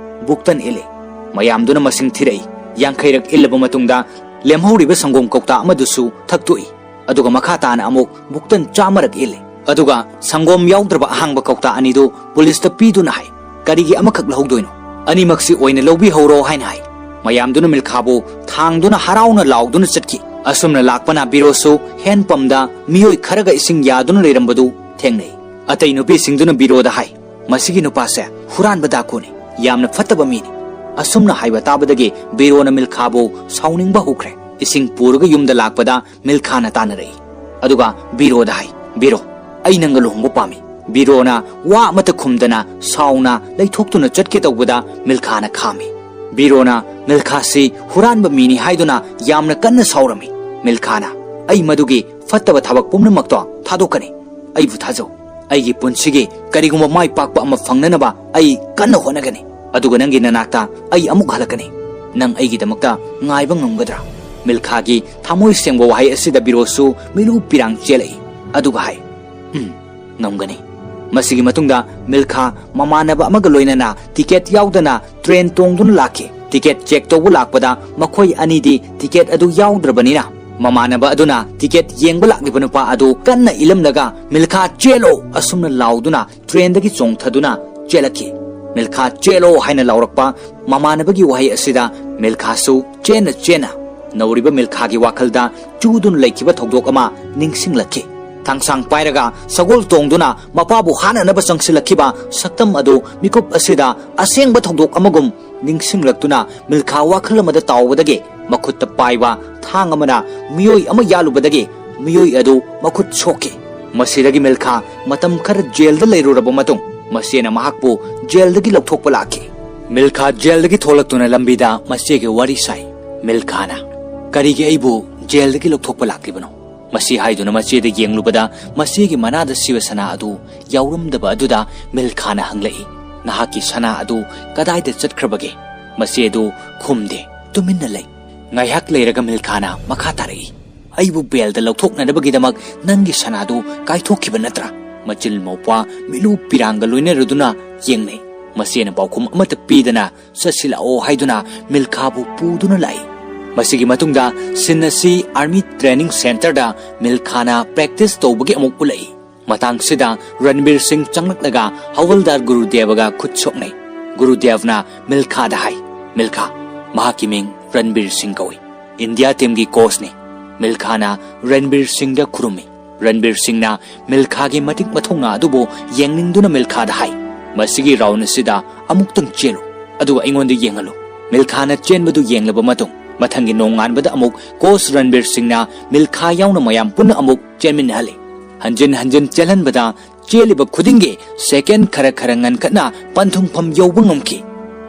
ꯕꯨꯛꯇꯟ ꯏꯜꯂꯤ꯫ ꯃꯌꯥꯝꯗꯨꯅ ꯃꯁꯤꯡ ꯊꯤꯔꯛꯏ꯫ ꯌꯥꯡꯈꯩꯔꯛ ꯏꯜꯂꯕ ꯃꯇꯨꯡꯗ ꯂꯦꯝꯍꯧꯔꯤꯕ ꯁꯪꯒꯣꯝ ꯀꯧꯇꯥ ꯑꯃꯗꯨꯁꯨ ꯊꯛꯇꯣꯛꯏ꯫ ꯑꯗꯨꯒ ꯃꯈꯥ ꯇꯥꯅ ꯑꯃꯨꯛ ꯕꯨꯛꯇꯟ ꯆꯥꯝꯃꯔꯛ ꯏꯜꯂꯤ꯫ ꯑꯗꯨꯒ ꯁꯪꯒꯣꯝ ꯌꯥꯎꯗ꯭ꯔꯕ ꯑꯍꯥꯡꯕ ꯀꯧꯇꯥ ꯑꯅꯤꯗꯨ ꯄꯨꯂꯤꯁꯇ ꯄꯤꯗꯨꯅ ꯍꯥꯏ, "ꯀꯔꯤꯒꯤ ꯑꯃꯈꯛ ꯂꯧꯍꯧꯗꯣꯏꯅꯣ? ꯑꯅꯤꯃꯛꯁꯤ ꯑꯣꯏꯅ ꯂꯧꯕꯤꯍꯧꯔꯣ" ꯍꯥꯏꯅ ꯍꯥꯏ꯫ ꯃꯌꯥꯝꯗꯨꯅ ꯃꯤꯜꯈꯥꯕꯨ ꯊꯥꯡꯗꯨꯅ ꯍꯔꯥꯎꯅ ꯂꯥꯎꯗꯨꯅ ꯆꯠꯈꯤ꯫ ꯑꯁꯨꯝꯅ ꯂꯥꯛꯄꯅ ꯕꯤꯔꯣꯁꯨ ꯍꯦꯟ ꯄꯝꯗ ꯃꯤꯑꯣꯏ ꯈꯔꯒ ꯏꯁꯤꯡ ꯌꯥꯗꯨꯅ ꯂꯩꯔꯝꯕꯗꯨ ꯊꯦꯡꯅꯩ꯫ ꯑꯇꯩ ꯅꯨꯄꯤꯁꯤꯡꯗꯨꯅ ꯕꯤꯔꯣꯗ ꯍꯥꯏ, "ꯃꯁꯤꯒꯤ ꯅꯨꯄꯥꯁꯦ ꯍꯨꯔꯥꯟꯕ ꯗꯥꯀꯨꯅꯤ, ꯌꯥꯝꯅ ꯐꯠꯇꯕ ꯃꯤꯅꯤ"꯫ ꯑꯁꯨꯝꯅ ꯍꯥꯏꯕ ꯇꯥꯕꯗꯒꯤ ꯕꯤꯔꯣꯅ ꯃꯤꯜꯈꯥꯕꯨ ꯁꯥꯎꯅꯤꯡꯕ ꯍꯧꯈ꯭ꯔꯦ꯫ ꯏꯁꯤꯡ ꯄꯨꯔꯒ ꯌꯨꯝꯗ ꯂꯥꯛꯄꯗ ꯃꯤꯜꯈꯥꯅ ꯇꯥꯟꯅꯔꯛꯏ꯫ ꯑꯗꯨꯒ ꯕꯤꯔꯣꯗ ꯍꯥꯏ, "ꯕꯤꯔꯣ, ꯑꯩ ꯅꯪꯒ ꯂꯨꯍꯣꯡꯕ ꯄꯥꯝꯃꯤ"꯫ ꯕꯤꯔꯣꯅ ꯋꯥ ꯑꯃꯠꯇ ꯈꯨꯝꯗꯅ ꯁꯥꯎꯅ ꯂꯩꯊꯣꯛꯇꯨꯅ ꯆꯠꯀꯦ ꯇꯧꯕꯗ ꯃꯤꯜꯈꯥꯅ ꯈꯥꯝꯃꯤ꯫ ꯕꯤꯔꯣꯅ ꯃꯤꯜꯈꯥꯁꯤ ꯍꯨꯔꯥꯟꯕ ꯃꯤꯅꯤ ꯍꯥꯏꯗꯨꯅ ꯌꯥꯝꯅ ꯀꯟꯅ ꯁꯥꯎꯔꯝꯃꯤ꯫ ꯃꯤꯜꯈꯥꯅ, "ꯑꯩ ꯃꯗꯨꯒꯤ ꯐꯠꯇꯕ ꯊꯕꯛ ꯄꯨꯝꯅꯃꯛꯇꯣ ꯊꯥꯗꯣꯛꯀꯅꯤ꯫ ꯑꯩꯕꯨ ꯊꯥꯖꯧ꯫ ꯑꯩꯒꯤ ꯄꯨꯟꯁꯤꯒꯤ ꯀꯔꯤꯒꯨꯝꯕ ꯃꯥꯏ ꯄꯥꯛꯄ ꯑꯃ ꯐꯪꯅꯅꯕ ꯑꯩ ꯀꯟꯅ ꯍꯣꯠꯅꯒꯅꯤ꯫ ꯑꯗꯨꯒ ꯅꯪꯒꯤ ꯅꯅꯥꯛꯇ ꯑꯩ ꯑꯃꯨꯛ ꯍꯜꯂꯛꯀꯅꯤ꯫ ꯅꯪ ꯑꯩꯒꯤꯗꯃꯛꯇ ꯉꯥꯏꯕ ꯉꯝꯒꯗ꯭ꯔꯥ?" ꯃꯤꯜꯈꯥꯒꯤ ꯊꯃꯣꯏ ꯁꯦꯡꯕ ꯋꯥꯍꯩ ꯑꯁꯤꯗ ꯕꯤꯔꯣꯁꯨ ꯃꯤꯂꯨ ꯄꯤꯔꯥꯡ ꯆꯦꯜꯂꯛꯏ꯫ ꯑꯗꯨꯒ ꯍꯥꯏ, "ꯎꯝ, ꯉꯝꯒꯅꯤ"꯫ ꯃꯁꯤꯒꯤ ꯃꯇꯨꯡꯗ ꯃꯤꯜꯈꯥ ꯃꯃꯥꯟꯅꯕ ꯑꯃꯒ ꯂꯣꯏꯅꯅ ꯇꯤꯀꯦꯠ ꯌꯥꯎꯗꯅ ꯇ꯭ꯔꯦꯟ ꯇꯣꯡꯗꯨꯅ ꯂꯥꯛꯈꯤ꯫ ꯇꯤꯀꯦꯠ ꯆꯦꯛ ꯇꯧꯕ ꯂꯥꯛꯄꯗ ꯃꯈꯣꯏ ꯑꯅꯤꯗꯤ ꯇꯤꯀꯦꯠ ꯑꯗꯨ ꯌꯥꯎꯗ꯭ꯔꯕꯅꯤꯅ, ꯃꯃꯥꯟꯅꯕ ꯑꯗꯨꯅ ꯇꯤꯀꯦꯠ ꯌꯦꯡꯕ ꯂꯥꯛꯂꯤꯕ ꯅꯨꯄꯥ ꯑꯗꯨ ꯀꯟꯅ ꯏꯜꯂꯝꯂꯒ, "ꯃꯤꯜꯈꯥ, ꯆꯦꯜꯂꯣ!" ꯑꯁꯨꯝꯅ ꯂꯥꯎꯗꯨꯅ ꯇ꯭ꯔꯦꯟꯗꯒꯤ ꯆꯣꯡꯊꯗꯨꯅ ꯆꯦꯜꯂꯛꯈꯤ꯫ "ꯃꯤꯜꯈꯥ, ꯆꯦꯜꯂꯣ!" ꯍꯥꯏꯅ ꯂꯥꯎꯔꯛꯄ ꯃꯃꯥꯟꯅꯕꯒꯤ ꯋꯥꯍꯩ ꯑꯁꯤꯗ ꯃꯤꯜꯈꯥꯁꯨ ꯆꯦꯟꯅ ꯆꯦꯟꯅ ꯅꯧꯔꯤꯕ ꯃꯤꯜꯈꯥꯒꯤ ꯋꯥꯈꯜꯗ ꯆꯨꯗꯨꯅ ꯂꯩꯈꯤꯕ ꯊꯧꯗꯣꯛ ꯑꯃ ꯅꯤꯡꯁꯤꯡꯂꯛꯈꯤ꯫ ꯊꯥꯡꯁꯥꯡ ꯄꯥꯏꯔꯒ ꯁꯒꯣꯜ ꯇꯣꯡꯗꯨꯅ ꯃꯄꯥꯕꯨ ꯍꯥꯠꯅꯅꯕ ꯆꯪꯁꯤꯜꯂꯛꯈꯤꯕ ꯁꯛꯇꯝ ꯑꯗꯨ ꯃꯤꯀꯨꯞ ꯑꯁꯤꯗ ꯑꯁꯦꯡꯕ ꯊꯧꯗꯣꯛ ꯑꯃꯒꯨꯝ ꯅꯤꯡꯁꯤꯡꯂꯛꯇꯨꯅ ꯃꯤꯜꯈꯥ ꯋꯥꯈꯜ ꯑꯃꯗ ꯇꯥꯎꯕꯗꯒꯤ ꯃꯈꯨꯠꯇ ꯄꯥꯏꯕ ꯊꯥꯡ ꯑꯃꯅ ꯃꯤꯑꯣꯏ ꯑꯃ ꯌꯥꯜꯂꯨꯕꯗꯒꯤ ꯃꯤꯑꯣꯏ ꯑꯗꯨ ꯃꯈꯨꯠ ꯁꯣꯛꯈꯤ꯫ ꯃꯁꯤꯗꯒꯤ ꯃꯤꯜꯈꯥ ꯃꯇꯝ ꯈꯔ ꯖꯦꯜꯗ ꯂꯩꯔꯨꯔꯕ ꯃꯇꯨꯡ, ꯃꯆꯦꯅ ꯃꯍꯥꯛꯄꯨ ꯖꯦꯜꯗꯒꯤ ꯂꯧꯊꯣꯛꯄ ꯂꯥꯛꯈꯤ꯫ ꯃꯤꯜꯈꯥ ꯖꯦꯜꯗꯒꯤ ꯊꯣꯛꯂꯛꯇꯨꯅ ꯂꯝꯕꯤꯗ ꯃꯆꯦꯒ ꯋꯥꯔꯤ ꯁꯥꯏ꯫ ꯃꯤꯜꯈꯥꯅ, "ꯀꯔꯤꯒꯤ ꯑꯩꯕꯨ ꯖꯦꯜꯗꯒꯤ ꯂꯧꯊꯣꯛꯄ ꯂꯥꯛꯂꯤꯕꯅꯣ?" ꯃꯁꯤ ꯍꯥꯏꯗꯨꯅ ꯃꯆꯦꯗ ꯌꯦꯡꯂꯨꯕꯗ, ꯃꯆꯦꯒꯤ ꯃꯅꯥꯗ ꯁꯤꯕ ꯁꯅꯥ ꯑꯗꯨ ꯌꯥꯎꯔꯝꯗꯕ ꯑꯗꯨꯗ ꯃꯤꯜꯈꯥꯅ ꯍꯪꯂꯛꯏ, "ꯅꯍꯥꯛꯀꯤ ꯁꯅꯥ ꯑꯗꯨ ꯀꯗꯥꯏꯗ ꯆꯠꯈ꯭ꯔꯕꯒꯦ?" ꯃꯆꯦꯗꯨ ꯈꯨꯝꯗꯦ, ꯇꯨꯃꯤꯟꯅ ꯂꯩ꯫ ꯉꯥꯏꯍꯥꯛ ꯂꯩꯔꯒ ꯃꯤꯜꯈꯥꯅ ꯃꯈꯥ ꯇꯥꯔꯛꯏ, "ꯑꯩꯕꯨ ꯕꯦꯜꯗ ꯂꯧꯊꯣꯛꯅꯅꯕꯒꯤꯗꯃꯛ ꯅꯪꯒꯤ ꯁꯅꯥꯗꯨ ꯀꯥꯏꯊꯣꯛꯈꯤꯕ ꯅꯠꯇ꯭ꯔꯥ?" ꯃꯆꯤꯜ ꯃꯧꯄ꯭ꯋꯥ ꯃꯤꯂꯨ ꯄꯤꯔꯥꯡꯒ ꯂꯣꯏꯅꯔꯗꯨꯅ ꯌꯦꯡꯅꯩ꯫ ꯃꯆꯦꯅ ꯄꯥꯎꯈꯨꯝ ꯑꯃꯠꯇ ꯄꯤꯗꯅ ꯆꯠꯁꯤꯜꯂꯛꯑꯣ ꯍꯥꯏꯗꯨꯅ ꯃꯤꯜꯈꯥꯕꯨ ꯄꯨꯗꯨꯅ ꯂꯥꯛꯏ꯫ ꯃꯁꯤꯒꯤ ꯃꯇꯨꯡꯗ ꯁꯤꯟ ꯑꯁꯤ ꯑꯥꯔꯃꯤ ꯇ꯭ꯔꯦꯅꯤꯡ ꯁꯦꯟꯇꯔꯗ ꯃꯤꯜꯈꯥꯅ ꯄ꯭ꯔꯦꯛꯇꯤꯁ ꯇꯧꯕꯒꯤ ꯑꯃꯨꯛ ꯎꯠꯂꯛꯏ꯫ ꯃꯇꯥꯡꯁꯤꯗ ꯔꯟꯕꯤꯔ ꯁꯤꯡ ꯆꯪꯂꯛꯂꯒ ꯍꯋꯜꯗꯥꯔ ꯒꯨꯔꯨꯗꯦꯕꯒ ꯈꯨꯠ ꯁꯣꯛꯅꯩ꯫ ꯒꯨꯔꯨꯗꯦꯕꯅ ꯃꯤꯜꯈꯥꯗ ꯍꯥꯏ, "ꯃꯤꯜꯈꯥ, ꯃꯍꯥꯛꯀꯤ ꯃꯤꯡ ꯔꯟꯕꯤꯔ ꯁꯤꯡ ꯀꯧꯏ꯫ ꯏꯟꯗꯤꯌꯥ ꯇꯤꯝꯒꯤ ꯀꯣꯆꯅꯤ꯫" ꯃꯤꯜꯈꯥꯅ ꯔꯟꯕꯤꯔ ꯁꯤꯡꯗ ꯈꯨꯔꯨꯝꯃꯤ꯫ ꯔꯟꯕꯤꯔ ꯁꯤꯡꯅ ꯃꯤꯜꯈꯥꯒꯤ ꯃꯇꯤꯛ ꯃꯊꯧꯅꯥ ꯑꯗꯨꯕꯨ ꯌꯦꯡꯅꯤꯡꯗꯨꯅ ꯃꯤꯜꯈꯥꯗ ꯍꯥꯏ, "ꯃꯁꯤꯒꯤ ꯔꯥꯎꯟ ꯑꯁꯤꯗ ꯑꯃꯨꯛꯇꯪ ꯆꯦꯜꯂꯨ, ꯑꯗꯨꯒ ꯑꯩꯉꯣꯟꯗ ꯌꯦꯡꯍꯜꯂꯨ꯫" ꯃꯤꯜꯈꯥꯅ ꯆꯦꯟꯕꯗꯨ ꯌꯦꯡꯂꯕ ꯃꯇꯨꯡ, ꯃꯊꯪꯒꯤ ꯅꯣꯡꯉꯥꯟꯕꯗ ꯑꯃꯨꯛ ꯀꯣꯆ ꯔꯟꯕꯤꯔ ꯁꯤꯡꯅ ꯃꯤꯜꯈꯥ ꯌꯥꯎꯅ ꯃꯌꯥꯝ ꯄꯨꯟꯅ ꯑꯃꯨꯛ ꯆꯦꯟꯃꯤꯟꯅꯍꯜꯂꯤ꯫ ꯍꯟꯖꯤꯟ ꯍꯟꯖꯤꯟ ꯆꯦꯜꯍꯟꯕꯗ ꯆꯦꯜꯂꯤꯕ ꯈꯨꯗꯤꯡꯒꯤ ꯁꯦꯀꯦꯟ ꯈꯔ ꯈꯔ ꯉꯟꯈꯠꯅ ꯄꯟꯊꯨꯡꯐꯝ ꯌꯧꯕ ꯉꯝꯈꯤ꯫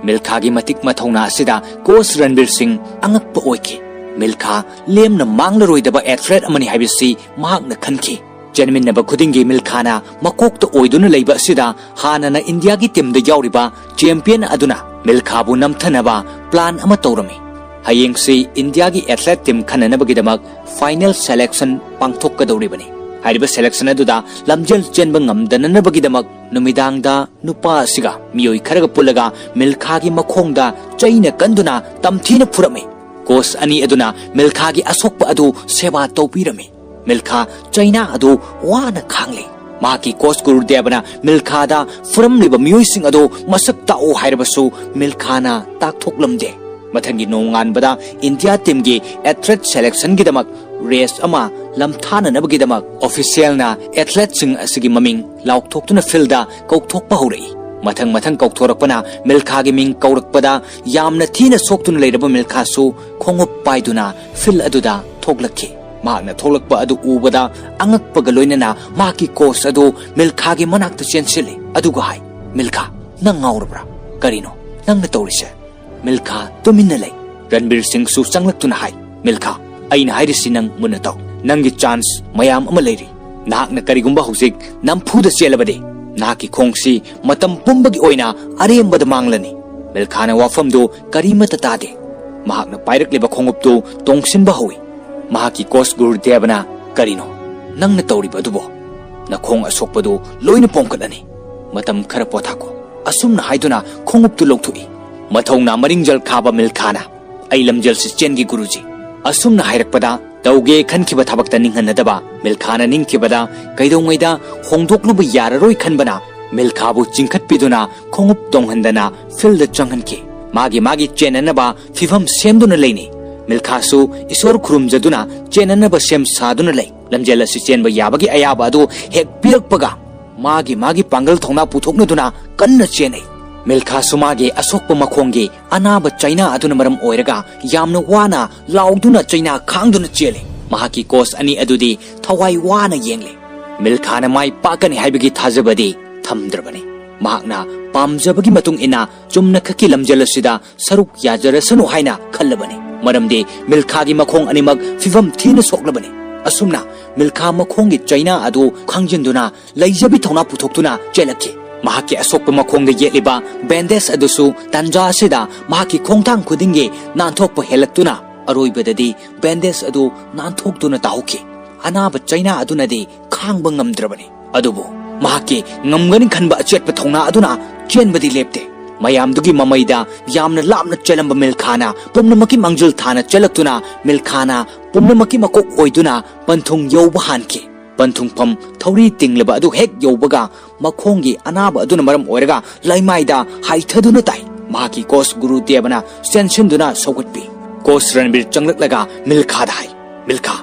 ꯃꯤꯜꯈꯥꯒꯤ ꯃꯇꯤꯛ ꯃꯊꯧꯅꯥ ꯑꯁꯤꯗ ꯀꯣꯆ ꯔꯟꯕꯤꯔ ꯁꯤꯡ ꯑꯉꯛꯄ ꯑꯣꯏꯈꯤ꯫ ꯃꯤꯜꯈꯥ ꯂꯦꯝꯅ ꯃꯥꯡꯂꯔꯣꯏꯗꯕ ꯑꯦꯊ꯭ꯂꯦꯠ ꯑꯃꯅꯤ ꯍꯥꯏꯕꯁꯤ ꯃꯍꯥꯛꯅ ꯈꯟꯈꯤ꯫ ꯆꯦꯟꯃꯤꯟꯅꯕ ꯈꯨꯗꯤꯡꯒꯤ ꯃꯤꯜꯈꯥꯅ ꯃꯀꯣꯛꯇ ꯑꯣꯏꯗꯨꯅ ꯂꯩꯕ ꯑꯁꯤꯗ ꯍꯥꯟꯅꯅ ꯏꯟꯗꯤꯌꯥꯒꯤ ꯇꯤꯝꯗ ꯌꯥꯎꯔꯤꯕ ꯆꯦꯝꯄꯤꯌꯟ ꯑꯗꯨꯅ ꯃꯤꯜꯈꯥꯕꯨ ꯅꯝꯊꯅꯕ ꯄ꯭ꯂꯥꯟ ꯑꯃ ꯇꯧꯔꯝꯃꯤ꯫ ꯍꯌꯦꯡꯁꯤ ꯏꯟꯗꯤꯌꯥꯒꯤ ꯑꯦꯊꯂꯦꯠ ꯇꯤꯝ ꯈꯟꯅꯅꯕꯒꯤꯗꯃꯛ ꯐꯥꯏꯅꯦꯜ ꯁꯦꯂꯦꯛꯁꯟ ꯄꯥꯡꯊꯣꯛꯀꯗꯧꯔꯤꯕꯅꯤ꯫ ꯍꯥꯏꯔꯤꯕ ꯁꯦꯂꯦꯛꯁꯟ ꯑꯗꯨꯗ ꯂꯝꯖꯦꯜ ꯆꯦꯟꯕ ꯉꯝꯗꯅꯅꯕꯒꯤꯗꯃꯛ ꯅꯨꯃꯤꯗꯥꯡꯗ ꯅꯨꯄꯥ ꯑꯁꯤꯒ ꯃꯤꯑꯣꯏ ꯈꯔꯒ ꯄꯨꯜꯂꯒ ꯃꯤꯜꯈꯥꯒꯤ ꯃꯈꯣꯡꯗ ꯆꯩꯅ ꯀꯟꯗꯨꯅ ꯇꯝꯊꯤꯅ ꯐꯨꯔꯝꯃꯤ꯫ ꯀꯣꯆ ꯑꯅꯤ ꯑꯗꯨꯅ ꯃꯤꯜꯈꯥꯒꯤ ꯑꯁꯣꯛꯄ ꯑꯗꯨ ꯁꯦꯕꯥ ꯇꯧꯕꯤꯔꯝꯃꯤ꯫ ꯃꯤꯜꯈꯥ ꯆꯩꯅꯥ ꯑꯗꯨ ꯋꯥꯅ ꯈꯥꯡꯂꯤ꯫ ꯃꯍꯥꯛꯀꯤ ꯀꯣꯆ ꯒꯨꯔꯨꯗꯦꯕꯅ ꯃꯤꯜꯈꯥꯗ ꯐꯨꯔꯝꯂꯤꯕ ꯃꯤꯑꯣꯏꯁꯤꯡ ꯑꯗꯨ ꯃꯁꯛ ꯇꯥꯛꯎ ꯍꯥꯏꯔꯕꯁꯨ ꯃꯤꯜꯈꯥꯅ ꯇꯥꯛꯊꯣꯛꯂꯝꯗꯦ꯫ ꯃꯊꯪꯒꯤ ꯅꯣꯡꯉꯥꯟꯕꯗ ꯏꯟꯗꯤꯌꯥ ꯇꯤꯝꯒꯤ ꯑꯦꯊꯂꯦꯠ ꯁꯦꯂꯦꯛꯁꯟꯒꯤꯗꯃꯛ ꯔꯦꯁ ꯑꯃ ꯂꯝꯊꯥꯅꯅꯕꯒꯤꯗꯃꯛ ꯑꯣꯐꯤꯁꯤꯌꯦꯜꯅ ꯑꯦꯊꯂꯦꯠꯁꯤꯡ ꯑꯁꯤꯒꯤ ꯃꯃꯤꯡ ꯂꯥꯎꯊꯣꯛꯇꯨꯅ ꯐꯤꯜꯗ ꯀꯧꯊꯣꯛꯄ ꯍꯧꯔꯛꯏ꯫ ꯃꯊꯪ ꯃꯊꯪ ꯀꯧꯊꯣꯔꯛꯄꯅ ꯃꯤꯜꯈꯥꯒꯤ ꯃꯤꯡ ꯀꯧꯔꯛꯄꯗ ꯌꯥꯝꯅ ꯊꯤꯅ ꯁꯣꯛꯇꯨꯅ ꯂꯩꯔꯕ ꯃꯤꯜꯈꯥꯁꯨ ꯈꯣꯡꯎꯞ ꯄꯥꯏꯗꯨꯅ ꯐꯤꯜ ꯑꯗꯨꯗ ꯊꯣꯛꯂꯛꯈꯤ꯫ ꯃꯍꯥꯛꯅ ꯊꯣꯛꯂꯛꯄ ꯑꯗꯨ ꯎꯕꯗ ꯑꯉꯛꯄꯒ ꯂꯣꯏꯅꯅ ꯃꯍꯥꯛꯀꯤ ꯀꯣꯆ ꯑꯗꯨ ꯃꯤꯜꯈꯥꯒꯤ ꯃꯅꯥꯛꯇ ꯆꯦꯟꯁꯤꯜꯂꯤ꯫ ꯑꯗꯨꯒ ꯍꯥꯏ, "ꯃꯤꯜꯈꯥ, ꯅꯪ ꯉꯥꯎꯔꯕ꯭ꯔꯥ? ꯀꯔꯤꯅꯣ ꯅꯪꯅ ꯇꯧꯔꯤꯁꯦ?" ꯃꯤꯜꯈꯥ ꯇꯨꯃꯤꯟꯅ ꯂꯩ꯫ ꯔꯟꯕꯤꯔ ꯁꯤꯡꯁꯨ ꯆꯪꯂꯛꯇꯨꯅ ꯍꯥꯏ, "ꯃꯤꯜꯈꯥ, ꯑꯩꯅ ꯍꯥꯏꯔꯤꯁꯤ ꯅꯪ ꯃꯨꯟꯅ ꯇꯥꯎ꯫ ꯅꯪꯒꯤ ꯆꯥꯟꯁ ꯃꯌꯥꯝ ꯑꯃ ꯂꯩꯔꯤ꯫ ꯅꯍꯥꯛꯅ ꯀꯔꯤꯒꯨꯝꯕ ꯍꯧꯖꯤꯛ ꯅꯝꯐꯨꯗ ꯆꯦꯜꯂꯕꯗꯤ ꯅꯍꯥꯛꯀꯤ ꯈꯣꯡꯁꯤ ꯃꯇꯝ ꯄꯨꯝꯕꯒꯤ ꯑꯣꯏꯅ ꯑꯔꯦꯝꯕꯗ ꯃꯥꯡꯂꯅꯤ꯫" ꯃꯤꯜꯈꯥꯅ ꯋꯥꯐꯝꯗꯨ ꯀꯔꯤꯃꯠꯇ ꯇꯥꯗꯦ꯫ ꯃꯍꯥꯛꯅ ꯄꯥꯏꯔꯛꯂꯤꯕ ꯈꯣꯡꯎꯞꯇꯨ ꯇꯣꯡꯁꯤꯟꯕ ꯍꯧꯏ꯫ ꯃꯍꯥꯛꯀꯤ ꯀꯣꯆ ꯒꯨꯔꯨꯗꯦꯕꯅ, "ꯀꯔꯤꯅꯣ? ꯅꯪꯅ ꯇꯧꯔꯤꯕ ꯑꯗꯨꯕꯣ? ꯅꯈꯣꯡ ꯑꯁꯣꯛꯄꯗꯨ ꯂꯣꯏꯅ ꯄꯣꯝꯈꯠꯂꯅꯤ꯫ ꯃꯇꯝ ꯈꯔ ꯄꯣꯊꯥꯈꯣ꯫" ꯑꯁꯨꯝꯅ ꯍꯥꯏꯗꯨꯅ ꯈꯣꯡꯎꯞꯇꯨ ꯂꯧꯊꯣꯛꯏ꯫ ꯃꯊꯧꯅꯥ ꯃꯔꯤꯡꯖꯜ ꯈꯥꯕ ꯃꯤꯜꯈꯥꯅ, "ꯑꯩ ꯂꯝꯖꯦꯜꯁꯤ ꯆꯦꯟꯒꯦ ꯒꯨꯔꯨꯖꯤ꯫" ꯑꯁꯨꯝꯅ ꯍꯥꯏꯔꯛꯄꯗ ꯇꯧꯒꯦ ꯈꯟꯈꯤꯕ ꯊꯕꯛꯇ ꯅꯤꯡꯍꯟꯅꯗꯕ ꯃꯤꯜꯈꯥꯅ ꯅꯤꯡꯈꯤꯕꯗ ꯀꯩꯗꯧꯉꯩꯗ ꯍꯣꯡꯗꯣꯛꯂꯨꯕ ꯌꯥꯔꯔꯣꯏ ꯈꯟꯕꯅ ꯃꯤꯜꯈꯥꯕꯨ ꯆꯤꯡꯈꯠꯄꯤꯗꯨꯅ ꯈꯣꯡꯎꯞ ꯇꯣꯡꯍꯟꯗꯅ ꯐꯤꯜꯗ ꯆꯪꯍꯟꯈꯤ꯫ ꯃꯥꯒꯤ ꯃꯥꯒꯤ ꯆꯦꯟꯅꯅꯕ ꯐꯤꯚꯝ ꯁꯦꯝꯗꯨꯅ ꯂꯩꯅꯤ꯫ ꯃꯤꯜꯈꯥꯁꯨ ꯏꯁꯣꯔ ꯈꯨꯔꯨꯝꯖꯗꯨꯅ ꯆꯦꯟꯅꯅꯕ ꯁꯦꯝ ꯁꯥꯗꯨꯅ ꯂꯩ꯫ ꯂꯝꯖꯦꯜ ꯑꯁꯤ ꯆꯦꯟꯕ ꯌꯥꯕꯒꯤ ꯑꯌꯥꯕ ꯑꯗꯨ ꯍꯦꯛ ꯄꯤꯔꯛꯄꯒ ꯃꯥꯒꯤ ꯃꯥꯒꯤ ꯄꯥꯡꯒꯜ ꯊꯧꯅꯥ ꯄꯨꯊꯣꯛꯅꯗꯨꯅ ꯀꯟꯅ ꯆꯦꯟꯅꯩ꯫ ꯃꯤꯜꯈꯥꯁꯨ ꯃꯥꯒꯤ ꯑꯁꯣꯛꯄ ꯃꯈꯣꯡꯒꯤ ꯑꯅꯥꯕ ꯆꯩꯅꯥ ꯑꯗꯨꯅ ꯃꯔꯝ ꯑꯣꯏꯔꯒ ꯌꯥꯝꯅ ꯋꯥꯅ ꯂꯥꯎꯗꯨꯅ ꯆꯩꯅꯥ ꯈꯥꯡꯗꯨꯅ ꯆꯦꯜꯂꯤ꯫ ꯃꯍꯥꯛꯀꯤ ꯀꯣꯆ ꯑꯅꯤ ꯑꯗꯨꯗꯤ ꯊꯋꯥꯏ ꯋꯥꯅ ꯌꯦꯡꯂꯤ꯫ ꯃꯤꯜꯈꯥꯅ ꯃꯥꯏ ꯄꯥꯛꯀꯅꯤ ꯍꯥꯏꯕꯒꯤ ꯊꯥꯖꯕꯗꯤ ꯊꯝꯗ꯭ꯔꯕꯅꯤ꯫ ꯃꯍꯥꯛꯅ ꯄꯥꯝꯖꯕꯒꯤ ꯃꯇꯨꯡ ꯏꯟꯅ ꯆꯨꯝꯅꯈꯛꯀꯤ ꯂꯝꯖꯦꯜ ꯑꯁꯤꯗ ꯁꯔꯨꯛ ꯌꯥꯖꯔꯁꯅꯨ ꯍꯥꯏꯅ ꯈꯜꯂꯕꯅꯤ꯫ ꯃꯔꯝꯗꯤ ꯃꯤꯜꯈꯥꯒꯤ ꯃꯈꯣꯡ ꯑꯅꯤꯃꯛ ꯐꯤꯚꯝ ꯊꯤꯅ ꯁꯣꯛꯂꯕꯅꯤ꯫ ꯑꯁꯨꯝꯅ ꯃꯤꯜꯈꯥ ꯃꯈꯣꯡꯒꯤ ꯆꯩꯅꯥ ꯑꯗꯨ ꯈꯥꯡꯖꯤꯟꯗꯨꯅ ꯂꯩꯖꯕꯤ ꯊꯧꯅꯥ ꯄꯨꯊꯣꯛꯇꯨꯅ ꯆꯦꯜꯂꯛꯈꯤ꯫ ꯃꯍꯥꯛꯀꯤ ꯑꯁꯣꯛꯄ ꯃꯈꯣꯡꯗ ꯌꯦꯠꯂꯤꯕ ꯕꯦꯟꯗꯦꯖ ꯑꯗꯨꯁꯨ ꯇꯥꯟꯖꯥ ꯑꯁꯤꯗ ꯃꯍꯥꯛꯀꯤ ꯈꯣꯡꯊꯥꯡ ꯈꯨꯗꯤꯡꯒꯤ ꯅꯥꯟꯊꯣꯛꯄ ꯍꯦꯜꯂꯛꯇꯨꯅ ꯑꯔꯣꯏꯕꯗꯗꯤ ꯕꯦꯟꯗꯦꯖ ꯑꯗꯨ ꯅꯥꯟꯊꯣꯛꯇꯨꯅ ꯇꯥꯍꯧꯈꯤ꯫ ꯑꯅꯥꯕ ꯆꯩꯅꯥ ꯑꯗꯨꯅꯗꯤ ꯈꯥꯡꯕ ꯉꯝꯗ꯭ꯔꯕꯅꯤ꯫ ꯑꯗꯨꯕꯨ ꯃꯍꯥꯛꯀꯤ ꯉꯝꯒꯅꯤ ꯈꯟꯕ ꯑꯆꯦꯠꯄ ꯊꯧꯅꯥ ꯑꯗꯨꯅ ꯆꯦꯟꯕꯗꯤ ꯂꯦꯞꯇꯦ꯫ ꯃꯌꯥꯝꯗꯨꯒꯤ ꯃꯃꯩꯗ ꯌꯥꯝꯅ ꯂꯥꯞꯅ ꯆꯦꯜꯂꯝꯕ ꯃꯤꯜꯈꯥꯅ ꯄꯨꯝꯅꯃꯛꯀꯤ ꯃꯥꯡꯖꯤꯜ ꯊꯥꯅ ꯆꯦꯜꯂꯛꯇꯨꯅ ꯃꯤꯜꯈꯥꯅ ꯄꯨꯝꯅꯃꯛꯀꯤ ꯃꯀꯣꯛ ꯑꯣꯏꯗꯨꯅ ꯄꯟꯊꯨꯡ ꯌꯧꯕ ꯍꯥꯟꯈꯤ꯫ ꯄꯟꯊꯨꯡꯐꯝ ꯊꯧꯔꯤ ꯇꯤꯡꯂꯕ ꯑꯗꯨ ꯍꯦꯛ ꯌꯧꯕꯒ ꯃꯈꯣꯡꯒꯤ ꯑꯅꯥꯕ ꯑꯗꯨꯅ ꯃꯔꯝ ꯑꯣꯏꯔꯒ ꯂꯩꯃꯥꯏꯗ ꯍꯥꯏꯊꯗꯨꯅ ꯇꯥꯏ꯫ ꯃꯍꯥꯛꯀꯤ ꯀꯣꯆ ꯒꯨꯔꯨ ꯗꯦꯕꯅ ꯆꯦꯟꯁꯤꯟꯗꯨꯅ ꯁꯧꯒꯠꯄꯤ꯫ ꯀꯣꯆ ꯔꯟꯕꯤꯔ ꯆꯪꯂꯛꯂꯒ ꯃꯤꯜꯈꯥꯗ ꯍꯥꯏ, "ꯃꯤꯜꯈꯥ,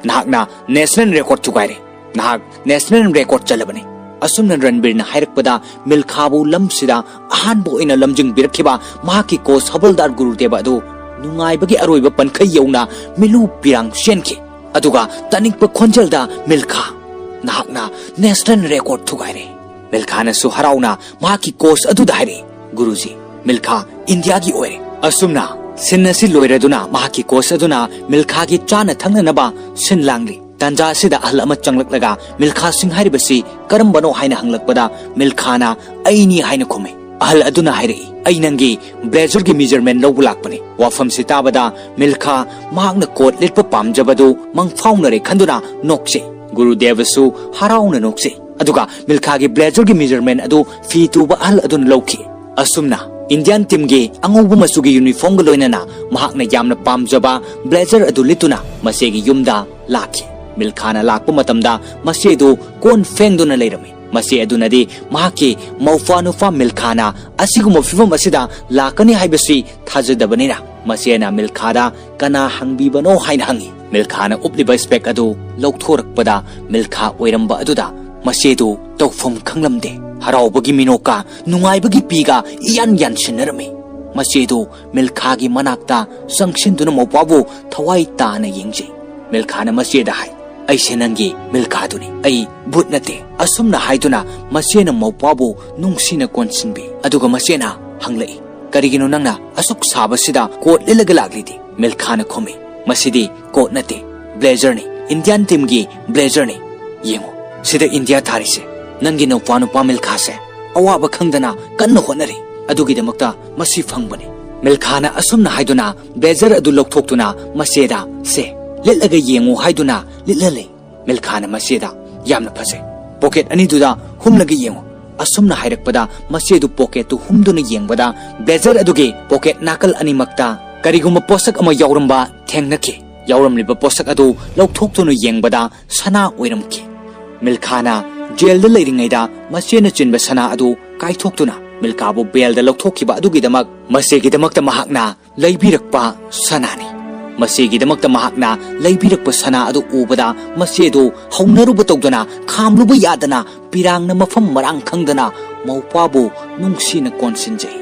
ꯅꯍꯥꯛꯅ ꯅꯦꯁꯅꯦꯜ ꯔꯦꯀꯣꯔꯗ ꯊꯨꯒꯥꯏꯔꯦ꯫ ꯅꯍꯥꯛ ꯅꯦꯁꯅꯦꯜ ꯔꯦꯀꯣꯔꯗ ꯆꯜꯂꯕꯅꯤ꯫" ꯑꯁꯨꯝꯅ ꯔꯟꯕꯤꯔꯅ ꯍꯥꯏꯔꯛꯄꯗ ꯃꯤꯜꯈꯥꯕꯨ ꯂꯝꯁꯤꯗ ꯑꯍꯥꯟꯕ ꯑꯣꯏꯅ ꯂꯝꯖꯤꯡꯕꯤꯔꯛꯈꯤꯕ ꯃꯍꯥꯛꯀꯤ ꯀꯣꯆ ꯍꯕꯜꯗꯥꯔ ꯒꯨꯔꯨꯗꯦꯕ ꯑꯗꯨ ꯅꯨꯡꯉꯥꯏꯕꯒꯤ ꯑꯔꯣꯏꯕ ꯄꯟꯈꯩ ꯌꯧꯅ ꯃꯤꯂꯨ ꯄꯤꯔꯥꯡ ꯆꯦꯟꯈꯤ꯫ ꯑꯗꯨꯒ ꯇꯅꯤꯛꯄ ꯈꯣꯟꯖꯦꯜꯗ, "ꯃꯤꯜꯈꯥ, ꯅꯍꯥꯛꯅ ꯅꯦꯁꯅꯦꯜ ꯔꯦꯀꯣꯔꯗ ꯊꯨꯒꯥꯏꯔꯦ꯫" ꯃꯤꯜꯈꯥꯅꯁꯨ ꯍꯔꯥꯎꯅ ꯃꯍꯥꯛꯀꯤ ꯀꯣꯆ ꯑꯗꯨꯗ ꯍꯥꯏꯔꯛꯏ, "ꯒꯨꯔꯨꯖꯤ, ꯃꯤꯜꯈꯥ ꯏꯟꯗꯤꯌꯥꯒꯤ ꯑꯣꯏꯔꯦ꯫" ꯑꯁꯨꯝꯅ ꯁꯤꯟ ꯑꯁꯤ ꯂꯣꯏꯔꯗꯨꯅ ꯃꯍꯥꯛꯀꯤ ꯀꯣꯆ ꯑꯗꯨꯅ ꯃꯤꯜꯈꯥꯒꯤ ꯆꯥꯅ ꯊꯛꯅꯅꯕ ꯁꯤꯟ ꯂꯥꯡꯂꯤ꯫ ꯇꯥꯟꯖꯥ ꯑꯁꯤꯗ ꯑꯍꯜ ꯑꯃ ꯆꯪꯂꯛꯂꯒ ꯃꯤꯜꯈꯥ ꯁꯤꯡ ꯍꯥꯏꯔꯤꯕꯁꯤ ꯀꯔꯝꯕꯅꯣ ꯍꯥꯏꯅ ꯍꯪꯂꯛꯄꯗ ꯃꯤꯜꯈꯥꯅ "ꯑꯩꯅꯤ" ꯍꯥꯏꯅ ꯈꯨꯝꯃꯤ꯫ ꯑꯍꯜ ꯑꯗꯨꯅ ꯍꯥꯏꯔꯛꯏ, "ꯑꯩ ꯅꯪꯒꯤ ꯕ꯭ꯂꯦꯖꯔꯒꯤ ꯃꯤꯖꯔꯃꯦꯟ ꯂꯧꯕ ꯂꯥꯛꯄꯅꯤ꯫" ꯋꯥꯐꯝꯁꯤ ꯇꯥꯕꯗ ꯃꯤꯜꯈꯥ ꯃꯍꯥꯛꯅ ꯀꯣꯠ ꯂꯤꯠꯄ ꯄꯥꯝꯖꯕꯗꯨ ꯃꯪꯐꯥꯎꯅꯔꯦ ꯈꯟꯗꯨꯅ ꯅꯣꯛꯆꯩ꯫ ꯒꯨꯔꯨꯗꯦꯕꯁꯨ ꯍꯔꯥꯎꯅ ꯅꯣꯛꯆꯩ꯫ ꯑꯗꯨꯒ ꯃꯤꯜꯈꯥꯒꯤ ꯕ꯭ꯂꯦꯖꯔꯒꯤ ꯃꯤꯖꯔꯃꯦꯟ ꯑꯗꯨ ꯐꯤ ꯇꯨꯕ ꯑꯍꯜ ꯑꯗꯨꯅ ꯂꯧꯈꯤ꯫ ꯑꯁꯨꯝꯅ ꯏꯟꯗꯤꯌꯥꯟ ꯇꯤꯝꯒꯤ ꯑꯉꯧꯕ ꯃꯆꯨꯒꯤ ꯌꯨꯅꯤꯐꯣꯔꯝꯒ ꯂꯣꯏꯅꯅ ꯃꯍꯥꯛꯅ ꯌꯥꯝꯅ ꯄꯥꯝꯖꯕ ꯕ꯭ꯂꯦꯖꯔ ꯑꯗꯨ ꯂꯤꯠꯇꯨꯅ ꯃꯆꯦꯒꯤ ꯌꯨꯝꯗ ꯂꯥꯛꯈꯤ꯫ ꯃꯤꯜꯈꯥꯅ ꯂꯥꯛꯄ ꯃꯇꯝꯗ ꯃꯆꯦꯗꯨ ꯀꯣꯟ ꯐꯦꯡꯗꯨꯅ ꯂꯩꯔꯝꯃꯤ꯫ ꯃꯆꯦ ꯑꯗꯨꯅꯗꯤ ꯃꯍꯥꯛꯀꯤ ꯃꯧꯄ꯭ꯋꯥ ꯅꯨꯄꯥ ꯃꯤꯜꯈꯥꯅ ꯑꯁꯤꯒꯨꯝꯕ ꯐꯤꯚꯝ ꯑꯁꯤꯗ ꯂꯥꯛꯀꯅꯤ ꯍꯥꯏꯕꯁꯤ ꯊꯥꯖꯗꯕꯅꯤꯅ ꯃꯆꯦꯅ ꯃꯤꯜꯈꯥꯗ "ꯀꯅꯥ ꯍꯪꯕꯤꯕꯅꯣ?" ꯍꯥꯏꯅ ꯍꯪꯉꯤ꯫ ꯃꯤꯜꯈꯥꯅ ꯎꯞꯂꯤꯕ ꯁ꯭ꯄꯦꯛ ꯑꯗꯨ ꯂꯧꯊꯣꯔꯛꯄꯗ ꯃꯤꯜꯈꯥ ꯑꯣꯏꯔꯝꯕ ꯑꯗꯨꯗ ꯃꯆꯦꯗꯨ ꯇꯧꯐꯝ ꯈꯪꯂꯝꯗꯦ꯫ ꯍꯔꯥꯎꯕꯒꯤ ꯃꯤꯅꯣꯛꯀ ꯅꯨꯡꯉꯥꯏꯕꯒꯤ ꯄꯤꯒ ꯏꯌꯥꯟ ꯌꯥꯟꯁꯤꯟꯅꯔꯝꯃꯤ꯫ ꯃꯆꯦꯗꯨ ꯃꯤꯜꯈꯥꯒꯤ ꯃꯅꯥꯛꯇ ꯆꯪꯁꯤꯟꯗꯨꯅ ꯃꯧꯄ꯭ꯋꯥꯕꯨ ꯊꯋꯥꯏ ꯇꯥꯅ ꯌꯦꯡꯖꯩ꯫ ꯃꯤꯜꯈꯥꯅ ꯃꯆꯦꯗ ꯍꯥꯏ, "ꯑꯩꯁꯦ ꯅꯪꯒꯤ ꯃꯤꯜꯈꯥꯗꯨꯅꯤ, ꯑꯩ ꯚꯨꯠ ꯅꯠꯇꯦ꯫" ꯑꯁꯨꯝꯅ ꯍꯥꯏꯗꯨꯅ ꯃꯆꯦꯅ ꯃꯧꯄ꯭ꯋꯥꯕꯨ ꯅꯨꯡꯁꯤꯅ ꯀꯣꯟꯁꯤꯟꯕꯤ꯫ ꯑꯗꯨꯒ ꯃꯆꯦꯅ ꯍꯪꯂꯛꯏ, "ꯀꯔꯤꯒꯤꯅꯣ ꯅꯪꯅ ꯑꯁꯨꯛ ꯁꯥꯕꯁꯤꯗ ꯀꯣꯠ ꯂꯤꯠꯂꯒ ꯂꯥꯛꯂꯤꯗꯤ?" ꯃꯤꯜꯈꯥꯅ ꯈꯨꯝꯃꯤ, "ꯃꯁꯤꯗꯤ ꯀꯣꯠ ꯅꯠꯇꯦ, ꯕ꯭ꯂꯦꯖꯔꯅꯤ, ꯏꯟꯗꯤꯌꯥꯟ ꯇꯤꯝꯒꯤ ꯕ꯭ꯂꯦꯖꯔꯅꯤ꯫ ꯌꯦꯡꯉꯨ, ꯁꯤꯗ ꯏꯟꯗꯤꯌꯥ ꯊꯥꯔꯤꯁꯦ, ꯅꯪꯒꯤ ꯅꯧꯄ꯭ꯋꯥ ꯅꯨꯄꯥ ꯃꯤꯜꯈꯥꯁꯦ꯫ ꯑꯋꯥꯕ ꯈꯪꯗꯅ ꯀꯟꯅ ꯍꯣꯠꯅꯔꯤ꯫ ꯑꯗꯨꯒꯤꯗꯃꯛꯇ ꯃꯁꯤ ꯐꯪꯕꯅꯤ꯫ ꯃꯤꯜꯈꯥꯅ ꯑꯁꯨꯝꯅ ꯍꯥꯏꯗꯨꯅ ꯕ꯭ꯂꯦꯖꯔ ꯑꯗꯨ ꯂꯧꯊꯣꯛꯇꯨꯅ ꯃꯆꯦꯗ "ꯁꯦ, ꯂꯤꯠꯂꯒ ꯌꯦꯡꯉꯨ" ꯍꯥꯏꯗꯨꯅ ꯂꯤꯠꯍꯜꯂꯤ꯫ ꯃꯤꯜꯈꯥꯅ ꯃꯆꯦꯗ "ꯌꯥꯝꯅ ꯐꯖꯩ, ꯄꯣꯀꯦꯠ ꯑꯅꯤꯗꯨꯗ ꯍꯨꯝꯂꯒ ꯌꯦꯡꯉꯨ" ꯑꯁꯨꯝꯅ ꯍꯥꯏꯔꯛꯄꯗ, ꯃꯆꯦꯗꯨ ꯄꯣꯀꯦꯠꯇꯨ ꯍꯨꯝꯗꯨꯅ ꯌꯦꯡꯕꯗ, ꯕ꯭ꯂꯦꯖꯔ ꯑꯗꯨꯒꯤ ꯄꯣꯀꯦꯠ ꯅꯥꯀꯜ ꯑꯅꯤꯃꯛꯇ ꯀꯔꯤꯒꯨꯝꯕ ꯄꯣꯠꯁꯛ ꯑꯃ ꯌꯥꯎꯔꯝꯕ ꯊꯦꯡꯅꯈꯤ꯫ ꯌꯥꯎꯔꯝꯂꯤꯕ ꯄꯣꯠꯁꯛ ꯑꯗꯨ ꯂꯧꯊꯣꯛꯇꯨꯅ ꯌꯦꯡꯕꯗ, ꯁꯅꯥ ꯑꯣꯏꯔꯝꯈꯤ꯫ ꯃꯤꯜꯈꯥꯅ ꯖꯦꯜꯗ ꯂꯩꯔꯤꯉꯩꯗ ꯃꯆꯦꯅ ꯆꯤꯟꯕ ꯁꯅꯥ ꯑꯗꯨ ꯀꯥꯏꯊꯣꯛꯇꯨꯅ ꯃꯤꯜꯈꯥꯕꯨ ꯕꯦꯜꯗ ꯂꯧꯊꯣꯛꯈꯤꯕ ꯑꯗꯨꯒꯤꯗꯃꯛ, ꯃꯆꯦꯒꯤꯗꯃꯛꯇ ꯃꯍꯥꯛꯅ ꯂꯩꯕꯤꯔꯛꯄ ꯁꯅꯥꯅꯤ꯫ ꯃꯆꯦꯒꯤꯗꯃꯛꯇ ꯃꯍꯥꯛꯅ ꯂꯩꯕꯤꯔꯛꯄ ꯁꯅꯥ ꯑꯗꯨ ꯎꯕꯗ, ꯃꯆꯦꯗꯨ ꯍꯧꯅꯔꯨꯕ ꯇꯧꯗꯅ, ꯈꯥꯝꯂꯨꯕ ꯌꯥꯗꯅ, ꯄꯤꯔꯥꯡꯅ ꯃꯐꯝ ꯃꯔꯥꯡ ꯈꯪꯗꯅ ꯃꯧꯄ꯭ꯋꯥꯕꯨ ꯅꯨꯡꯁꯤꯅ ꯀꯣꯟꯁꯤꯟꯖꯩ꯫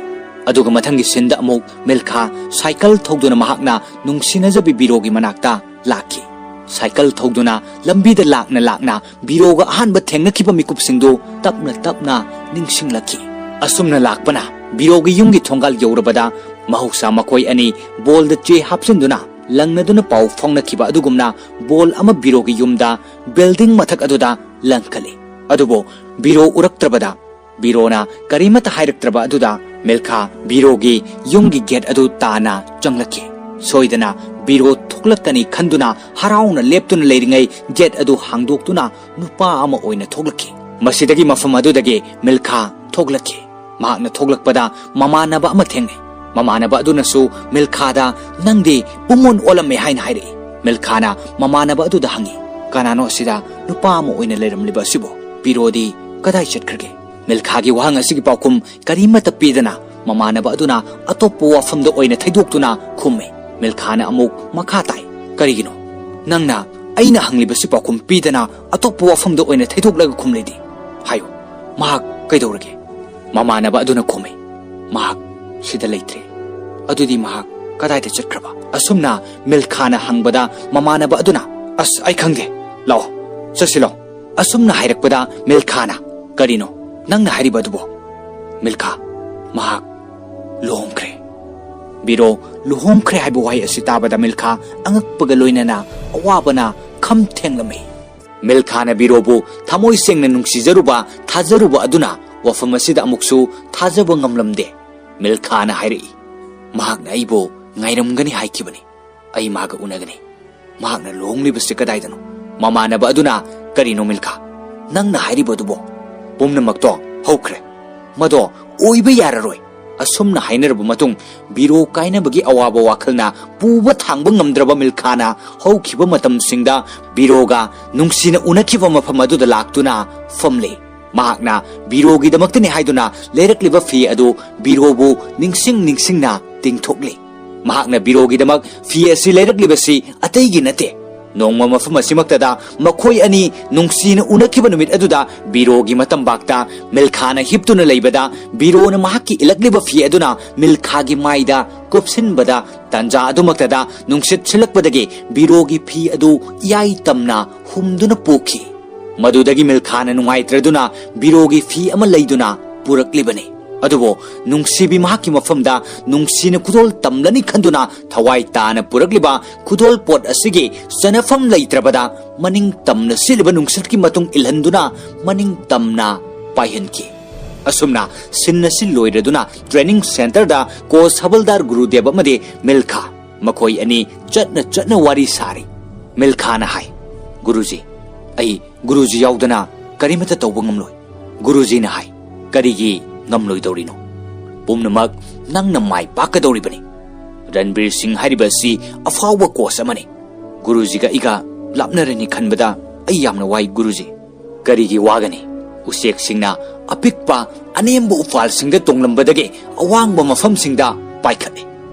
ꯑꯗꯨꯒ ꯃꯊꯪꯒꯤ ꯁꯤꯟꯗ ꯑꯃꯨꯛ ꯃꯤꯜꯈꯥ ꯁꯥꯏꯀꯜ ꯊꯧꯗꯨꯅ ꯃꯍꯥꯛꯅ ꯅꯨꯡꯁꯤꯅꯖꯕꯤ ꯕꯤꯔꯣꯒꯤ ꯃꯅꯥꯛꯇ ꯂꯥꯛꯈꯤ꯫ ꯁꯥꯏꯀꯜ ꯊꯧꯗꯨꯅ ꯂꯝꯕꯤꯗ ꯂꯥꯛꯅ ꯂꯥꯛꯅ ꯕꯤꯔꯣꯒ ꯑꯍꯥꯟꯕ ꯊꯦꯡꯅꯈꯤꯕ ꯃꯤꯀꯨꯞꯁꯤꯡꯗꯨ ꯇꯞꯅ ꯇꯞꯅ ꯅꯤꯡꯁꯤꯡꯂꯛꯈꯤ꯫ ꯑꯁꯨꯝꯅ ꯂꯥꯛꯄꯅ ꯕꯤꯔꯣꯒꯤ ꯌꯨꯝꯒꯤ ꯊꯣꯡꯒꯥꯜ ꯌꯧꯔꯕꯗ, ꯃꯍꯧꯁꯥ ꯃꯈꯣꯏ ꯑꯅꯤ ꯕꯣꯜꯗ ꯆꯦ ꯍꯥꯞꯆꯤꯟꯗꯨꯅ ꯂꯪꯅꯗꯨꯅ ꯄꯥꯎ ꯐꯥꯎꯅꯈꯤꯕ ꯑꯗꯨꯒꯨꯝꯅ, ꯕꯣꯜ ꯑꯃ ꯕꯤꯔꯣꯒꯤ ꯌꯨꯝꯗ, ꯕꯤꯜꯗꯤꯡ ꯃꯊꯛ ꯑꯗꯨꯗ ꯂꯪꯈꯠꯂꯤ꯫ ꯑꯗꯨꯕꯨ ꯕꯤꯔꯣ ꯎꯔꯛꯇ꯭ꯔꯕꯗ, ꯕꯤꯔꯣꯅ ꯀꯔꯤꯃꯠꯇ ꯍꯥꯏꯔꯛꯇ꯭ꯔꯕ ꯑꯗꯨꯗ, ꯃꯤꯜꯈꯥ ꯕꯤꯔꯣꯒꯤ ꯌꯨꯝꯒꯤ ꯒꯦꯠ ꯑꯗꯨ ꯇꯥꯅ ꯆꯪꯂꯛꯈꯤ꯫ ꯁꯣꯏꯗꯅ ꯕꯤꯔꯣ ꯊꯣꯛꯂꯛꯀꯅꯤ ꯈꯟꯗꯨꯅ ꯍꯔꯥꯎꯅ ꯂꯦꯞꯇꯨꯅ ꯂꯩꯔꯤꯉꯩ, ꯒꯦꯠ ꯑꯗꯨ ꯍꯥꯡꯗꯣꯛꯇꯨꯅ ꯅꯨꯄꯥ ꯑꯃ ꯑꯣꯏꯅ ꯊꯣꯛꯂꯛꯈꯤ꯫ ꯃꯁꯤꯗꯒꯤ ꯃꯐꯝ ꯑꯗꯨꯗꯒꯤ ꯃꯤꯜꯈꯥ ꯊꯣꯛꯂꯛꯈꯤ꯫ ꯃꯍꯥꯛꯅ ꯊꯣꯛꯂꯛꯄꯗ ꯃꯃꯥꯟꯅꯕ ꯑꯃ ꯊꯦꯡꯅꯩ꯫ ꯃꯃꯥꯟꯅꯕ ꯑꯗꯨꯅꯁꯨ ꯃꯤꯜꯈꯥꯗ, "ꯅꯪꯗꯤ ꯄꯨꯡꯑꯣꯟ ꯑꯣꯜꯂꯝꯃꯦ" ꯍꯥꯏꯅ ꯍꯥꯏꯔꯛꯏ꯫ ꯃꯤꯜꯈꯥꯅ ꯃꯃꯥꯟꯅꯕ ꯑꯗꯨꯗ ꯍꯪꯉꯤ, "ꯀꯅꯥꯅꯣ ꯑꯁꯤꯗ ꯅꯨꯄꯥ ꯑꯃ ꯑꯣꯏꯅ ꯂꯩꯔꯝꯂꯤꯕ ꯑꯁꯤꯕꯣ? ꯕꯤꯔꯣꯗꯤ ꯀꯗꯥꯏ ꯆꯠꯈ꯭ꯔꯒꯦ?" ꯃꯤꯜꯈꯥꯒꯤ ꯋꯥꯍꯪ ꯑꯁꯤꯒꯤ ꯄꯥꯎꯈꯨꯝ ꯀꯔꯤꯃꯠꯇ ꯄꯤꯗꯅ, ꯃꯃꯥꯟꯅꯕ ꯑꯗꯨꯅ ꯑꯇꯣꯞꯄ ꯋꯥꯐꯝꯗ ꯑꯣꯏꯅ ꯊꯩꯗꯣꯛꯇꯨꯅ ꯈꯨꯝꯃꯤ꯫ ꯃꯤꯜꯈꯥꯅ ꯑꯃꯨꯛ ꯃꯈꯥ ꯇꯥꯏ, "ꯀꯔꯤꯒꯤꯅꯣ ꯅꯪꯅ ꯑꯩꯅ ꯍꯪꯂꯤꯕꯁꯤ ꯄꯥꯎꯈꯨꯝ ꯄꯤꯗꯅ ꯑꯇꯣꯞꯄ ꯋꯥꯐꯝꯗ ꯑꯣꯏꯅ ꯊꯩꯗꯣꯛꯂꯒ ꯈꯨꯝꯂꯤꯗꯤ? ꯍꯥꯏꯌꯨ, ꯃꯍꯥꯛ ꯀꯩꯗꯧꯔꯒꯦ?" ꯃꯃꯥꯟꯅꯕ ꯑꯗꯨꯅ ꯈꯨꯝꯃꯤ, "ꯃꯍꯥꯛ ꯁꯤꯗ ꯂꯩꯇ꯭ꯔꯦ꯫ ꯑꯗꯨꯗꯤ ꯃꯍꯥꯛ ꯀꯗꯥꯏꯗ ꯆꯠꯈ꯭ꯔꯕ?" ꯑꯁꯨꯝꯅ ꯃꯤꯜꯈꯥꯅ ꯍꯪꯕꯗ, ꯃꯃꯥꯟꯅꯕ ꯑꯗꯨꯅ, "ꯑꯁ, ꯑꯩ ꯈꯪꯗꯦ꯫ ꯂꯥꯛꯑꯣ, ꯆꯠꯁꯤ ꯂꯥꯛꯑꯣ"꯫ ꯑꯁꯨꯝꯅ ꯍꯥꯏꯔꯛꯄꯗ ꯃꯤꯜꯈꯥꯅ, "ꯀꯔꯤꯅꯣ ꯅꯪꯅ ꯍꯥꯏꯔꯤꯕ ꯑꯗꯨꯕꯣ?" ꯃꯤꯜꯈꯥ, "ꯃꯍꯥꯛ ꯂꯨꯍꯣꯡꯈ꯭ꯔꯦ"꯫ ꯕꯤꯔꯣ "ꯂꯨꯍꯣꯡꯈ꯭ꯔꯦ" ꯍꯥꯏꯕ ꯋꯥꯍꯩ ꯑꯁꯤ ꯇꯥꯕꯗ ꯃꯤꯜꯈꯥ ꯑꯉꯛꯄꯒ ꯂꯣꯏꯅꯅ ꯑꯋꯥꯕꯅ ꯈꯝ ꯊꯦꯡꯂꯝꯃꯤ꯫ ꯃꯤꯜꯈꯥꯅ ꯕꯤꯔꯣꯕꯨ ꯊꯃꯣꯏ ꯁꯦꯡꯅ ꯅꯨꯡꯁꯤꯖꯔꯨꯕ, ꯊꯥꯖꯔꯨꯕ ꯑꯗꯨꯅ ꯋꯥꯐꯝ ꯑꯁꯤꯗ ꯑꯃꯨꯛꯁꯨ ꯊꯥꯖꯕ ꯉꯝꯂꯝꯗꯦ꯫ ꯃꯤꯜꯈꯥꯅ ꯍꯥꯏꯔꯛꯏ, "ꯃꯍꯥꯛꯅ ꯑꯩꯕꯨ ꯉꯥꯏꯔꯝꯒꯅꯤ ꯍꯥꯏꯈꯤꯕꯅꯤ꯫ ꯑꯩ ꯃꯥꯒ ꯎꯅꯒꯅꯤ꯫ ꯃꯍꯥꯛꯅ ꯂꯨꯍꯣꯡꯂꯤꯕꯁꯤ ꯀꯗꯥꯏꯗꯅꯣ?" ꯃꯃꯥꯟꯅꯕ ꯑꯗꯨꯅ, "ꯀꯔꯤꯅꯣ ꯃꯤꯜꯈꯥ? ꯅꯪꯅ ꯍꯥꯏꯔꯤꯕꯗꯨꯕꯣ? ꯄꯨꯝꯅꯃꯛꯇꯣ ꯍꯧꯈ꯭ꯔꯦ꯫ ꯃꯗꯣ ꯑꯣꯏꯕ ꯌꯥꯔꯔꯣꯏ꯫" ꯑꯁꯨꯝꯅ ꯍꯥꯏꯅꯔꯕ ꯃꯇꯨꯡ, ꯕꯤꯔꯣ ꯀꯥꯏꯅꯕꯒꯤ ꯑꯋꯥꯕ ꯋꯥꯈꯜꯅ ꯄꯨꯕ ꯊꯥꯡꯕ ꯉꯝꯗ꯭ꯔꯕ ꯃꯤꯜꯈꯥꯅ ꯍꯧꯈꯤꯕ ꯃꯇꯝꯁꯤꯡꯗ ꯕꯤꯔꯣꯒ ꯅꯨꯡꯁꯤꯅ ꯎꯅꯈꯤꯕ ꯃꯐꯝ ꯑꯗꯨꯗ ꯂꯥꯛꯇꯨꯅ ꯐꯝꯂꯦ꯫ ꯃꯍꯥꯛꯅ ꯕꯤꯔꯣꯒꯤꯗꯃꯛꯇꯅꯤ ꯍꯥꯏꯗꯨꯅ ꯂꯩꯔꯛꯂꯤꯕ ꯐꯤ ꯑꯗꯨ ꯕꯤꯔꯣꯕꯨ ꯅꯤꯡꯁꯤꯡ ꯅꯤꯡꯁꯤꯡꯅ ꯇꯤꯡꯊꯣꯛꯂꯤ꯫ ꯃꯍꯥꯛꯅ ꯕꯤꯔꯣꯒꯤꯗꯃꯛ ꯐꯤ ꯑꯁꯤ ꯂꯩꯔꯛꯂꯤꯕꯁꯤ ꯑꯇꯩꯒꯤ ꯅꯠꯇꯦ꯫ ꯅꯣꯡꯃ ꯃꯐꯝ ꯑꯁꯤꯃꯛꯇꯗ ꯃꯈꯣꯏ ꯑꯅꯤ ꯅꯨꯡꯁꯤꯅ ꯎꯅꯈꯤꯕ ꯅꯨꯃꯤꯠ ꯑꯗꯨꯗ ꯕꯤꯔꯣꯒꯤ ꯃꯇꯝꯕꯥꯛꯇ ꯃꯤꯜꯈꯥꯅ ꯍꯤꯞꯇꯨꯅ ꯂꯩꯕꯗ ꯕꯤꯔꯣꯅ ꯃꯍꯥꯛꯀꯤ ꯏꯜꯂꯛꯂꯤꯕ ꯐꯤ ꯑꯗꯨꯅ ꯃꯤꯜꯈꯥꯒꯤ ꯃꯥꯏꯗ ꯀꯨꯞꯁꯤꯟꯕꯗ, ꯇꯟꯖꯥ ꯑꯗꯨꯃꯛꯇꯗ ꯅꯨꯡꯁꯤꯠ ꯁꯤꯜꯂꯛꯄꯗꯒꯤ ꯕꯤꯔꯣꯒꯤ ꯐꯤ ꯑꯗꯨ ꯏꯌꯥꯏ ꯇꯝꯅ ꯍꯨꯝꯗꯨꯅ ꯄꯣꯛꯈꯤ꯫ ꯃꯗꯨꯗꯒꯤ ꯃꯤꯜꯈꯥꯅ ꯅꯨꯡꯉꯥꯏꯇ꯭ꯔꯗꯨꯅ ꯕꯤꯔꯣꯒꯤ ꯐꯤ ꯑꯃ ꯂꯩꯗꯨꯅ ꯄꯨꯔꯛꯂꯤꯕꯅꯤ꯫ ꯑꯗꯨꯕꯨ ꯅꯨꯡꯁꯤꯕꯤ ꯃꯍꯥꯛꯀꯤ ꯃꯐꯝꯗ ꯅꯨꯡꯁꯤꯅ ꯈꯨꯗꯣꯜ ꯇꯝꯂꯅꯤ ꯈꯟꯗꯨꯅ ꯊꯋꯥꯏ ꯇꯥꯅ ꯄꯨꯔꯛꯂꯤꯕ ꯈꯨꯗꯣꯜ ꯄꯣꯠ ꯑꯁꯤꯒꯤ ꯆꯅꯐꯝ ꯂꯩꯇ꯭ꯔꯕꯗ ꯃꯅꯤꯡ ꯇꯝꯅ ꯁꯤꯠꯂꯤꯕ ꯅꯨꯡꯁꯤꯠꯀꯤ ꯃꯇꯨꯡ ꯏꯜꯍꯟꯗꯨꯅ ꯃꯅꯤꯡ ꯇꯝꯅ ꯄꯥꯏꯍꯟꯈꯤ꯫ ꯑꯁꯨꯝꯅ ꯁꯤꯟ ꯑꯁꯤ ꯂꯣꯏꯔꯗꯨꯅ ꯇ꯭ꯔꯦꯅꯤꯡ ꯁꯦꯟꯇꯔꯗ ꯀꯣꯆ ꯍꯕꯜꯗꯥꯔ ꯒꯨꯔꯨꯗꯦꯕ ꯑꯃꯗꯤ ꯃꯤꯜꯈꯥ ꯃꯈꯣꯏ ꯑꯅꯤ ꯆꯠꯅ ꯆꯠꯅ ꯋꯥꯔꯤ ꯁꯥꯔꯤ꯫ ꯃꯤꯜꯈꯥꯅ ꯍꯥꯏ, "ꯒꯨꯔꯨꯖꯤ, ꯑꯩ ꯒꯨꯔꯨꯖꯤ ꯌꯥꯎꯗꯅ ꯀꯔꯤꯃꯠꯇ ꯇꯧꯕ ꯉꯝꯂꯣꯏ꯫" ꯒꯨꯔꯨꯖꯤꯅ ꯍꯥꯏ, "ꯀꯔꯤꯒꯤ ꯉꯝꯂꯣꯏꯗꯧꯔꯤꯅꯣ? ꯄꯨꯝꯅꯃꯛ ꯅꯪꯅ ꯃꯥꯏ ꯄꯥꯛꯀꯗꯧꯔꯤꯕꯅꯤ꯫ ꯔꯟꯕꯤꯔ ꯁꯤꯡ ꯍꯥꯏꯔꯤꯕ ꯑꯁꯤ ꯑꯐꯥꯎꯕ ꯀꯣꯆ ꯑꯃꯅꯤ꯫ ꯒꯨꯔꯨꯖꯤꯒ ꯑꯩꯒ ꯂꯥꯞꯅꯔꯅꯤ ꯈꯟꯕꯗ ꯑꯩ ꯌꯥꯝꯅ ꯋꯥꯏ ꯒꯨꯔꯨꯖꯤ꯫" "ꯀꯔꯤꯒꯤ ꯋꯥꯒꯅꯤ? ꯎꯆꯦꯛꯁꯤꯡꯅ ꯑꯄꯤꯛꯄ ꯑꯅꯦꯝꯕ ꯎꯄꯥꯜꯁꯤꯡꯗ ꯇꯣꯡꯂꯝꯕꯗꯒꯤ ꯑꯋꯥꯡꯕ ꯃꯐꯝꯁꯤꯡꯗ ꯄꯥꯏꯈꯠꯂꯤ꯫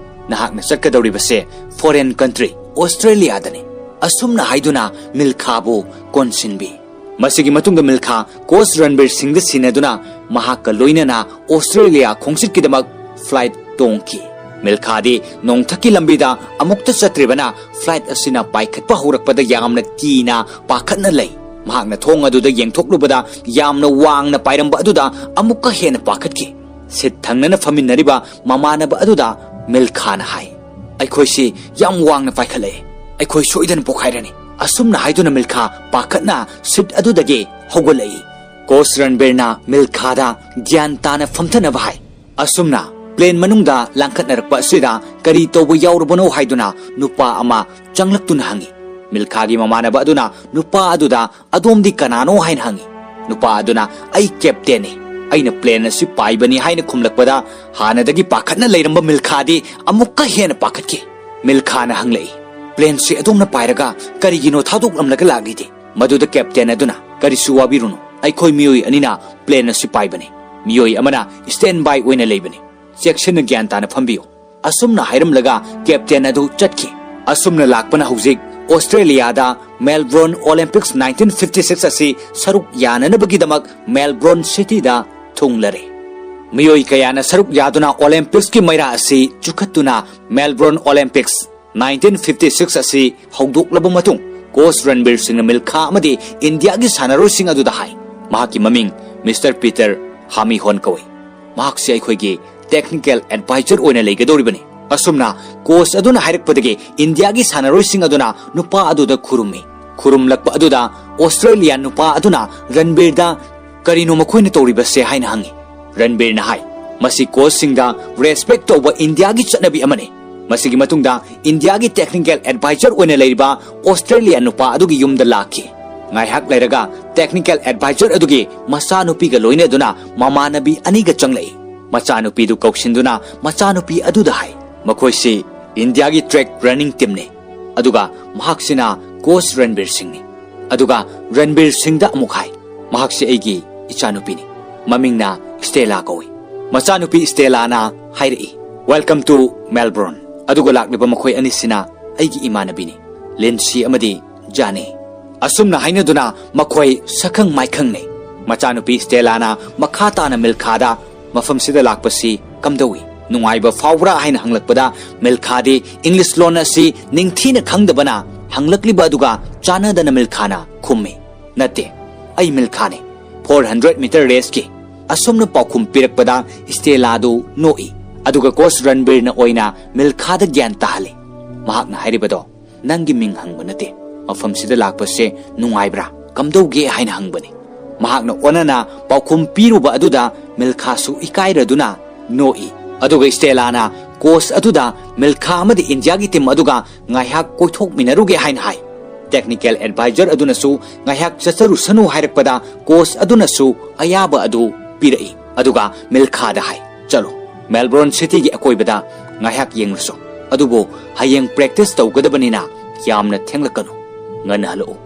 ꯅꯍꯥꯛꯅ ꯆꯠꯀꯗꯧꯔꯤꯕꯁꯦ ꯐꯣꯔꯦꯟ ꯀꯟꯇ꯭ꯔꯤ, ꯑꯣꯁꯇ꯭ꯔꯦꯂꯤꯌꯥꯗꯅꯤ꯫" ꯑꯁꯨꯝꯅ ꯍꯥꯏꯗꯨꯅ ꯃꯤꯜꯈꯥꯕꯨ ꯀꯣꯟꯁꯤꯟꯕꯤ꯫ ꯃꯁꯤꯒꯤ ꯃꯇꯨꯡꯗ ꯃꯤꯜꯈꯥ ꯀꯣꯆ ꯔꯟꯕꯤꯔ ꯁꯤꯡꯗ ꯁꯤꯟꯅꯗꯨꯅ ꯃꯍꯥꯛꯀ ꯂꯣꯏꯅꯅ ꯑꯣꯁꯇ꯭ꯔꯦꯂꯤꯌꯥ ꯈꯣꯡꯆꯠꯀꯤꯗꯃꯛ ꯐ꯭ꯂꯥꯏꯠ ꯇꯣꯡꯈꯤ꯫ ꯃꯤꯜꯈꯥꯗꯤ ꯅꯣꯡꯊꯛꯀꯤ ꯂꯝꯕꯤꯗ ꯑꯃꯨꯛꯇ ꯆꯠꯇ꯭ꯔꯤꯕꯅ ꯐ꯭ꯂꯥꯏꯠ ꯑꯁꯤꯅ ꯄꯥꯏꯈꯠꯄ ꯍꯧꯔꯛꯄꯗ ꯌꯥꯝꯅ ꯀꯤꯅ ꯄꯥꯈꯠꯅ ꯂꯩ꯫ ꯃꯍꯥꯛꯅ ꯊꯣꯡ ꯑꯗꯨꯗ ꯌꯦꯡꯊꯣꯛꯂꯨꯕꯗ ꯌꯥꯝꯅ ꯋꯥꯡꯅ ꯄꯥꯏꯔꯝꯕ ꯑꯗꯨꯗ ꯑꯃꯨꯛꯀ ꯍꯦꯟꯅ ꯄꯥꯈꯠꯈꯤ꯫ ꯁꯤꯠ ꯊꯪꯅꯅ ꯐꯝꯃꯤꯟꯅꯔꯤꯕ ꯃꯃꯥꯟꯅꯕ ꯑꯗꯨꯗ ꯃꯤꯜꯈꯥꯅ ꯍꯥꯏ, "ꯑꯩꯈꯣꯏꯁꯤ ꯌꯥꯝ ꯋꯥꯡꯅ ꯄꯥꯏꯈꯠꯂꯛꯑꯦ꯫ ꯑꯩꯈꯣꯏ ꯁꯣꯏꯗꯅ ꯄꯣꯈꯥꯏꯔꯅꯤ꯫" ꯑꯁꯨꯝꯅ ꯍꯥꯏꯗꯨꯅ ꯃꯤꯜꯈꯥ ꯄꯥꯈꯠꯅ ꯁꯤꯠ ꯑꯗꯨꯗꯒꯤ ꯍꯧꯒꯠꯂꯛꯏ꯫ ꯀꯣꯆ ꯔꯟꯕꯤꯔꯅ ꯃꯤꯜꯈꯥꯗ ꯒ꯭ꯌꯥꯟ ꯇꯥꯅ ꯐꯝꯊꯅꯕ ꯍꯥꯏ꯫ ꯑꯁꯨꯝꯅ ꯄ꯭ꯂꯦꯟ ꯃꯅꯨꯡꯗ ꯂꯥꯡꯈꯠꯅꯔꯛꯄ ꯑꯁꯤꯗ ꯀꯔꯤ ꯇꯧꯕ ꯌꯥꯎꯔꯕꯅꯣ ꯍꯥꯏꯗꯨꯅ ꯅꯨꯄꯥ ꯑꯃ ꯆꯪꯂꯛꯇꯨꯅ ꯍꯪꯉꯤ꯫ ꯃꯤꯜꯈꯥꯒꯤ ꯃꯃꯥꯟꯅꯕ ꯑꯗꯨꯅ ꯅꯨꯄꯥ ꯑꯗꯨꯗ, "ꯑꯗꯣꯝꯗꯤ ꯀꯅꯥꯅꯣ?" ꯍꯥꯏꯅ ꯍꯪꯉꯤ꯫ ꯅꯨꯄꯥ ꯑꯗꯨꯅ, "ꯑꯩ ꯀꯦꯞꯇꯦꯟꯅꯤ, ꯑꯩꯅ ꯄ꯭ꯂꯦꯟ ꯑꯁꯤ ꯄꯥꯏꯕꯅꯤ" ꯍꯥꯏꯅ ꯈꯨꯝꯂꯛꯄꯗ, ꯍꯥꯟꯅꯗꯒꯤ ꯄꯥꯈꯠꯅ ꯂꯩꯔꯝꯕ ꯃꯤꯜꯈꯥꯗꯤ ꯑꯃꯨꯛꯀ ꯍꯦꯟꯅ ꯄꯥꯈꯠꯈꯤ꯫ ꯃꯤꯜꯈꯥꯅ ꯍꯪꯂꯛꯏ, "ꯄ꯭ꯂꯦꯟꯁꯤ ꯑꯗꯣꯝꯅ ꯄꯥꯏꯔꯒ ꯀꯔꯤꯒꯤꯅꯣ ꯊꯥꯗꯣꯛꯂꯝꯂꯒ ꯂꯥꯛꯂꯤꯗꯤ?" ꯃꯗꯨꯗ ꯀꯦꯞꯇꯦꯟ ꯑꯗꯨꯅ, "ꯀꯔꯤꯁꯨ ꯋꯥꯕꯤꯔꯨꯅꯨ, ꯑꯩꯈꯣꯏ ꯃꯤꯑꯣꯏ ꯑꯅꯤꯅ ꯄ꯭ꯂꯦꯟ ꯑꯁꯤ ꯄꯥꯏꯕꯅꯤ꯫ ꯃꯤꯑꯣꯏ ꯑꯃꯅ ꯁ꯭ꯇꯦꯟ ꯕꯥꯏ ꯑꯣꯏꯅ ꯂꯩꯕꯅꯤ꯫ ꯆꯦꯛꯁꯤꯟꯅ ꯒ꯭ꯌꯥꯟ ꯇꯥꯅ ꯐꯝꯕꯤꯌꯨ"꯫ ꯑꯁꯨꯝꯅ ꯍꯥꯏꯔꯝꯂꯒ ꯀꯦꯞꯇꯦꯟ ꯑꯗꯨ ꯆꯠꯈꯤ꯫ ꯑꯁꯨꯝꯅ ꯂꯥꯛꯄꯅ ꯍꯧꯖꯤꯛ ꯑꯣꯁꯇ꯭ꯔꯦꯂꯤꯌꯥꯗ Melbourne Olympics nineteen fifty six ꯑꯁꯤ ꯁꯔꯨꯛ ꯌꯥꯅꯅꯕꯒꯤꯗꯃꯛ ꯃꯦꯜꯕꯣꯔꯟ ꯁꯤꯇꯤꯗ ꯊꯨꯡꯂꯔꯦ꯫ ꯃꯤꯑꯣꯏ ꯀꯌꯥꯅ ꯁꯔꯨꯛ ꯌꯥꯗꯨꯅ ꯑꯣꯂꯦꯝꯄꯤꯛꯁꯀꯤ ꯃꯩꯔꯥ ꯑꯁꯤ ꯆꯨꯈꯠꯇꯨꯅ Melbourne Olympics nineteen fifty six ꯑꯁꯤ ꯍꯧꯗꯣꯛꯂꯕ ꯃꯇꯨꯡ, ꯀꯣꯆ ꯔꯟꯕꯤꯔ ꯁꯤꯡꯅ ꯃꯤꯜꯈꯥ ꯑꯃꯗꯤ ꯏꯟꯗꯤꯌꯥꯒꯤ ꯁꯥꯟꯅꯔꯣꯏꯁꯤꯡ ꯑꯗꯨꯗ ꯍꯥꯏ꯫ ꯃꯍꯥꯛꯀꯤ ꯃꯃꯤꯡ ꯃꯤꯁꯇꯔ ꯄꯤꯇꯔ ꯍꯥꯃꯤꯍꯣꯟ ꯀꯧꯏ꯫ ꯃꯍꯥꯛꯁꯤ ꯑꯩꯈꯣꯏꯒꯤ ꯇꯦꯛꯅꯤꯀꯦꯜ ꯑꯦꯗꯚꯥꯏꯖꯔ ꯑꯣꯏꯅ ꯂꯩꯒꯗꯧꯔꯤꯕꯅꯤ꯫ ꯑꯁꯨꯝꯅ ꯀꯣꯆ ꯑꯗꯨꯅ ꯍꯥꯏꯔꯛꯄꯗꯒꯤ ꯏꯟꯗꯤꯌꯥꯒꯤ ꯁꯥꯟꯅꯔꯣꯏꯁꯤꯡ ꯑꯗꯨꯅ ꯅꯨꯄꯥ ꯑꯗꯨꯗ ꯈꯨꯔꯨꯝꯃꯤ꯫ ꯈꯨꯔꯨꯝꯂꯛꯄ ꯑꯗꯨꯗ ꯑꯣꯁꯇ꯭ꯔꯦꯂꯤꯌꯥ ꯅꯨꯄꯥ ꯑꯗꯨꯅ ꯔꯟꯕꯤꯔꯗ, "ꯀꯔꯤꯅꯣ ꯃꯈꯣꯏꯅ ꯇꯧꯔꯤꯕꯁꯦ?" ꯍꯥꯏꯅ ꯍꯪꯉꯤ꯫ ꯔꯟꯕꯤꯔꯅ ꯍꯥꯏ, "ꯃꯁꯤ ꯀꯣꯆꯁꯤꯡꯗ ꯔꯦꯁꯄꯦꯛ ꯇꯧꯕ ꯏꯟꯗꯤꯌꯥꯒꯤ ꯆꯠꯅꯕꯤ ꯑꯃꯅꯤ"꯫ ꯃꯁꯤꯒꯤ ꯃꯇꯨꯡꯗ ꯏꯟꯗꯤꯌꯥꯒꯤ ꯇꯦꯛꯅꯤꯀꯦꯜ ꯑꯦꯗꯚꯥꯏꯖꯔ ꯑꯣꯏꯅ ꯂꯩꯔꯤꯕ ꯑꯣꯁꯇ꯭ꯔꯦꯂꯤꯌꯥ ꯅꯨꯄꯥ ꯑꯗꯨꯒꯤ ꯌꯨꯝꯗ ꯂꯥꯛꯈꯤ꯫ ꯉꯥꯏꯍꯥꯛ ꯂꯩꯔꯒ ꯇꯦꯛꯅꯤꯀꯦꯜ ꯑꯦꯗꯚꯥꯏꯖꯔ ꯑꯗꯨꯒꯤ ꯃꯆꯥꯅꯨꯄꯤꯒ ꯂꯣꯏꯅꯗꯨꯅ ꯃꯃꯥꯟꯅꯕꯤ ꯑꯅꯤꯒ ꯆꯪꯂꯛꯏ꯫ ꯃꯆꯥꯅꯨꯄꯤꯗꯨ ꯀꯧꯁꯤꯟꯗꯨꯅ ꯃꯆꯥꯅꯨꯄꯤ ꯑꯗꯨꯗ ꯍꯥꯏ, "ꯃꯈꯣꯏꯁꯤ ꯏꯟꯗꯤꯌꯥꯒꯤ ꯇ꯭ꯔꯦꯛ ꯔꯟꯅꯤꯡ ꯇꯤꯝꯅꯤ"꯫ ꯑꯗꯨꯒ ꯃꯍꯥꯛꯁꯤꯅ ꯀꯣꯆ ꯔꯟꯕꯤꯔ ꯁꯤꯡꯅꯤ꯫ ꯑꯗꯨꯒ ꯔꯟꯕꯤꯔ ꯁꯤꯡꯗ ꯑꯃꯨꯛ ꯍꯥꯏ, "ꯃꯍꯥꯛꯁꯤ ꯑꯩꯒꯤ ꯏꯆꯥꯅꯨꯄꯤꯅꯤ꯫ ꯃꯃꯤꯡꯅ ꯁ꯭ꯇꯦꯂꯥ ꯀꯧꯏ"꯫ ꯃꯆꯥꯅꯨꯄꯤ ꯁ꯭ꯇꯦꯂꯥꯅ ꯍꯥꯏꯔꯛꯏ, "Welcome to Melbourne"꯫ ꯑꯗꯨꯒ ꯂꯥꯛꯂꯤꯕ ꯃꯈꯣꯏ ꯑꯅꯤꯁꯤꯅ ꯑꯩꯒꯤ ꯏꯃꯥꯟꯅꯕꯤꯅꯤ, ꯂꯤꯟꯁꯤ ꯑꯃꯗꯤ ꯖꯥꯅꯤ꯫ ꯑꯁꯨꯝꯅ ꯍꯥꯏꯅꯗꯨꯅ ꯃꯈꯣꯏ ꯁꯛꯈꯪ ꯃꯥꯏꯈꯪꯅꯩ꯫ ꯃꯆꯥꯅꯨꯄꯤ ꯁ꯭ꯇꯦꯂꯥꯅ ꯃꯈꯥ ꯇꯥꯅ ꯃꯤꯜꯈꯥꯗ, "ꯃꯐꯝꯁꯤꯗ ꯂꯥꯛꯄꯁꯤ ꯀꯝꯗꯧꯏ? ꯅꯨꯡꯉꯥꯏꯕ ꯐꯥꯎꯕ꯭ꯔꯥ?" ꯍꯥꯏꯅ ꯍꯪꯂꯛꯄꯗ, ꯃꯤꯜꯈꯥꯗꯤ ꯏꯪꯂꯤꯁ ꯂꯣꯟ ꯑꯁꯤ ꯅꯤꯡꯊꯤꯅ ꯈꯪꯗꯕꯅ ꯍꯪꯂꯛꯂꯤꯕ ꯑꯗꯨꯒ ꯆꯥꯟꯅꯗꯅ ꯃꯤꯜꯈꯥꯅ ꯈꯨꯝꯃꯤ, "ꯅꯠꯇꯦ, ꯑꯩ ꯃꯤꯜꯈꯥꯅꯤ, four hundred meter raceꯀꯤ"꯫ ꯑꯁꯨꯝꯅ ꯄꯥꯎꯈꯨꯝ ꯄꯤꯔꯛꯄꯗ ꯁ꯭ꯇꯦꯂꯥꯗꯨ ꯅꯣꯛꯏ꯫ ꯑꯗꯨꯒ ꯀꯣꯆ ꯔꯟꯕꯤꯔꯅ ꯑꯣꯏꯅ ꯃꯤꯜꯈꯥꯗ ꯒ꯭ꯌꯥꯟ ꯇꯥꯍꯜꯂꯤ꯫ ꯃꯍꯥꯛꯅ ꯍꯥꯏꯔꯤꯕꯗꯣ, "ꯅꯪꯒꯤ ꯃꯤꯡ ꯍꯪꯕ ꯅꯠꯇꯦ, ꯃꯐꯝꯁꯤꯗ ꯂꯥꯛꯄꯁꯦ ꯅꯨꯡꯉꯥꯏꯕ꯭ꯔꯥ, ꯀꯝꯗꯧꯒꯦ ꯍꯥꯏꯅ ꯍꯪꯕꯅꯤ"꯫ ꯃꯍꯥꯛꯅ ꯑꯣꯟꯅꯅ ꯄꯥꯎꯈꯨꯝ ꯄꯤꯔꯨꯕ ꯑꯗꯨꯗ ꯃꯤꯜꯈꯥꯁꯨ ꯏꯀꯥꯏꯔꯗꯨꯅ ꯅꯣꯛꯏ꯫ ꯑꯗꯨꯒ ꯁ꯭ꯇꯦꯂꯥꯅ ꯀꯣꯆ ꯑꯗꯨꯗ ꯃꯤꯜꯈꯥ ꯑꯃꯗꯤ ꯏꯟꯗꯤꯌꯥꯒꯤ ꯇꯤꯝ ꯑꯗꯨꯒ ꯉꯥꯏꯍꯥꯛ ꯀꯣꯏꯊꯣꯛꯃꯤꯟꯅꯔꯨꯒꯦ ꯍꯥꯏꯅ ꯍꯥꯏ꯫ ꯇꯦꯛꯅꯤꯀꯦꯜ ꯑꯦꯗꯚꯥꯏꯖꯔ ꯑꯗꯨꯅꯁꯨ ꯉꯥꯏꯍꯥꯛ ꯆꯠꯆꯔꯨꯁꯅꯨ ꯍꯥꯏꯔꯛꯄꯗ ꯀꯣꯆ ꯑꯗꯨꯅꯁꯨ ꯑꯌꯥꯕ ꯑꯗꯨ ꯄꯤꯔꯛꯏ꯫ ꯑꯗꯨꯒ ꯃꯤꯜꯈꯥꯗ ꯍꯥꯏ, "ꯆꯠꯂꯣ, ꯃꯦꯜꯕꯣꯔꯟ ꯁꯤꯇꯤꯒꯤ ꯑꯀꯣꯏꯕꯗ ꯉꯥꯏꯍꯥꯛ ꯌꯦꯡꯂꯨꯁꯣ꯫ ꯑꯗꯨꯕꯨ ꯍꯌꯦꯡ ꯄ꯭ꯔꯦꯛꯇꯤꯁ ꯇꯧꯒꯗꯕꯅꯤꯅ ꯌꯥꯝꯅ ꯊꯦꯡꯂꯛꯀꯅꯨ꯫ ꯉꯟꯅ ꯍꯜꯂꯛꯎ꯫"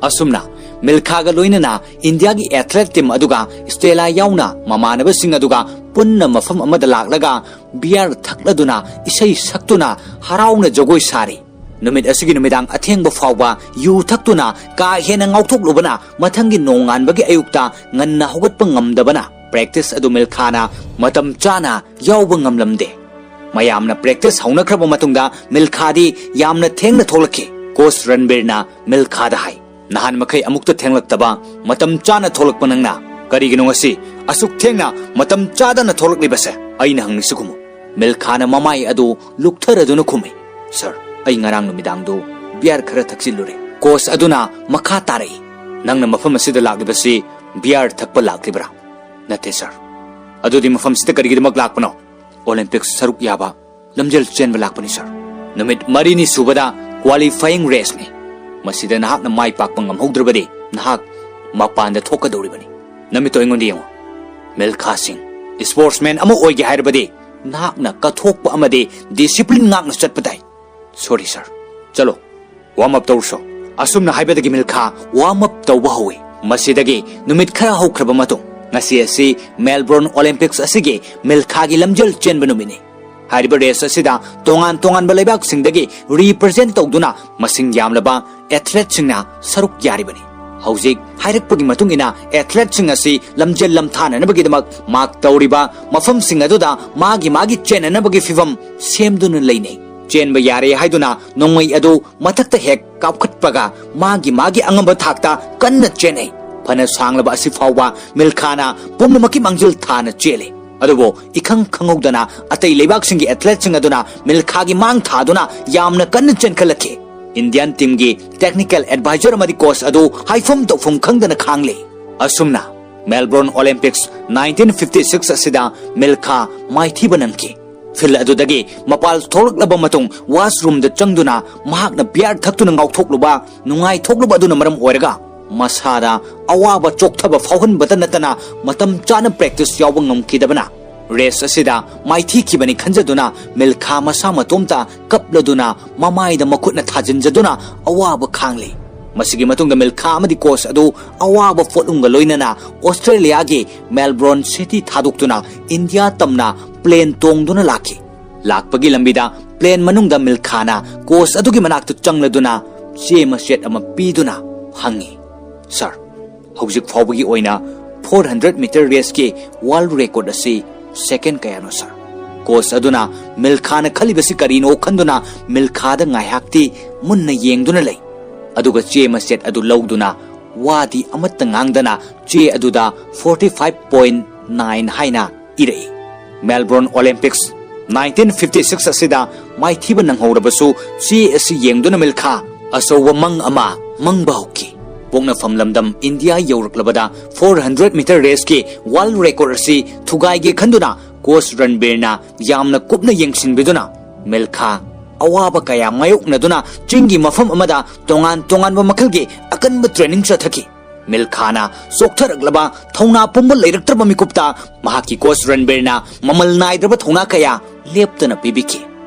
ꯑꯁꯨꯝꯅ ꯃꯤꯜꯈꯥꯒ ꯂꯣꯏꯅꯅ ꯏꯟꯗꯤꯌꯥꯒꯤ ꯑꯦꯊꯂꯦꯠ ꯇꯤꯝ ꯑꯗꯨꯒ ꯁ꯭ꯇꯦꯂꯥ ꯌꯥꯎꯅ ꯃꯃꯥꯟꯅꯕꯁꯤꯡ ꯑꯗꯨꯒ ꯄꯨꯟꯅ ꯃꯐꯝ ꯑꯃꯗ ꯂꯥꯛꯂꯒ ꯕꯤꯌꯥꯔ ꯊꯛꯂꯗꯨꯅ ꯏꯁꯩ ꯁꯛꯇꯨꯅ ꯍꯔꯥꯎꯅ ꯖꯒꯣꯏ ꯁꯥꯔꯤ꯫ ꯅꯨꯃꯤꯠ ꯑꯁꯤꯒꯤ ꯅꯨꯃꯤꯗꯥꯡ ꯑꯊꯦꯡꯕ ꯐꯥꯎꯕ ꯌꯨ ꯊꯛꯇꯨꯅ ꯀꯥ ꯍꯦꯟꯅ ꯉꯥꯎꯊꯣꯛꯂꯨꯕꯅ ꯃꯊꯪꯒꯤ ꯅꯣꯡꯉꯥꯟꯕꯒꯤ ꯑꯌꯨꯛꯇ ꯉꯟꯅ ꯍꯧꯒꯠꯄ ꯉꯝꯗꯕꯅ ꯄ꯭ꯔꯦꯛꯇꯤꯁ ꯑꯗꯨ ꯃꯤꯜꯈꯥꯅ ꯃꯇꯝ ꯆꯥꯅ ꯌꯥꯎꯕ ꯉꯝꯂꯝꯗꯦ꯫ ꯃꯌꯥꯝꯅ ꯄ꯭ꯔꯦꯛꯇꯤꯁ ꯍꯧꯅꯈ꯭ꯔꯕ ꯃꯇꯨꯡꯗ ꯃꯤꯜꯈꯥꯗꯤ ꯌꯥꯝꯅ ꯊꯦꯡꯅ ꯊꯣꯛꯂꯛꯈꯤ꯫ ꯀꯣꯆ ꯔꯟꯕꯤꯔꯅ ꯃꯤꯜꯈꯥꯗ ꯍꯥꯏ, "ꯅꯍꯥꯟ ꯃꯈꯩ ꯑꯃꯨꯛꯇ ꯊꯦꯡꯂꯛꯇꯕ ꯃꯇꯝ ꯆꯥꯅ ꯊꯣꯛꯂꯛꯄ ꯅꯪꯅ ꯀꯔꯤꯒꯤꯅꯣ ꯉꯁꯤ ꯑꯁꯨꯛ ꯊꯦꯡꯅ ꯃꯇꯝ ꯆꯥꯗꯅ ꯊꯣꯛꯂꯛꯂꯤꯕꯁꯦ?" ꯑꯩꯅ ꯍꯪꯂꯤꯁꯤ ꯈꯨꯝꯃꯨ꯫ ꯃꯤꯜꯈꯥꯅ ꯃꯃꯥꯏ ꯑꯗꯨ ꯂꯨꯛꯊꯔꯗꯨꯅ ꯈꯨꯝꯃꯤ, "ꯁꯔ, ꯑꯩ ꯉꯔꯥꯡ ꯅꯨꯃꯤꯗꯥꯡꯗꯨ ꯕꯤꯌꯥꯔ ꯈꯔ ꯊꯛꯆꯤꯜꯂꯨꯔꯦ꯫" ꯀꯣꯆ ꯑꯗꯨꯅ ꯃꯈꯥ ꯇꯥꯔꯛꯏ, "ꯅꯪꯅ ꯃꯐꯝ ꯑꯁꯤꯗ ꯂꯥꯛꯂꯤꯕꯁꯤ ꯕꯤꯌꯥꯔ ꯊꯛꯄ ꯂꯥꯛꯂꯤꯕ꯭ꯔꯥ?" "ꯅꯠꯇꯦ ꯁꯔ꯫" "ꯑꯗꯨꯗꯤ ꯃꯐꯝꯁꯤꯗ ꯀꯔꯤꯒꯤꯗꯃꯛ ꯂꯥꯛꯄꯅꯣ?" "ꯑꯣꯂꯦꯝꯄꯤꯛꯁ ꯁꯔꯨꯛ ꯌꯥꯕ ꯂꯝꯖꯦꯜ ꯆꯦꯟꯕ ꯂꯥꯛꯄꯅꯤ ꯁꯔ꯫ ꯅꯨꯃꯤꯠ ꯃꯔꯤꯅꯤ ꯁꯨꯕꯗ ꯀ꯭ꯋꯥꯂꯤꯐꯥꯏꯌꯤꯡ ꯔꯦꯁꯅꯤ꯫ ꯃꯁꯤꯗ ꯅꯍꯥꯛꯅ ꯃꯥꯏ ꯄꯥꯛꯄ ꯉꯝꯍꯧꯗ꯭ꯔꯕꯗꯤ ꯅꯍꯥꯛ ꯃꯄꯥꯟꯗ ꯊꯣꯛꯀꯗꯧꯔꯤꯕꯅꯤ꯫ ꯅꯃꯤꯠꯇꯣ ꯑꯩꯉꯣꯟꯗ ꯌꯦꯡꯉꯨ꯫ ꯃꯤꯜꯈꯥ ꯁꯤꯡ, ꯁ꯭ꯄꯣꯔꯠꯁꯃꯦꯟ ꯑꯃ ꯑꯣꯏꯒꯦ ꯍꯥꯏꯔꯕꯗꯤ ꯅꯍꯥꯛꯅ ꯀꯠꯊꯣꯛꯄ ꯑꯃꯗꯤ ꯗꯤꯁꯤꯄ꯭ꯂꯤꯟ ꯉꯥꯛꯅ ꯆꯠꯄ ꯇꯥꯏ꯫" "ꯁꯣꯔꯤ ꯁꯔ꯫ ꯆꯠꯂꯣ, ꯋꯥꯔꯝ ꯑꯞ ꯇꯧꯔꯨꯁꯣ꯫" ꯑꯁꯨꯝꯅ ꯍꯥꯏꯕꯗꯒꯤ ꯃꯤꯜꯈꯥ ꯋꯥꯔꯝ ꯑꯞ ꯇꯧꯕ ꯍꯧꯏ꯫ ꯃꯁꯤꯗꯒꯤ ꯅꯨꯃꯤꯠ ꯈꯔ ꯍꯧꯈ꯭ꯔꯕ ꯃꯇꯨꯡ, ꯉꯁꯤ ꯑꯁꯤ ꯃꯦꯜꯕꯣꯔꯟ ꯑꯣꯂꯦꯝꯄꯤꯛꯁ ꯑꯁꯤꯒꯤ ꯃꯤꯜꯈꯥꯒꯤ ꯂꯝꯖꯦꯜ ꯆꯦꯟꯕ ꯅꯨꯃꯤꯠꯅꯤ꯫ ꯍꯥꯏꯔꯤꯕ ꯔꯦꯁ ꯑꯁꯤꯗ ꯇꯣꯉꯥꯟ ꯇꯣꯉꯥꯟꯕ ꯂꯩꯕꯥꯛꯁꯤꯡꯗꯒꯤ ꯔꯤꯄ꯭ꯔꯖꯦꯟ ꯇꯧꯗꯨꯅ ꯃꯁꯤꯡ ꯌꯥꯝꯂꯕ ꯑꯦꯊꯂꯦꯠꯁꯤꯡꯅ ꯁꯔꯨꯛ ꯌꯥꯔꯤꯕꯅꯤ꯫ ꯍꯧꯖꯤꯛ ꯍꯥꯏꯔꯛꯄꯒꯤ ꯃꯇꯨꯡ ꯏꯟꯅ, ꯑꯦꯊꯂꯦꯠꯁꯤꯡ ꯑꯁꯤ ꯂꯝꯖꯦꯜ ꯂꯝꯊꯥꯅꯅꯕꯒꯤꯗꯃꯛ ꯃꯥꯔꯛ ꯇꯧꯔꯤꯕ ꯃꯐꯝꯁꯤꯡ ꯑꯗꯨꯗ ꯃꯥꯒꯤ ꯃꯥꯒꯤ ꯆꯦꯟꯅꯅꯕꯒꯤ ꯐꯤꯚꯝ ꯁꯦꯝꯗꯨꯅ ꯂꯩꯅꯩ꯫ ꯆꯦꯟꯕ ꯌꯥꯔꯦ ꯍꯥꯏꯗꯨꯅ ꯅꯣꯡꯃꯩ ꯑꯗꯨ ꯃꯊꯛꯇ ꯍꯦꯛ ꯀꯥꯞꯈꯠꯄꯒ ꯃꯥꯒꯤ ꯃꯥꯒꯤ ꯑꯉꯝꯕ ꯊꯥꯛꯇ ꯀꯟꯅ ꯆꯦꯟꯅꯩ꯫ ꯐꯅ ꯁꯥꯡꯂꯕ ꯑꯁꯤ ꯐꯥꯎꯕ ꯃꯤꯜꯈꯥꯅ ꯄꯨꯝꯅꯃꯛꯀꯤ ꯃꯥꯡꯖꯤꯜ ꯊꯥꯅ ꯆꯦꯜꯂꯤ꯫ ꯑꯗꯨꯕꯨ ꯏꯈꯪ ꯈꯪꯍꯧꯗꯅ ꯑꯇꯩ ꯂꯩꯕꯥꯛꯁꯤꯡꯒꯤ ꯑꯦꯊꯂꯦꯠꯁꯤꯡ ꯑꯗꯨꯅ ꯃꯤꯜꯈꯥꯒꯤ ꯃꯥꯡ ꯊꯥꯗꯨꯅ ꯌꯥꯝꯅ ꯀꯟꯅ ꯆꯦꯟꯈꯠꯂꯛꯈꯤ꯫ ꯏꯟꯗꯤꯌꯥꯟ ꯇꯤꯝꯒꯤ ꯇꯦꯛꯅꯤꯀꯦꯜ ꯑꯦꯗꯚꯥꯏꯖꯔ ꯑꯃꯗꯤ ꯀꯣꯆ ꯑꯗꯨ ꯍꯥꯏꯐꯝ ꯇꯧꯐꯝ ꯈꯪꯗꯅ ꯈꯥꯡꯂꯤ꯫ ꯑꯁꯨꯝꯅ Melbourne Olympics nineteen fifty six ꯑꯁꯤꯗ ꯃꯤꯜꯈꯥ ꯃꯥꯏꯊꯤꯕ ꯅꯪꯈꯤ꯫ Field ꯑꯗꯨꯗꯒꯤ ꯃꯄꯥꯜ ꯊꯣꯛꯂꯛꯂꯕ ꯃꯇꯨꯡ washroomꯗ ꯆꯪꯗꯨꯅ ꯃꯍꯥꯛꯅ beer ꯊꯛꯇꯨꯅ ꯉꯥꯎꯊꯣꯛꯂꯨꯕ, ꯅꯨꯡꯉꯥꯏꯊꯣꯛꯂꯨꯕ ꯑꯗꯨꯅ ꯃꯔꯝ ꯑꯣꯏꯔꯒ ꯃꯁꯥꯗ ꯑꯋꯥꯕ ꯆꯣꯛꯊꯕ ꯐꯥꯎꯍꯟꯕꯇ ꯅꯠꯇꯅ ꯃꯇꯝ ꯆꯥꯅ practice ꯌꯥꯎꯕ ꯉꯝꯈꯤꯗꯕꯅ race ꯑꯁꯤꯗ ꯃꯥꯏꯊꯤꯈꯤꯕꯅꯤ ꯈꯟꯖꯗꯨꯅ ꯃꯤꯜꯈꯥ ꯃꯁꯥ ꯃꯇꯣꯝꯇ ꯀꯞꯂꯗꯨꯅ ꯃꯃꯥꯏꯗ ꯃꯈꯨꯠꯅ ꯊꯥꯖꯤꯟꯖꯗꯨꯅ ꯑꯋꯥꯕ ꯈꯥꯡꯂꯤ꯫ ꯃꯁꯤꯒꯤ ꯃꯇꯨꯡꯗ ꯃꯤꯜꯈꯥ ꯑꯃꯗꯤ coach ꯑꯗꯨ ꯑꯋꯥꯕ ꯄꯣꯠꯂꯨꯝꯒ ꯂꯣꯏꯅꯅ Australiaꯒꯤ Melbourne city ꯊꯥꯗꯣꯛꯇꯨꯅ India ꯇꯝꯅ plane ꯇꯣꯡꯗꯨꯅ ꯂꯥꯛꯈꯤ꯫ ꯂꯥꯛꯄꯒꯤ ꯂꯝꯕꯤꯗ plane ꯃꯅꯨꯡꯗ ꯃꯤꯜꯈꯥꯅ coach ꯑꯗꯨꯒꯤ ꯃꯅꯥꯛꯇ ꯆꯪꯂꯗꯨꯅ ꯆꯦ ꯃꯆꯦꯠ ꯑꯃ ꯄꯤꯗꯨꯅ ꯍꯪꯉꯤ, "Sir, ꯍꯧꯖꯤꯛ ꯐꯥꯎꯕꯒꯤ ꯑꯣꯏꯅ four hundred meter raceꯀꯤ world record ꯑꯁꯤ second ꯀꯌꯥꯅꯣ, sir?" Coach ꯑꯗꯨꯅ ꯃꯤꯜꯈꯥꯅ ꯈꯜꯂꯤꯕꯁꯤ ꯀꯔꯤꯅꯣ ꯈꯟꯗꯨꯅ ꯃꯤꯜꯈꯥꯗ ꯉꯥꯏꯍꯥꯛꯇꯤ ꯃꯨꯟꯅ ꯌꯦꯡꯗꯨꯅ ꯂꯩ꯫ ꯑꯗꯨꯒ ꯆꯦ ꯃꯆꯦꯠ ꯑꯗꯨ ꯂꯧꯗꯨꯅ ꯋꯥꯗꯤ ꯑꯃꯠꯇ ꯉꯥꯡꯗꯅ ꯆꯦ ꯑꯗꯨꯗ forty five point nine ꯍꯥꯏꯅ ꯏꯔꯛꯏ꯫ Melbourne Olympics nineteen fifty six ꯑꯁꯤꯗ ꯃꯥꯏꯊꯤꯕ ꯅꯪꯍꯧꯔꯕꯁꯨ ꯆꯦ ꯑꯁꯤ ꯌꯦꯡꯗꯨꯅ ꯃꯤꯜꯈꯥ ꯑꯆꯧꯕ ꯃꯪ ꯑꯃ ꯃꯪꯕ ꯍꯧꯈꯤ꯫ ꯄꯣꯛꯅꯐꯝ ꯂꯝꯗꯝ India ꯌꯧꯔꯛꯂꯕꯗ four hundred meter raceꯀꯤ world record ꯑꯁꯤ ꯊꯨꯒꯥꯏꯒꯦ ꯈꯟꯗꯨꯅ coach ꯔꯟꯕꯤꯔꯅ ꯌꯥꯝꯅ ꯀꯨꯞꯅ ꯌꯦꯡꯁꯤꯟꯕꯤꯗꯨꯅ ꯃꯤꯜꯈꯥ ꯑꯋꯥꯕ ꯀꯌꯥ ꯃꯥꯌꯣꯛꯅꯗꯨꯅ ꯆꯤꯡꯒꯤ ꯃꯐꯝ ꯑꯃꯗ ꯇꯣꯉꯥꯟ ꯇꯣꯉꯥꯟꯕ ꯃꯈꯜꯒꯤ ꯑꯀꯟꯕ training ꯆꯠꯊꯈꯤ꯫ ꯃꯤꯜꯈꯥꯅ ꯆꯣꯛꯊꯔꯛꯂꯕ ꯊꯧꯅꯥ ꯄꯨꯝꯕ ꯂꯩꯔꯛꯇ꯭ꯔꯕ ꯃꯤꯀꯨꯞꯇ ꯃꯍꯥꯛꯀꯤ coach ꯔꯟꯕꯤꯔꯅ ꯃꯃꯜ ꯅꯥꯏꯗ꯭ꯔꯕ ꯊꯧꯅꯥ ꯀꯌꯥ ꯂꯦꯞꯇꯅ ꯄꯤꯕꯤꯈꯤ꯫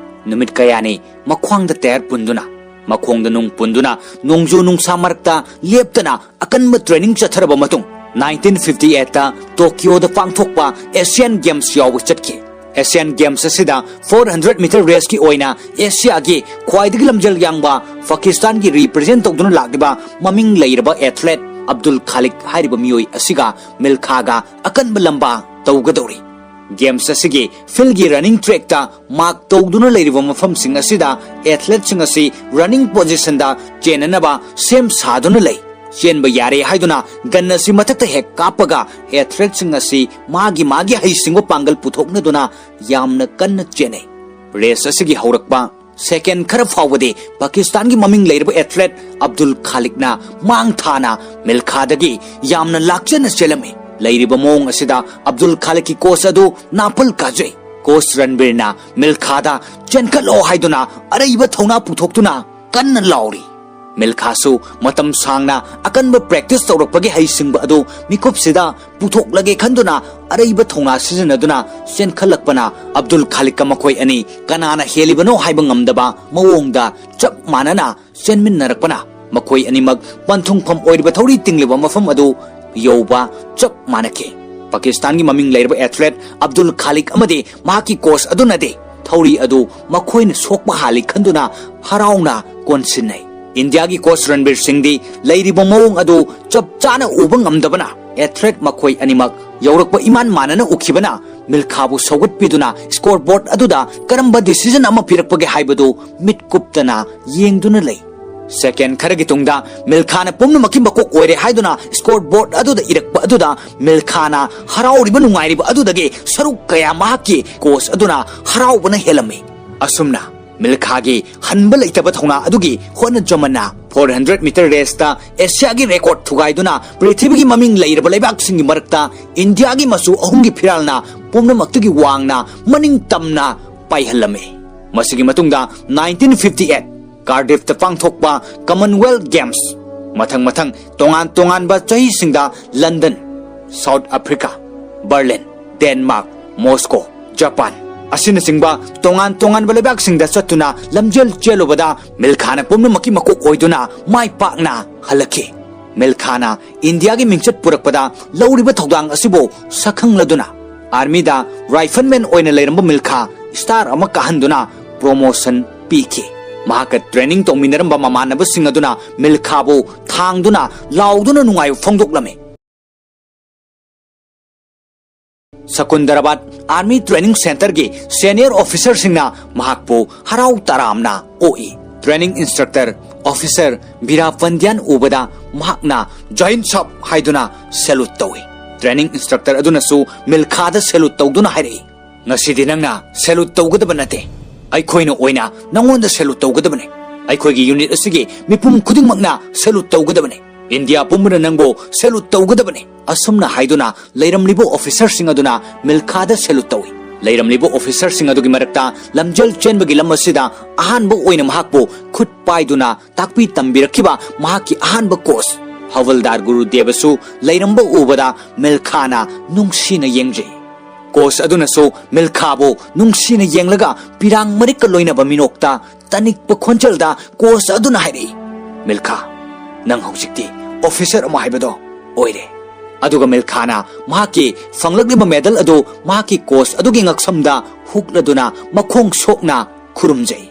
ꯅꯨꯃꯤꯠ ꯀꯌꯥꯅꯤ ꯃꯈ꯭ꯋꯥꯡꯗ ꯇꯌꯥꯔ ꯄꯨꯟꯗꯨꯅ, ꯃꯈꯣꯡꯗ ꯅꯨꯡ ꯄꯨꯟꯗꯨꯅ ꯅꯣꯡꯖꯨ ꯅꯨꯡꯁꯥ ꯃꯔꯛꯇ ꯂꯦꯞꯇꯅ ꯑꯀꯟꯕ training ꯆꯠꯊꯔꯕ ꯃꯇꯨꯡ nineteen fifty eight Tokyoꯗ ꯄꯥꯡꯊꯣꯛꯄ Asian Games ꯌꯥꯎꯕ ꯆꯠꯈꯤ꯫ Asian Games ꯑꯁꯤꯗ four hundred meter raceꯀꯤ ꯑꯣꯏꯅ Asiaꯒꯤ ꯈ꯭ꯋꯥꯏꯗꯒꯤ ꯂꯝꯖꯦꯜ ꯌꯥꯡꯕ ꯄꯥꯀꯤꯁꯇꯥꯟꯒꯤ represent ꯇꯧꯗꯨꯅ ꯂꯥꯛꯂꯤꯕ ꯃꯃꯤꯡ ꯂꯩꯔꯕ athlete ꯑꯕꯗꯨꯜ ꯈꯥꯂꯤꯛ ꯍꯥꯏꯔꯤꯕ ꯃꯤꯑꯣꯏ ꯑꯁꯤꯒ ꯃꯤꯜꯈꯥꯒ ꯑꯀꯟꯕ ꯂꯝꯕꯥ ꯇꯧꯒꯗꯧꯔꯤ꯫ Games ꯑꯁꯤꯒꯤ fieldꯒꯤ running trackꯇ mark ꯇꯧꯗꯨꯅ ꯂꯩꯔꯤꯕ ꯃꯐꯝꯁꯤꯡ ꯑꯁꯤꯗ athleteꯁꯤꯡ ꯑꯁꯤ running positionꯗ ꯆꯦꯟꯅꯅꯕ ꯁꯦꯝ ꯁꯥꯗꯨꯅ ꯂꯩ꯫ ꯆꯦꯟꯕ ꯌꯥꯔꯦ ꯍꯥꯏꯗꯨꯅ gun ꯑꯁꯤ ꯃꯊꯛꯇ ꯍꯦꯛ ꯀꯥꯞꯄꯒ athleteꯁꯤꯡ ꯑꯁꯤ ꯃꯥꯒꯤ ꯃꯥꯒꯤ ꯍꯩꯁꯤꯡꯕ ꯄꯥꯡꯒꯜ ꯄꯨꯊꯣꯛꯅꯗꯨꯅ ꯌꯥꯝꯅ ꯀꯟꯅ ꯆꯦꯟꯅꯩ꯫ Race ꯑꯁꯤꯒꯤ ꯍꯧꯔꯛꯄ ꯁꯦꯀꯦꯟ ꯈꯔ ꯐꯥꯎꯕꯗꯤ ꯄꯥꯀꯤꯁꯇꯥꯟꯒꯤ ꯃꯃꯤꯡ ꯂꯩꯔꯕ ꯑꯦꯊꯂꯦꯠ ꯑꯕꯗꯨꯜ ꯈꯥꯂꯤꯛꯅ ꯃꯥꯡ ꯊꯥꯅ ꯃꯤꯜꯈꯥꯗꯒꯤ ꯌꯥꯝꯅ ꯂꯥꯛꯆꯅ ꯆꯦꯜꯂꯝꯃꯤ꯫ ꯂꯩꯔꯤꯕ ꯃꯑꯣꯡ ꯑꯁꯤꯗ ꯑꯕꯗꯨꯜ ꯈꯥꯂꯤꯛꯀꯤ ꯀꯣꯆ ꯑꯗꯨ ꯅꯥꯄꯜ ꯀꯥꯖꯩ꯫ ꯀꯣꯆ ꯔꯟꯕꯤꯔꯅ ꯃꯤꯜꯈꯥꯗ "ꯆꯦꯟꯈꯠꯂꯣ" ꯍꯥꯏꯗꯨꯅ ꯑꯔꯩꯕ ꯊꯧꯅꯥ ꯄꯨꯊꯣꯛꯇꯨꯅ ꯀꯟꯅ ꯂꯥꯎꯔꯤ꯫ ꯃꯤꯜꯈꯥꯁꯨ ꯃꯇꯝ ꯁꯥꯡꯅ ꯑꯀꯟꯕ ꯄ꯭ꯔꯦꯛꯇꯤꯁ ꯇꯧꯔꯛꯄꯒꯤ ꯍꯩꯁꯤꯡꯕ ꯑꯗꯨ ꯃꯤꯀꯨꯞꯁꯤꯗ ꯄꯨꯊꯣꯛꯂꯒꯦ ꯈꯟꯗꯨꯅ ꯑꯔꯩꯕ ꯊꯧꯅꯥ ꯁꯤꯖꯤꯟꯅꯗꯨꯅ ꯆꯦꯟꯈꯠꯂꯛꯄꯅ ꯑꯕꯗꯨꯜ ꯈꯥꯂꯤꯛꯀ ꯃꯈꯣꯏ ꯑꯅꯤ ꯀꯅꯥꯅ ꯍꯦꯜꯂꯤꯕꯅꯣ ꯍꯥꯏꯕ ꯉꯝꯗꯕ ꯃꯑꯣꯡꯗ ꯆꯞ ꯃꯥꯟꯅꯅ ꯆꯦꯟꯃꯤꯟꯅꯔꯛꯄꯅ ꯃꯈꯣꯏ ꯑꯅꯤꯃꯛ ꯄꯟꯊꯨꯡꯐꯝ ꯑꯣꯏꯔꯤꯕ ꯊꯧꯔꯤ ꯇꯤꯡꯂꯤꯕ ꯃꯐꯝ ꯑꯗꯨ ꯌꯧꯕ ꯆꯞ ꯃꯥꯟꯅꯈꯤ꯫ ꯄꯥꯀꯤꯁꯇꯥꯟꯒꯤ ꯃꯃꯤꯡ ꯂꯩꯔꯕ ꯑꯦꯊꯂꯦꯠ ꯑꯕꯗꯨꯜ ꯈꯥꯂꯤꯛ ꯑꯃꯗꯤ ꯃꯍꯥꯛꯀꯤ ꯀꯣꯆ ꯑꯗꯨꯅꯗꯤ ꯊꯧꯔꯤ ꯑꯗꯨ ꯃꯈꯣꯏꯅ ꯁꯣꯛꯄ ꯍꯥꯜꯂꯤ ꯈꯟꯗꯨꯅ ꯍꯔꯥꯎꯅ ꯀꯣꯟꯁꯤꯟꯅꯩ꯫ ꯏꯟꯗꯤꯌꯥꯒꯤ ꯀꯣꯆ ꯔꯟꯕꯤꯔ ꯁꯤꯡꯗꯤ ꯂꯩꯔꯤꯕ ꯃꯑꯣꯡ ꯑꯗꯨ ꯆꯞ ꯆꯥꯅ ꯎꯕ ꯉꯝꯗꯕꯅ ꯑꯦꯊꯂꯦꯠ ꯃꯈꯣꯏ ꯑꯅꯤꯃꯛ ꯌꯧꯔꯛꯄ ꯏꯃꯥꯟ ꯃꯥꯟꯅꯅ ꯎꯈꯤꯕꯅ ꯃꯤꯜꯈꯥꯕꯨ ꯁꯧꯒꯠꯄꯤꯗꯨꯅ ꯁ꯭ꯀꯣꯔ ꯕꯣꯔꯗ ꯑꯗꯨꯗ ꯀꯔꯝꯕ ꯗꯤꯁꯤꯖꯟ ꯑꯃ ꯄꯤꯔꯛꯄꯒꯦ ꯍꯥꯏꯕꯗꯨ ꯃꯤꯠ ꯀꯨꯞꯇꯅ ꯌꯦꯡꯗꯨꯅ ꯂꯩ꯫ ꯁꯦꯀꯦꯟ ꯈꯔꯒꯤ ꯇꯨꯡꯗ ꯃꯤꯜꯈꯥꯅ ꯄꯨꯝꯅꯃꯛꯀꯤ ꯃꯀꯣꯛ ꯑꯣꯏꯔꯦ ꯍꯥꯏꯗꯨꯅ ꯁ꯭ꯀꯣꯔ ꯕꯣꯔꯗ ꯑꯗꯨꯗ ꯏꯔꯛꯄ ꯑꯗꯨꯗ ꯃꯤꯜꯈꯥꯅ ꯍꯔꯥꯎꯔꯤꯕ ꯅꯨꯡꯉꯥꯏꯔꯤꯕ ꯑꯗꯨꯗꯒꯤ ꯁꯔꯨꯛ ꯀꯌꯥ ꯃꯍꯥꯛꯀꯤ ꯀꯣꯆ ꯑꯗꯨꯅ ꯍꯔꯥꯎꯕꯅ ꯍꯦꯜꯂꯝꯃꯤ꯫ ꯑꯁꯨꯝꯅ ꯃꯤꯜꯈꯥꯒꯤ ꯍꯟꯕ ꯂꯩꯇꯕ ꯊꯧꯅꯥ ꯑꯗꯨꯒꯤ ꯍꯣꯠꯅꯖꯃꯟꯅ ꯐꯣꯔ ꯍꯟꯗ꯭ꯔꯦꯠ ꯃꯤꯇꯔ ꯔꯦꯁꯇ ꯑꯦꯁꯤꯌꯥꯒꯤ ꯔꯦꯀꯣꯔꯗ ꯊꯨꯒꯥꯏꯗꯨꯅ ꯄ꯭ꯔꯤꯊꯤꯕꯤꯒꯤ ꯃꯃꯤꯡ ꯂꯩꯔꯕ ꯂꯩꯕꯥꯛꯁꯤꯡꯒꯤ ꯃꯔꯛꯇ ꯏꯟꯗꯤꯌꯥꯒꯤ ꯃꯆꯨ ꯑꯍꯨꯝꯒꯤ ꯐꯤꯔꯥꯜꯅ ꯄꯨꯝꯅꯃꯛꯇꯒꯤ ꯋꯥꯡꯅ ꯃꯅꯤꯡ ꯇꯝꯅ ꯄꯥꯏꯍꯜꯂꯝꯃꯤ꯫ ꯃꯁꯤꯒꯤ ꯃꯇꯨꯡꯗ ꯅꯥꯏꯟꯇꯤꯟ ꯐꯤꯐꯇꯤ ꯑꯩꯠ ꯀꯥꯔꯗꯤꯐꯇ ꯄꯥꯡꯊꯣꯛꯄ ꯀꯃꯟꯋꯦꯜꯊ ꯒꯦꯝꯁ, ꯃꯊꯪ ꯃꯊꯪ ꯇꯣꯉꯥꯟ ꯇꯣꯉꯥꯟꯕ ꯆꯍꯤꯁꯤꯡꯗ London, South Africa, Berlin, Denmark, Moscow, Japan ꯑꯁꯤꯅꯆꯤꯡꯕ ꯇꯣꯉꯥꯟ ꯇꯣꯉꯥꯟꯕ ꯂꯩꯕꯥꯛꯁꯤꯡꯗ ꯆꯠꯇꯨꯅ ꯂꯝꯖꯦꯜ ꯆꯦꯜꯂꯨꯕꯗ ꯃꯤꯜꯈꯥꯅ ꯄꯨꯝꯅꯃꯛꯀꯤ ꯃꯀꯣꯛ ꯑꯣꯏꯗꯨꯅ ꯃꯥꯏ ꯄꯥꯛꯅ ꯍꯜꯂꯛꯈꯤ꯫ ꯃꯤꯜꯈꯥꯅ ꯏꯟꯗꯤꯌꯥꯒꯤ ꯃꯤꯡꯆꯠ ꯄꯨꯔꯛꯄꯗ ꯂꯧꯔꯤꯕ ꯊꯧꯗꯥꯡ ꯑꯁꯤꯕꯨ ꯁꯛꯈꯪꯂꯗꯨꯅ ꯑꯥꯔꯃꯤꯗ ꯔꯥꯏꯐꯜꯃꯦꯟ ꯑꯣꯏꯅ ꯂꯩꯔꯝꯕ ꯃꯤꯜꯈꯥ ꯁ꯭ꯇꯥꯔ ꯑꯃ ꯀꯥꯍꯟꯗꯨꯅ ꯄ꯭ꯔꯣꯃꯣꯁꯟ ꯄꯤꯈꯤ꯫ ꯃꯍꯥꯛꯀ ꯇ꯭ꯔꯦꯅꯤꯡ ꯇꯧꯃꯤꯟꯅꯔꯝꯕ ꯃꯃꯥꯟꯅꯕꯁꯤꯡ ꯑꯗꯨꯅ ꯃꯤꯜꯈꯥꯕꯨ ꯊꯥꯡꯗꯨꯅ ꯂꯥꯎꯗꯨꯅ ꯅꯨꯡꯉꯥꯏꯕ ꯐꯣꯡꯗꯣꯛꯂꯝꯃꯤ꯫ ꯁꯀꯨꯟꯗꯔꯥꯕꯥꯗ ꯑꯥꯔꯃꯤ ꯇ꯭ꯔꯦꯅꯤꯡ ꯁꯦꯟꯇꯔꯒꯤ ꯁꯦꯅꯤꯌꯔ ꯑꯣꯐꯤꯁꯔꯁꯤꯡꯅ ꯃꯍꯥꯛꯄꯨ ꯍꯔꯥꯎ ꯇꯔꯥꯝꯅ ꯑꯣꯛꯏ꯫ ꯇ꯭ꯔꯦꯅꯤꯡ ꯏꯟꯁꯇ꯭ꯔꯛꯇꯔ ꯑꯣꯐꯤꯁꯔ ꯕꯤꯔꯥ ꯄꯟꯗ꯭ꯌꯥꯟ ꯎꯕꯗ ꯃꯍꯥꯛꯅ "ꯖꯥꯏꯟ ꯁꯥꯕ" ꯍꯥꯏꯗꯨꯅ ꯁꯦꯂꯨꯠ ꯇꯧꯏ꯫ ꯇ꯭ꯔꯦꯅꯤꯡ ꯏꯟꯁꯇ꯭ꯔꯛꯇꯔ ꯑꯗꯨꯅꯁꯨ ꯃꯤꯜꯈꯥꯗ ꯁꯦꯂꯨꯠ ꯇꯧꯗꯨꯅ ꯍꯥꯏꯔꯛꯏ, "ꯉꯁꯤꯗꯤ ꯅꯪꯅ ꯁꯦꯂꯨꯠ ꯇꯧꯒꯗꯕ ꯅꯠꯇꯦ, ꯑꯩꯈꯣꯏꯅ ꯑꯣꯏꯅ ꯅꯉꯣꯟꯗ salute ꯇꯧꯒꯗꯕꯅꯤ꯫ ꯑꯩꯈꯣꯏꯒꯤ unit ꯑꯁꯤꯒꯤ ꯃꯤꯄꯨꯝ ꯈꯨꯗꯤꯡꯃꯛꯅ salute ꯇꯧꯒꯗꯕꯅꯤ꯫ ꯏꯟꯗꯤꯌꯥ ꯄꯨꯝꯕꯅ ꯅꯪꯕꯨ salute ꯇꯧꯒꯗꯕꯅꯤ꯫ ꯑꯁꯨꯝꯅ ꯍꯥꯏꯗꯨꯅ ꯂꯩꯔꯝꯂꯤꯕ officerꯁꯤꯡ ꯑꯗꯨꯅ ꯃꯤꯜꯈꯥꯗ salute ꯇꯧꯏ꯫ ꯂꯩꯔꯝꯂꯤꯕ officerꯁꯤꯡ ꯑꯗꯨꯒꯤ ꯃꯔꯛꯇ ꯂꯝꯖꯦꯜ ꯆꯦꯟꯕꯒꯤ ꯂꯝ ꯑꯁꯤꯗ ꯑꯍꯥꯟꯕ ꯑꯣꯏꯅ ꯃꯍꯥꯛꯄꯨ ꯈꯨꯠ ꯄꯥꯏꯗꯨꯅ ꯇꯥꯛꯄꯤ ꯇꯝꯕꯤꯔꯛꯈꯤꯕ ꯃꯍꯥꯛꯀꯤ ꯑꯍꯥꯟꯕ coach ꯍꯋꯜꯗꯥꯔ ꯒꯨꯔꯨꯗꯦꯕꯁꯨ ꯂꯩꯔꯝꯕ ꯎꯕꯗ ꯃꯤꯜꯈꯥꯅ ꯅꯨꯡꯁꯤꯅ ꯌꯦꯡꯖꯩ꯫ Coach ꯑꯗꯨꯅꯁꯨ ꯃꯤꯜꯈꯥꯕꯨ ꯅꯨꯡꯁꯤꯅ ꯌꯦꯡꯂꯒ ꯄꯤꯔꯥꯡ ꯃꯔꯤꯛꯀ ꯂꯣꯏꯅꯕ ꯃꯤꯅꯣꯛꯇ ꯇꯅꯤꯛꯄ ꯈꯣꯟꯖꯦꯜꯗ coach ꯑꯗꯨꯅ ꯍꯥꯏꯔꯛꯏ, "ꯃꯤꯜꯈꯥ, ꯅꯪ ꯍꯧꯖꯤꯛꯇꯤ officer ꯑꯃ ꯍꯥꯏꯕꯗꯣ ꯑꯣꯏꯔꯦ꯫" ꯑꯗꯨꯒ ꯃꯤꯜꯈꯥꯅ ꯃꯍꯥꯛꯀꯤ ꯐꯪꯂꯛꯂꯤꯕ medal ꯑꯗꯨ ꯃꯍꯥꯛꯀꯤ coach ꯑꯗꯨꯒꯤ ꯉꯛꯁꯝꯗ ꯍꯨꯛꯂꯗꯨꯅ ꯃꯈꯣꯡ ꯁꯣꯛꯅ ꯈꯨꯔꯨꯝꯖꯩ꯫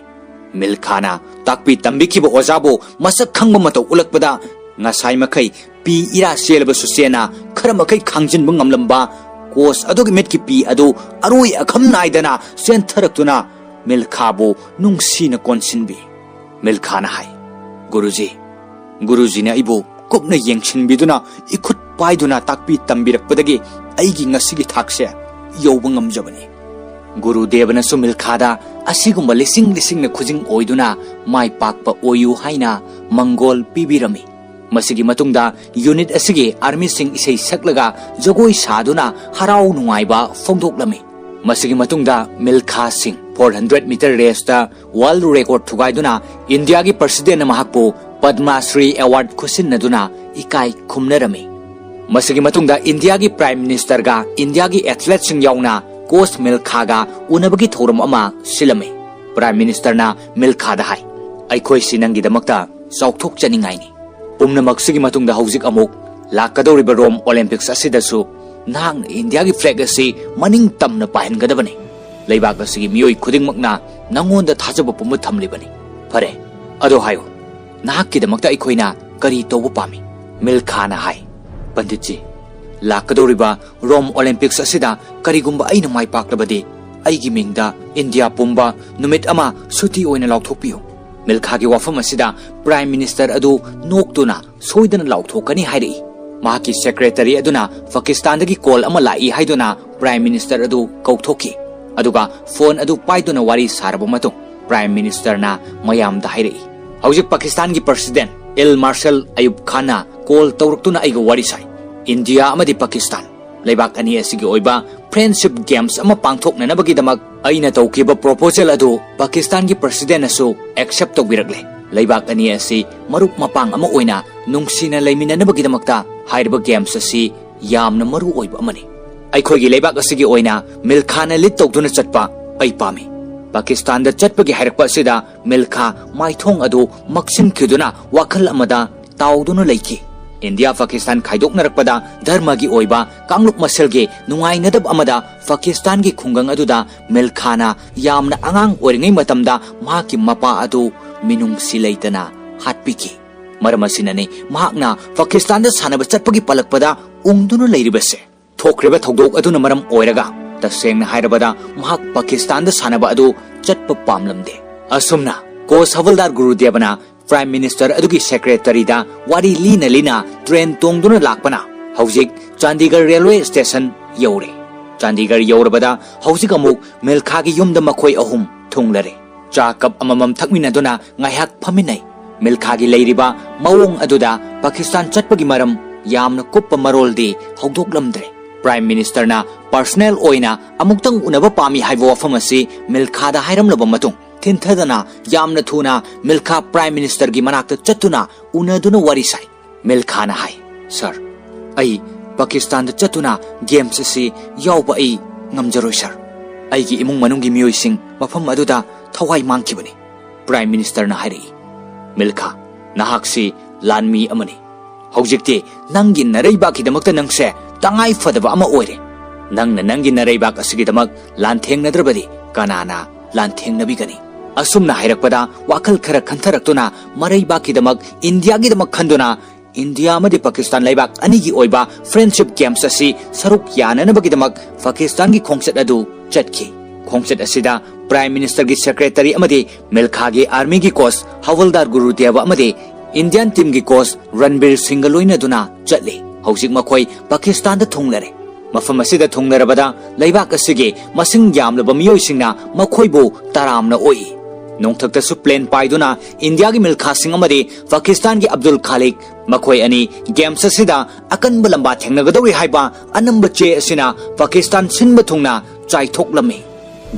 ꯃꯤꯜꯈꯥꯅ ꯇꯥꯛꯄꯤ ꯇꯝꯕꯤꯈꯤꯕ ꯑꯣꯖꯥꯕꯨ ꯃꯁꯛ ꯈꯪꯕ ꯃꯇꯧ ꯎꯠꯂꯛꯄꯗ ꯉꯁꯥꯏ ꯃꯈꯩ ꯄꯤ ꯏꯔꯥ ꯆꯦꯜꯂꯕꯁꯨ ꯆꯦꯟꯅ ꯈꯔ ꯃꯈꯩ ꯈꯥꯡꯖꯤꯟꯕ ꯉꯝꯂꯝꯕ coach ꯑꯗꯨꯒꯤ ꯃꯤꯠꯀꯤ ꯄꯤ ꯑꯗꯨ ꯑꯔꯣꯏ ꯑꯈꯝ ꯅꯥꯏꯗꯅ ꯆꯦꯟꯊꯔꯛꯇꯨꯅ ꯃꯤꯜꯈꯥꯕꯨ ꯅꯨꯡꯁꯤꯅ ꯀꯣꯟꯁꯤꯟꯕꯤ꯫ ꯃꯤꯜꯈꯥꯅ ꯍꯥꯏ, "ꯒꯨꯔꯨꯖꯤ, ꯒꯨꯔꯨꯖꯤꯅ ꯑꯩꯕꯨ ꯀꯨꯞꯅ ꯌꯦꯡꯁꯤꯟꯕꯤꯗꯨꯅ ꯏꯈꯨꯠ ꯄꯥꯏꯗꯨꯅ ꯇꯥꯛꯄꯤ ꯇꯝꯕꯤꯔꯛꯄꯗꯒꯤ ꯑꯩꯒꯤ ꯉꯁꯤꯒꯤ ꯊꯥꯛꯁꯦ ꯌꯧꯕ ꯉꯝꯖꯕꯅꯤ꯫" ꯒꯨꯔꯨꯗꯦꯕꯅꯁꯨ ꯃꯤꯜꯈꯥꯗ ꯑꯁꯤꯒꯨꯝꯕ ꯂꯤꯁꯤꯡ ꯂꯤꯁꯤꯡꯅ ꯈꯨꯖꯤꯡ ꯑꯣꯏꯗꯨꯅ ꯃꯥꯏ ꯄꯥꯛꯄ ꯑꯣꯏꯌꯨ ꯍꯥꯏꯅ ꯃꯪꯒꯣꯜ ꯄꯤꯕꯤꯔꯝꯃꯤ꯫ ꯃꯁꯤꯒꯤ ꯃꯇꯨꯡꯗ unit ꯑꯁꯤꯒꯤ armyꯁꯤꯡ ꯏꯁꯩ ꯁꯛꯂꯒ ꯖꯒꯣꯏ ꯁꯥꯗꯨꯅ ꯍꯔꯥꯎ ꯅꯨꯡꯉꯥꯏꯕ ꯐꯣꯡꯗꯣꯛꯂꯝꯃꯤ꯫ ꯃꯁꯤꯒꯤ ꯃꯇꯨꯡꯗ ꯃꯤꯜꯈꯥ ꯁꯤꯡ four hundred meter raceꯇ world record ꯊꯨꯒꯥꯏꯗꯨꯅ ꯏꯟꯗꯤꯌꯥꯒꯤ presidentꯅ ꯃꯍꯥꯛꯄꯨ ꯄꯗꯃ ꯁ꯭ꯔꯤ award ꯈꯨꯠꯁꯤꯟꯅꯗꯨꯅ ꯏꯀꯥꯏ ꯈꯨꯝꯅꯔꯝꯃꯤ꯫ ꯃꯁꯤꯒꯤ ꯃꯇꯨꯡꯗ ꯏꯟꯗꯤꯌꯥꯒꯤ Prime Ministerꯒ ꯏꯟꯗꯤꯌꯥꯒꯤ athleteꯁꯤꯡ ꯌꯥꯎꯅ coach ꯃꯤꯜꯈꯥꯒ ꯎꯅꯕꯒꯤ ꯊꯧꯔꯝ ꯑꯃ ꯁꯤꯜꯂꯝꯃꯤ꯫ Prime Ministerꯅ ꯃꯤꯜꯈꯥꯗ ꯍꯥꯏ, "ꯑꯩꯈꯣꯏꯁꯤ ꯅꯪꯒꯤꯗꯃꯛꯇ ꯆꯥꯎꯊꯣꯛꯆꯅꯤꯡꯉꯥꯏꯅꯤ꯫ ꯄꯨꯝꯅꯃꯛꯁꯤꯒꯤ ꯃꯇꯨꯡꯗ ꯍꯧꯖꯤꯛ ꯑꯃꯨꯛ ꯂꯥꯛꯀꯗꯧꯔꯤꯕ Rome Olympics ꯑꯁꯤꯗꯁꯨ ꯅꯍꯥꯛꯅ ꯏꯟꯗꯤꯌꯥꯒꯤ flag ꯑꯁꯤ ꯃꯅꯤꯡ ꯇꯝꯅ ꯄꯥꯏꯍꯟꯒꯗꯕꯅꯤ꯫ ꯂꯩꯕꯥꯛ ꯑꯁꯤꯒꯤ ꯃꯤꯑꯣꯏ ꯈꯨꯗꯤꯡꯃꯛꯅ ꯅꯉꯣꯟꯗ ꯊꯥꯖꯕ ꯄꯨꯝꯕ ꯊꯝꯂꯤꯕꯅꯤ꯫ ꯐꯔꯦ, ꯑꯗꯣ ꯍꯥꯏꯌꯨ, ꯅꯍꯥꯛꯀꯤꯗꯃꯛꯇ ꯑꯩꯈꯣꯏꯅ ꯀꯔꯤ ꯇꯧꯕ ꯄꯥꯝꯃꯤ?" ꯃꯤꯜꯈꯥꯅ ꯍꯥꯏ, "ꯄꯟꯗꯤꯠꯖꯤ, ꯂꯥꯛꯀꯗꯧꯔꯤꯕ Rome Olympics ꯑꯁꯤꯗ ꯀꯔꯤꯒꯨꯝꯕ ꯑꯩꯅ ꯃꯥꯏ ꯄꯥꯛꯂꯕꯗꯤ ꯑꯩꯒꯤ ꯃꯤꯡꯗ ꯏꯟꯗꯤꯌꯥ ꯄꯨꯝꯕ ꯅꯨꯃꯤꯠ ꯑꯃ ꯁꯨꯇꯤ ꯑꯣꯏꯅ ꯂꯥꯎꯊꯣꯛꯄꯤꯌꯨ꯫" ꯃꯤꯜꯈꯥꯒꯤ ꯋꯥꯐꯝ ꯑꯁꯤꯗ Prime Minister ꯑꯗꯨ ꯅꯣꯛꯇꯨꯅ ꯁꯣꯏꯗꯅ ꯂꯥꯎꯊꯣꯛꯀꯅꯤ ꯍꯥꯏꯔꯛꯏ꯫ ꯃꯍꯥꯛꯀꯤ secretary ꯑꯗꯨꯅ ꯄꯥꯀꯤꯁꯇꯥꯟꯗꯒꯤ call ꯑꯃ ꯂꯥꯛꯏ ꯍꯥꯏꯗꯨꯅ Prime Minister ꯑꯗꯨ ꯀꯧꯊꯣꯛꯈꯤ꯫ ꯑꯗꯨꯒ ꯐꯣꯟ ꯑꯗꯨ ꯄꯥꯏꯗꯨꯅ ꯋꯥꯔꯤ ꯁꯥꯔꯕ ꯃꯇꯨꯡ, ꯄ꯭ꯔꯥꯏꯝ ꯃꯤꯅꯤꯁꯇꯔꯅ ꯃꯌꯥꯝꯗ ꯍꯥꯏꯔꯛꯏ, "ꯍꯧꯖꯤꯛ ꯄꯥꯀꯤꯁꯇꯥꯟꯒꯤ ꯄ꯭ꯔꯁꯤꯗꯦꯟ ꯏꯜ ꯃꯥꯔꯁꯦꯜ ꯑꯌꯨꯕ ꯈꯥꯟꯅ ꯀꯣꯜ ꯇꯧꯔꯛꯇꯨꯅ ꯑꯩꯒ ꯋꯥꯔꯤ ꯁꯥꯏ꯫ ꯏꯟꯗꯤꯌꯥ ꯑꯃꯗꯤ ꯄꯥꯀꯤꯁꯇꯥꯟ ꯂꯩꯕꯥꯛ ꯑꯅꯤ ꯑꯁꯤꯒꯤ ꯑꯣꯏꯕ ꯐ꯭ꯔꯦꯟꯗꯁꯤꯞ ꯒꯦꯝꯁ ꯑꯃ ꯄꯥꯡꯊꯣꯛꯅꯅꯕꯒꯤꯗꯃꯛ ꯑꯩꯅ ꯇꯧꯈꯤꯕ ꯄ꯭ꯔꯣꯄꯣꯖꯦꯜ ꯑꯗꯨ ꯄꯥꯀꯤꯁꯇꯥꯟꯒꯤ ꯄ꯭ꯔꯁꯤꯗꯦꯟꯅꯁꯨ ꯑꯦꯛꯁꯦꯞ ꯇꯧꯕꯤꯔꯛꯂꯦ꯫ ꯂꯩꯕꯥꯛ ꯑꯅꯤ ꯑꯁꯤ ꯃꯔꯨꯞ ꯃꯄꯥꯡ ꯑꯃ ꯑꯣꯏꯅ ꯅꯨꯡꯁꯤꯅ ꯂꯩꯃꯤꯟꯅꯅꯕꯒꯤꯗꯃꯛꯇ ꯍꯥꯏꯔꯤꯕ ꯒꯦꯝꯁ ꯑꯁꯤ ꯌꯥꯝꯅ ꯃꯔꯨ ꯑꯣꯏꯕ ꯑꯃꯅꯤ꯫ ꯑꯩꯈꯣꯏꯒꯤ ꯂꯩꯕꯥꯛ ꯑꯁꯤꯒꯤ ꯑꯣꯏꯅ ꯃꯤꯜꯈꯥꯅ ꯂꯤꯗ ꯇꯧꯗꯨꯅ ꯆꯠꯄ ꯑꯩ ꯄꯥꯝꯃꯤ꯫" ꯄꯥꯀꯤꯁꯇꯥꯟꯗ ꯆꯠꯄꯒꯤ ꯍꯥꯏꯔꯛꯄ ꯑꯁꯤꯗ ꯃꯤꯜꯈꯥ ꯃꯥꯏꯊꯣꯡ ꯑꯗꯨ ꯃꯛꯁꯤꯟꯈꯤꯗꯨꯅ ꯋꯥꯈꯜ ꯑꯃꯗ ꯇꯥꯎꯗꯨꯅ ꯂꯩꯈꯤ꯫ ꯏꯟꯗꯤꯌꯥ ꯄꯥꯀꯤꯁꯇꯥꯟ ꯈꯥꯏꯗꯣꯛꯅꯔꯛꯄꯗ ꯙꯔꯃꯒꯤ ꯑꯣꯏꯕ ꯀꯥꯡꯂꯨꯞ ꯃꯁꯦꯜꯒꯤ ꯅꯨꯡꯉꯥꯏꯅꯗꯕ ꯑꯃꯗ ꯄꯥꯀꯤꯁꯇꯥꯟꯒꯤ ꯈꯨꯡꯒꯪ ꯑꯗꯨꯗ ꯃꯤꯜꯈꯥꯅ ꯌꯥꯝꯅ ꯑꯉꯥꯡ ꯑꯣꯏꯔꯤꯉꯩ ꯃꯇꯝꯗ ꯃꯍꯥꯛꯀꯤ ꯃꯄꯥ ꯑꯗꯨ ꯃꯤꯅꯨꯡꯁꯤ ꯂꯩꯇꯅ ꯍꯥꯠꯄꯤꯈꯤ꯫ ꯃꯔꯝ ꯑꯁꯤꯅꯅꯤ ꯃꯍꯥꯛꯅ ꯄꯥꯀꯤꯁꯇꯥꯟꯗ ꯁꯥꯟꯅꯕ ꯆꯠꯄꯒꯤ ꯄꯜꯂꯛꯄꯗ ꯎꯪꯗꯨꯅ ꯂꯩꯔꯤꯕꯁꯦ꯫ ꯊꯣꯛꯈ꯭ꯔꯤꯕ ꯊꯧꯗꯣꯛ ꯑꯗꯨꯅ ꯃꯔꯝ ꯑꯣꯏꯔꯒ, ꯇꯁꯦꯡꯅ ꯍꯥꯏꯔꯕꯗ, ꯃꯍꯥꯛ ꯄꯥꯀꯤꯁꯇꯥꯟꯗ ꯁꯥꯟꯅꯕ ꯑꯗꯨ ꯆꯠꯄ ꯄꯥꯝꯂꯝꯗꯦ꯫ ꯑꯁꯨꯝꯅ ꯀꯣꯁ ꯍꯕꯜꯗꯥꯔ ꯒꯨꯔꯨꯗꯦꯕꯅ ꯄ꯭ꯔꯥꯏꯝ ꯃꯤꯅꯤꯁꯇꯔ ꯑꯗꯨꯒꯤ ꯁꯦꯀ꯭ꯔꯦꯇꯔꯤꯗ ꯋꯥꯔꯤ ꯂꯤꯅ ꯂꯤꯅ ꯇ꯭ꯔꯦꯟ ꯇꯣꯡꯗꯨꯅ ꯂꯥꯛꯄꯅ ꯍꯧꯖꯤꯛ ꯆꯥꯟꯗꯤꯒꯔ ꯔꯦꯜꯋꯦ ꯁ꯭ꯇꯦꯁꯟ ꯌꯧꯔꯦ꯫ ꯆꯥꯟꯗꯤꯒꯔ ꯌꯧꯔꯕꯗ ꯍꯧꯖꯤꯛ ꯑꯃꯨꯛ ꯃꯤꯜꯈꯥꯒꯤ ꯌꯨꯝꯗ ꯃꯈꯣꯏ ꯑꯍꯨꯝ ꯊꯨꯡꯂꯔꯦ꯫ ꯆꯥ ꯀꯞ ꯑꯃꯃꯝ ꯊꯛꯃꯤꯟꯅꯗꯨꯅ ꯉꯥꯏꯍꯥꯛ ꯐꯝꯃꯤꯟꯅꯩ꯫ ꯃꯤꯜꯈꯥꯒꯤ ꯂꯩꯔꯤꯕ ꯃꯑꯣꯡ ꯑꯗꯨꯗ ꯄꯥꯀꯤꯁꯇꯥꯟ ꯆꯠꯄꯒꯤ ꯃꯔꯝ ꯌꯥꯝꯅ ꯀꯨꯞꯄ ꯃꯔꯣꯜꯗꯤ ꯍꯧꯗꯣꯛꯂꯝꯗ꯭ꯔꯦ꯫ ꯄ꯭ꯔꯥꯏꯝ ꯃꯤꯅꯤꯁꯇꯔꯅ ꯄꯔꯁꯅꯦꯜ ꯑꯣꯏꯅ ꯑꯃꯨꯛꯇꯪ ꯎꯅꯕ ꯄꯥꯝꯃꯤ ꯍꯥꯏꯕ ꯋꯥꯐꯝ ꯑꯁꯤ ꯃꯤꯜꯈꯥꯗ ꯍꯥꯏꯔꯝꯂꯕ ꯃꯇꯨꯡ, ꯊꯤꯟꯊꯗꯅ ꯌꯥꯝꯅ ꯊꯨꯅ ꯃꯤꯜꯈꯥ ꯄ꯭ꯔꯥꯏꯝ ꯃꯤꯅꯤꯁꯇꯔꯒꯤ ꯃꯅꯥꯛꯇ ꯆꯠꯇꯨꯅ ꯎꯅꯗꯨꯅ ꯋꯥꯔꯤ ꯁꯥꯏ꯫ ꯃꯤꯜꯈꯥꯅ ꯍꯥꯏ, "ꯁꯥꯔ, ꯑꯩ ꯄꯥꯀꯤꯁꯇꯥꯟꯗ ꯆꯠꯇꯨꯅ ꯒꯦꯝꯁ ꯑꯁꯤ ꯌꯥꯎꯕ ꯑꯩ ꯉꯝꯖꯔꯣꯏ, ꯁꯥꯔ꯫ ꯑꯩꯒꯤ ꯏꯃꯨꯡ ꯃꯅꯨꯡꯒꯤ ꯃꯤꯑꯣꯏꯁꯤꯡ ꯃꯐꯝ ꯑꯗꯨꯗ ꯊꯋꯥꯏ ꯃꯥꯡꯈꯤꯕꯅꯤ꯫" ꯄ꯭ꯔꯥꯏꯝ ꯃꯤꯅꯤꯁꯇꯔꯅ ꯍꯥꯏꯔꯛꯏ, "ꯃꯤꯜꯈꯥ, ꯅꯍꯥꯛꯁꯤ ꯂꯥꯟꯃꯤ ꯑꯃꯅꯤ꯫ ꯍꯧꯖꯤꯛꯇꯤ ꯅꯪꯒꯤ ꯅꯔꯩꯕꯥꯛꯀꯤꯗꯃꯛꯇ ꯅꯪꯁꯦ ꯇꯉꯥꯏ ꯐꯗꯕ ꯑꯃ ꯑꯣꯏꯔꯦ꯫ ꯅꯪꯅ ꯅꯪꯒꯤ ꯅꯔꯩꯕꯥꯛ ꯑꯁꯤꯒꯤꯗꯃꯛ ꯂꯥꯟꯊꯦꯡꯅꯗ꯭ꯔꯕꯗꯤ ꯀꯅꯥꯅ ꯂꯥꯟꯊꯦꯡꯅꯕꯤꯒꯅꯤ?" ꯑꯁꯨꯝꯅ ꯍꯥꯏꯔꯛꯄꯗ ꯋꯥꯈꯜ ꯈꯔ ꯈꯟꯊꯔꯛꯇꯨꯅ ꯃꯔꯩꯕꯥꯛꯀꯤꯗꯃꯛ, ꯏꯟꯗꯤꯌꯥꯒꯤꯗꯃꯛ ꯈꯟꯗꯨꯅ ꯏꯟꯗꯤꯌꯥ ꯑꯃꯗꯤ ꯄꯥꯀꯤꯁꯇꯥꯟ ꯂꯩꯕꯥꯛ ꯑꯅꯤꯒꯤ ꯑꯣꯏꯕ ꯐ꯭ꯔꯦꯟꯗꯁꯤꯞ ꯒꯦꯝꯁ ꯑꯁꯤ ꯁꯔꯨꯛ ꯌꯥꯅꯅꯕꯒꯤꯗꯃꯛ ꯄꯥꯀꯤꯁꯇꯥꯟꯒꯤ ꯈꯣꯡꯆꯠ ꯑꯗꯨ ꯆꯠꯈꯤ꯫ ꯈꯣꯡꯆꯠ ꯑꯁꯤꯗ ꯄ꯭ꯔꯥꯏꯝ ꯃꯤꯅꯤꯁꯇꯔꯒꯤ ꯁꯦꯀ꯭ꯔꯦꯇꯔꯤ ꯑꯃꯗꯤ ꯃꯤꯜꯈꯥꯒꯤ ꯑꯥꯔꯃꯤꯒꯤ ꯀꯣꯁ ꯍꯋꯜꯗꯥꯔ ꯒꯨꯔꯨꯗꯦꯕ ꯑꯃꯗꯤ ꯏꯟꯗꯤꯌꯥꯟ ꯇꯤꯝꯒꯤ ꯀꯣꯁ ꯔꯟꯕꯤꯔ ꯁꯤꯡꯒ ꯂꯣꯏꯅꯗꯨꯅ ꯆꯠꯂꯤ꯫ ꯍꯧꯖꯤꯛ ꯃꯈꯣꯏ ꯄꯥꯀꯤꯁꯇꯥꯟꯗ ꯊꯨꯡꯂꯔꯦ꯫ ꯃꯐꯝ ꯑꯁꯤꯗ ꯊꯨꯡꯂꯔꯕꯗ ꯂꯩꯕꯥꯛ ꯑꯁꯤꯒꯤ ꯃꯁꯤꯡ ꯌꯥꯝꯂꯕ ꯃꯤꯑꯣꯏꯁꯤꯡꯅ ꯃꯈꯣꯏꯕꯨ ꯇꯔꯥꯝꯅ ꯑꯣꯛꯏ꯫ ꯅꯣꯡꯊꯛꯇꯁꯨ ꯄ꯭ꯂꯦꯟ ꯄꯥꯏꯗꯨꯅ ꯏꯟꯗꯤꯌꯥꯒꯤ ꯃꯤꯜꯈꯥꯁꯤꯡ ꯑꯃꯗꯤ ꯄꯥꯀꯤꯁꯇꯥꯟꯒꯤ ꯑꯕꯗꯨꯜ ꯈꯥꯂꯤꯛ, ꯃꯈꯣꯏ ꯑꯅꯤ ꯒꯦꯝꯁ ꯑꯁꯤꯗ ꯑꯀꯟꯕ ꯂꯝꯕꯥ ꯊꯦꯡꯅꯒꯗꯧꯔꯤ ꯍꯥꯏꯕ ꯑꯅꯝꯕ ꯆꯦ ꯑꯁꯤꯅ ꯄꯥꯀꯤꯁꯇꯥꯟ ꯁꯤꯟꯕ ꯊꯨꯡꯅ ꯆꯥꯏꯊꯣꯛꯂꯝꯃꯤ꯫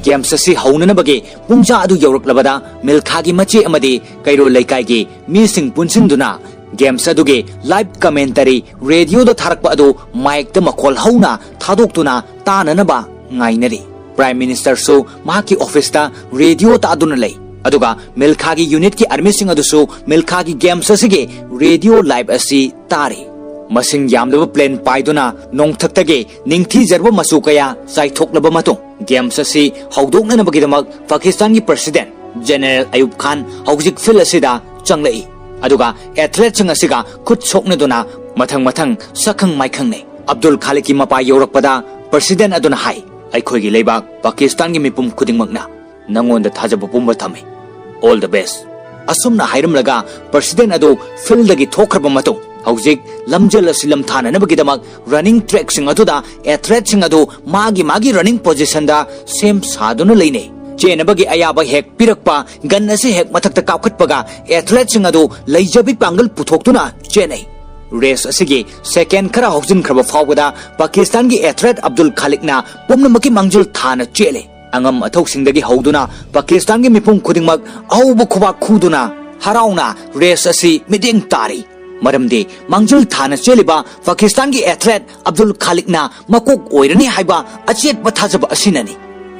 ꯒꯦꯝꯁ ꯑꯁꯤ ꯍꯧꯅꯅꯕꯒꯤ ꯄꯨꯡꯖꯥ ꯑꯗꯨ ꯌꯧꯔꯛꯂꯕꯗ ꯃꯤꯜꯈꯥꯒꯤ ꯃꯆꯦ ꯑꯃꯗꯤ ꯀꯩꯔꯣꯜ ꯂꯩꯀꯥꯏꯒꯤ ꯃꯤꯁꯤꯡ ꯄꯨꯟꯁꯤꯟꯗꯨꯅ ꯒꯦꯝꯁ ꯑꯗꯨꯒꯤ ꯂꯥꯏꯚ ꯀꯃꯦꯟꯇꯔꯤ ꯔꯦꯗꯤꯑꯣꯗ ꯊꯥꯔꯛꯄ ꯑꯗꯨ ꯃꯥꯏꯛꯇ ꯃꯈꯣꯜ ꯍꯧꯅ ꯊꯥꯗꯣꯛꯇꯨꯅ ꯇꯥꯅꯅꯕ ꯉꯥꯏꯅꯔꯤ꯫ ꯄ꯭ꯔꯥꯏꯝ ꯃꯤꯅꯤꯁꯇꯔꯁꯨ ꯃꯍꯥꯛꯀꯤ ꯑꯣꯐꯤꯁꯇ ꯔꯦꯗꯤꯑꯣ ꯇꯥꯗꯨꯅ ꯂꯩ, ꯑꯗꯨꯒ ꯃꯤꯜꯈꯥꯒꯤ ꯌꯨꯅꯤꯠꯀꯤ ꯑꯥꯔꯃꯤꯁꯤꯡ ꯑꯗꯨꯁꯨ ꯃꯤꯜꯈꯥꯒꯤ ꯒꯦꯝꯁ ꯑꯁꯤꯒꯤ ꯔꯦꯗꯤꯑꯣ ꯂꯥꯏꯚ ꯑꯁꯤ ꯇꯥꯔꯤ꯫ ꯃꯁꯤꯡ ꯌꯥꯝꯂꯕ ꯄ꯭ꯂꯦꯟ ꯄꯥꯏꯗꯨꯅ ꯅꯣꯡꯊꯛꯇꯒꯤ ꯅꯤꯡꯊꯤꯖꯔꯕ ꯃꯆꯨ ꯀꯌꯥ ꯆꯥꯏꯊꯣꯛꯂꯕ ꯃꯇꯨꯡ, ꯒꯦꯝꯁ ꯑꯁꯤ ꯍꯧꯗꯣꯛꯅꯅꯕꯒꯤꯗꯃꯛ ꯄꯥꯀꯤꯁꯇꯥꯟꯒꯤ ꯄ꯭ꯔꯁꯤꯗꯦꯟ ꯖꯦꯅꯔꯦꯜ ꯑꯌꯨꯕ ꯈꯥꯟ ꯍꯧꯖꯤꯛ ꯐꯤꯜ ꯑꯁꯤꯗ ꯆꯪꯂꯛꯏ, ꯑꯗꯨꯒ ꯑꯦꯊꯂꯦꯠꯁꯤꯡ ꯑꯁꯤꯒ ꯈꯨꯠ ꯁꯣꯛꯅꯗꯨꯅ ꯃꯊꯪ ꯃꯊꯪ ꯁꯛꯈꯪ ꯃꯥꯏꯈꯪꯅꯩ꯫ ꯑꯕꯗꯨꯜ ꯈꯥꯂꯤꯛꯀꯤ ꯃꯄꯥ ꯌꯧꯔꯛꯄꯗ ꯄ꯭ꯔꯁꯤꯗꯦꯟ ꯑꯗꯨꯅ ꯍꯥꯏ, "ꯑꯩꯈꯣꯏꯒꯤ ꯂꯩꯕꯥꯛ ꯄꯥꯀꯤꯁꯇꯥꯟꯒꯤ ꯃꯤꯄꯨꯝ ꯈꯨꯗꯤꯡꯃꯛꯅ ꯅꯉꯣꯟꯗ ꯊꯥꯖꯕ ꯄꯨꯝꯕ ꯊꯝꯃꯤ꯫ All the best!" ꯑꯁꯨꯝꯅ ꯍꯥꯏꯔꯝꯂꯒ ꯄ꯭ꯔꯁꯤꯗꯦꯟ ꯑꯗꯨ ꯐꯤꯜꯗꯒꯤ ꯊꯣꯛꯈ꯭ꯔꯕ ꯃꯇꯨꯡ, ꯍꯧꯖꯤꯛ ꯂꯝꯖꯦꯜ ꯑꯁꯤ ꯂꯝꯊꯥꯅꯅꯕꯒꯤꯗꯃꯛ ꯔꯟꯅꯤꯡ ꯇ꯭ꯔꯦꯛꯁꯤꯡ ꯑꯗꯨꯗ ꯑꯦꯊꯂꯦꯠꯁꯤꯡ ꯑꯗꯨ ꯃꯥꯒꯤ ꯃꯥꯒꯤ ꯔꯟꯅꯤꯡ ꯄꯣꯖꯤꯁꯟꯗ ꯁꯦꯝ ꯁꯥꯗꯨꯅ ꯂꯩꯅꯩ꯫ ꯆꯦꯟꯅꯕꯒꯤ ꯑꯌꯥꯕ ꯍꯦꯛ ꯄꯤꯔꯛꯄ, ꯒꯟ ꯑꯁꯤ ꯍꯦꯛ ꯃꯊꯛꯇ ꯀꯥꯞꯈꯠꯄꯒ ꯑꯦꯊꯂꯦꯠꯁꯤꯡ ꯑꯗꯨ ꯂꯩꯖꯕꯤ ꯄꯥꯡꯒꯜ ꯄꯨꯊꯣꯛꯇꯨꯅ ꯆꯦꯟꯅꯩ꯫ ꯔꯦꯁ ꯑꯁꯤꯒꯤ ꯁꯦꯀꯦꯟ ꯈꯔ ꯍꯧꯖꯤꯟꯈ꯭ꯔꯕ ꯐꯥꯎꯕꯗ ꯄꯥꯀꯤꯁꯇꯥꯟꯒꯤ ꯑꯦꯊꯂꯦꯠ ꯑꯕꯗꯨꯜ ꯈꯥꯂꯤꯛꯅ ꯄꯨꯝꯅꯃꯛꯀꯤ ꯃꯥꯡꯖꯤꯜ ꯊꯥꯅ ꯆꯦꯜꯂꯤ꯫ ꯑꯉꯝ ꯑꯊꯧꯁꯤꯡꯗꯒꯤ ꯍꯧꯗꯨꯅ ꯄꯥꯀꯤꯁꯇꯥꯟꯒꯤ ꯃꯤꯄꯨꯝ ꯈꯨꯗꯤꯡꯃꯛ ꯑꯍꯧꯕ ꯈꯨꯕꯥꯛ ꯈꯨꯗꯨꯅ ꯍꯔꯥꯎꯅ ꯔꯦꯁ ꯑꯁꯤ ꯃꯤꯠꯌꯦꯡ ꯇꯥꯔꯤ꯫ ꯃꯔꯝꯗꯤ ꯃꯥꯡꯖꯤꯜ ꯊꯥꯅ ꯆꯦꯜꯂꯤꯕ ꯄꯥꯀꯤꯁꯇꯥꯟꯒꯤ ꯑꯦꯊꯂꯦꯠ ꯑꯕꯗꯨꯜ ꯈꯥꯂꯤꯛꯅ ꯃꯀꯣꯛ ꯑꯣꯏꯔꯅꯤ ꯍꯥꯏꯕ ꯑꯆꯦꯠꯄ ꯊꯥꯖꯕ ꯑꯁꯤꯅꯅꯤ꯫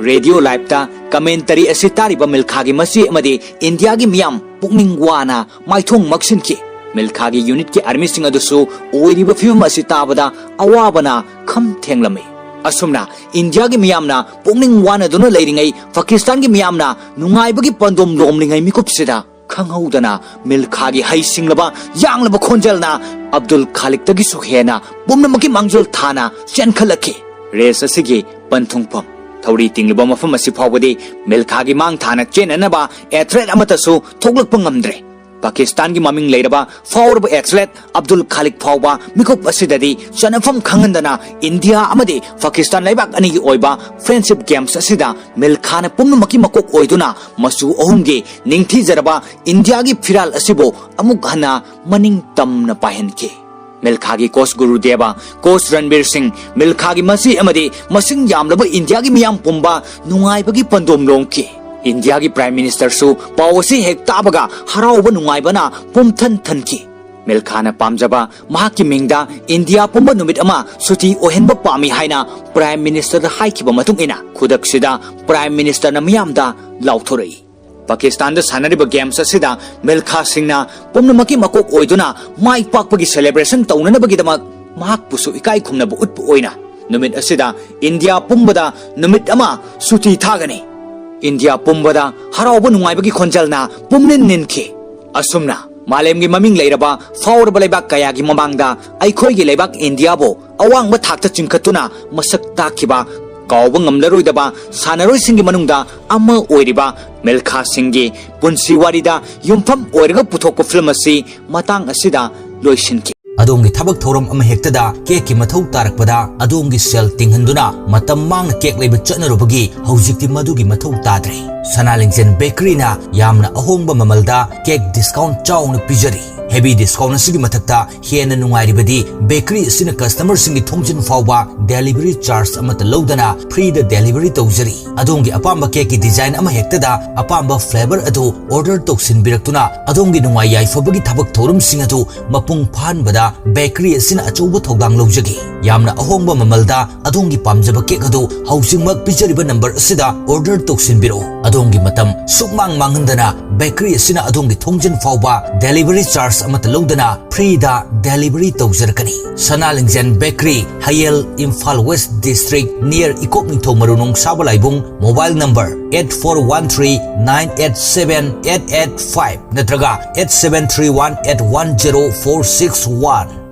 ꯔꯦꯗꯤꯑꯣ ꯂꯥꯏꯚꯇ ꯀꯃꯦꯟꯇꯔꯤ ꯑꯁꯤ ꯇꯥꯔꯤꯕ ꯃꯤꯜꯈꯥꯒꯤ ꯃꯆꯦ ꯑꯃꯗꯤ ꯏꯟꯗꯤꯌꯥꯒꯤ ꯃꯤꯌꯥꯝ ꯄꯨꯛꯅꯤꯡ ꯋꯥꯅ ꯃꯥꯏꯊꯣꯡ ꯃꯛꯁꯤꯟꯈꯤ꯫ ꯃꯤꯜꯈꯥꯒꯤ ꯌꯨꯅꯤꯠꯀꯤ ꯑꯥꯔꯃꯤꯁꯤꯡ ꯑꯗꯨꯁꯨ ꯑꯣꯏꯔꯤꯕ ꯐꯤꯕꯝ ꯑꯁꯤ ꯇꯥꯕꯗ ꯑꯋꯥꯕꯅ ꯈꯝ ꯊꯦꯡꯂꯝꯃꯤ꯫ ꯑꯁꯨꯝꯅ ꯏꯟꯗꯤꯌꯥꯒꯤ ꯃꯤꯌꯥꯝꯅ ꯄꯨꯛꯅꯤꯡ ꯋꯥꯅꯗꯨꯅ ꯂꯩꯔꯤꯉꯩ, ꯄꯥꯀꯤꯁꯇꯥꯟꯒꯤ ꯃꯤꯌꯥꯝꯅ ꯅꯨꯡꯉꯥꯏꯕꯒꯤ ꯄꯥꯟꯗꯣꯝ ꯂꯣꯝꯂꯤꯉꯩ ꯃꯤꯀꯨꯞꯁꯤꯗ, ꯈꯪꯍꯧꯗꯅ ꯃꯤꯜꯈꯥꯒꯤ ꯍꯩꯁꯤꯡꯂꯕ ꯌꯥꯡꯂꯕ ꯈꯣꯟꯖꯦꯜꯅ ꯑꯕꯗꯨꯜ ꯈꯥꯂꯤꯛꯇꯒꯤꯁꯨ ꯍꯦꯟꯅ ꯄꯨꯝꯅꯃꯛꯀꯤ ꯃꯥꯡꯖꯤꯜ ꯊꯥꯅ ꯆꯦꯟꯈꯠꯂꯛꯈꯤ꯫ ꯔꯦꯁ ꯑꯁꯤꯒꯤ ꯄꯟꯊꯨꯡꯐꯝ, ꯊꯧꯔꯤ ꯇꯤꯡꯂꯤꯕ ꯃꯐꯝ ꯑꯁꯤ ꯐꯥꯎꯕꯗꯤ ꯃꯤꯜꯈꯥꯒꯤ ꯃꯥꯡ ꯊꯥꯅ ꯆꯦꯟꯅꯅꯕ ꯑꯦꯊꯂꯦꯠ ꯑꯃꯠꯇꯁꯨ ꯊꯣꯛꯂꯛꯄ ꯉꯝꯗ꯭ꯔꯦ꯫ ꯄꯥꯀꯤꯁꯇꯥꯟꯒꯤ ꯃꯃꯤꯡ ꯂꯩꯔꯕ ꯐꯥꯎꯔꯕ ꯑꯦꯊꯂꯦꯠ ꯑꯕꯗꯨꯜ ꯈꯥꯂꯤꯛ ꯐꯥꯎꯕ ꯃꯤꯀꯨꯞ ꯑꯁꯤꯗꯗꯤ ꯆꯟꯅꯐꯝ ꯈꯪꯍꯟꯗꯅ ꯏꯟꯗꯤꯌꯥ ꯑꯃꯗꯤ ꯄꯥꯀꯤꯁꯇꯥꯟ ꯂꯩꯕꯥꯛ ꯑꯅꯤꯒꯤ ꯑꯣꯏꯕ friendship games ꯑꯁꯤꯗ ꯃꯤꯜꯈꯥꯅ ꯄꯨꯝꯅꯃꯛꯀꯤ ꯃꯀꯣꯛ ꯑꯣꯏꯗꯨꯅ ꯃꯆꯨ ꯑꯍꯨꯝꯒꯤ ꯅꯤꯡꯊꯤꯖꯔꯕ ꯏꯟꯗꯤꯌꯥꯒꯤ ꯐꯤꯔꯥꯜ ꯑꯁꯤꯕꯨ ꯑꯃꯨꯛ ꯍꯟꯅ ꯃꯅꯤꯡ ꯇꯝꯅ ꯄꯥꯏꯍꯟꯈꯤ꯫ ꯃꯤꯜꯈꯥꯒꯤ ꯀꯣꯆ ꯒꯨꯔꯨꯗꯦꯕ, ꯀꯣꯆ ꯔꯟꯕꯤꯔ ꯁꯤꯡ, ꯃꯤꯜꯈꯥꯒꯤ ꯃꯆꯦ ꯑꯃꯗꯤ ꯃꯁꯤꯡ ꯌꯥꯝꯂꯕ ꯏꯟꯗꯤꯌꯥꯒꯤ ꯃꯤꯌꯥꯝ ꯄꯨꯝꯕ ꯅꯨꯡꯉꯥꯏꯕꯒꯤ ꯄꯟꯗꯣꯝ ꯂꯣꯡꯈꯤ꯫ ꯏꯟꯗꯤꯌꯥꯒꯤ Prime Ministerꯁꯨ ꯄꯥꯎ ꯑꯁꯤ ꯍꯦꯛ ꯇꯥꯕꯒ ꯍꯔꯥꯎꯕ ꯅꯨꯡꯉꯥꯏꯕꯅ ꯄꯨꯝꯊꯟ ꯊꯟꯈꯤ꯫ ꯃꯤꯜꯈꯥꯅ ꯄꯥꯝꯖꯕ ꯃꯍꯥꯛꯀꯤ ꯃꯤꯡꯗ ꯏꯟꯗꯤꯌꯥ ꯄꯨꯝꯕ ꯅꯨꯃꯤꯠ ꯑꯃ ꯁꯨꯇꯤ ꯑꯣꯏꯍꯟꯕ ꯄꯥꯝꯃꯤ ꯍꯥꯏꯅ Prime Ministerꯗ ꯍꯥꯏꯈꯤꯕ ꯃꯇꯨꯡ ꯏꯟꯅ ꯈꯨꯗꯛꯁꯤꯗ Prime Ministerꯅ ꯃꯤꯌꯥꯝꯗ ꯂꯥꯎꯊꯣꯔꯛꯏ꯫ ꯄꯥꯀꯤꯁꯇꯥꯟꯗ ꯁꯥꯟꯅꯔꯤꯕ games ꯑꯁꯤꯗ ꯃꯤꯜꯈꯥ ꯁꯤꯡꯅ ꯄꯨꯝꯅꯃꯛꯀꯤ ꯃꯀꯣꯛ ꯑꯣꯏꯗꯨꯅ ꯃꯥꯏ ꯄꯥꯛꯄꯒꯤ celebration ꯇꯧꯅꯅꯕꯒꯤꯗꯃꯛ ꯃꯍꯥꯛꯄꯨꯁꯨ ꯏꯀꯥꯏ ꯈꯨꯝꯅꯕ ꯎꯠꯄ ꯑꯣꯏꯅ ꯅꯨꯃꯤꯠ ꯑꯁꯤꯗ ꯏꯟꯗꯤꯌꯥ ꯄꯨꯝꯕꯗ ꯅꯨꯃꯤꯠ ꯑꯃ ꯁꯨꯇꯤ ꯊꯥꯒꯅꯤ꯫ ꯏꯟꯗꯤꯌꯥ ꯄꯨꯝꯕꯗ ꯍꯔꯥꯎꯕ ꯅꯨꯡꯉꯥꯏꯕꯒꯤ ꯈꯣꯟꯖꯦꯜꯅ ꯄꯨꯝꯅꯤꯟ ꯅꯤꯟꯈꯤ꯫ ꯑꯁꯨꯝꯅ ꯃꯥꯂꯦꯝꯒꯤ ꯃꯃꯤꯡ ꯂꯩꯔꯕ ꯐꯥꯎꯔꯕ ꯂꯩꯕꯥꯛ ꯀꯌꯥꯒꯤ ꯃꯃꯥꯡꯗ ꯑꯩꯈꯣꯏꯒꯤ ꯂꯩꯕꯥꯛ ꯏꯟꯗꯤꯌꯥꯕꯨ ꯑꯋꯥꯡꯕ ꯊꯥꯛꯇ ꯆꯤꯡꯈꯠꯇꯨꯅ ꯃꯁꯛ ꯇꯥꯛꯈꯤꯕ ꯀꯥꯎꯕ ꯉꯝꯂꯔꯣꯏꯗꯕ ꯁꯥꯟꯅꯔꯣꯏꯁꯤꯡꯒꯤ ꯃꯅꯨꯡꯗ ꯑꯃ ꯑꯣꯏꯔꯤꯕ ꯃꯤꯜꯈꯥ ꯁꯤꯡꯒꯤ ꯄꯨꯟꯁꯤ ꯋꯥꯔꯤꯗ ꯌꯨꯝꯐꯝ ꯑꯣꯏꯔꯒ ꯄꯨꯊꯣꯛꯄ film ꯑꯁꯤ ꯃꯇꯥꯡ ꯑꯁꯤꯗ ꯂꯣꯏꯁꯤꯟꯈꯤ꯫ ꯑꯗꯣꯝꯒꯤ ꯊꯕꯛ ꯊꯧꯔꯝ ꯑꯃ ꯍꯦꯛꯇꯗ cakeꯀꯤ ꯃꯊꯧ ꯇꯥꯔꯛꯄꯗ ꯑꯗꯣꯝꯒꯤ ꯁꯦꯜ ꯇꯤꯡꯍꯟꯗꯨꯅ ꯃꯇꯝ ꯃꯥꯡꯅ cake ꯂꯩꯕ ꯆꯠꯅꯔꯨꯕꯒꯤ ꯍꯧꯖꯤꯛꯇꯤ ꯃꯗꯨꯒꯤ ꯃꯊꯧ ꯇꯥꯗ꯭ꯔꯦ꯫ ꯁꯅꯥ ꯂꯤꯡꯖꯦꯜ bakeryꯅ ꯌꯥꯝꯅ ꯑꯍꯣꯡꯕ ꯃꯃꯜꯗ cake discount ꯆꯥꯎꯅ ꯄꯤꯖꯔꯤ꯫ Heavy discount ꯑꯁꯤꯒꯤ ꯃꯊꯛꯇ ꯍꯦꯟꯅ ꯅꯨꯡꯉꯥꯏꯔꯤꯕꯗꯤ bakery ꯑꯁꯤꯅ customerꯁꯤꯡꯒꯤ ꯊꯣꯡꯖꯤꯟ ꯐꯥꯎꯕ delivery charge ꯑꯃꯠꯇ ꯂꯧꯗꯅ freeꯗ delivery ꯇꯧꯖꯔꯤ꯫ ꯑꯗꯣꯝꯒꯤ ꯑꯄꯥꯝꯕ cakeꯀꯤ design ꯑꯃ ꯍꯦꯛꯇꯗ ꯑꯄꯥꯝꯕ flavour ꯑꯗꯨ order ꯇꯧꯁꯤꯟꯕꯤꯔꯛꯇꯨꯅ ꯑꯗꯣꯝꯒꯤ ꯅꯨꯡꯉꯥꯏ ꯌꯥꯏꯐꯕꯒꯤ ꯊꯕꯛ ꯊꯧꯔꯝꯁꯤꯡ ꯑꯗꯨ ꯃꯄꯨꯡ ꯐꯥꯍꯟꯕꯗ bakery ꯑꯁꯤꯅ ꯑꯆꯧꯕ ꯊꯧꯗꯥꯡ ꯂꯧꯖꯒꯦ꯫ ꯌꯥꯝꯅ ꯑꯍꯣꯡꯕ ꯃꯃꯜꯗ ꯑꯗꯣꯝꯒꯤ ꯄꯥꯝꯖꯕ cake ꯑꯗꯨ ꯍꯧꯖꯤꯛꯃꯛ ꯄꯤꯖꯔꯤꯕ number ꯑꯁꯤꯗ order ꯇꯧꯁꯤꯟꯕꯤꯔꯛꯎ꯫ ꯑꯗꯣꯝꯒꯤ ꯃꯇꯝ ꯁꯨꯛꯃꯥꯡ ꯃꯥꯡꯍꯟꯗꯅ bakery ꯑꯁꯤꯅ ꯑꯗꯣꯝꯒꯤ ꯊꯣꯡꯖꯤꯟ ꯐꯥꯎꯕ delivery charge ꯑꯃꯠꯇ ꯂꯧꯗꯅ freeꯗ delivery ꯇꯧꯖꯔꯛꯀꯅꯤ꯫ Sana ꯂꯤꯡꯖꯦꯜ bakery, ꯍꯌꯦꯜ, Imphal West District, near ꯏꯀꯣꯛ ꯅꯤꯡꯊꯧ ꯃꯔꯨ ꯅꯣꯡꯁꯥꯕ ꯂꯥꯏꯕꯨꯡ꯫ Mobile number eight four one three nine eight seven eight eight five ꯅꯠꯇ꯭ꯔꯒ eight seven three one eight one zero four six one꯫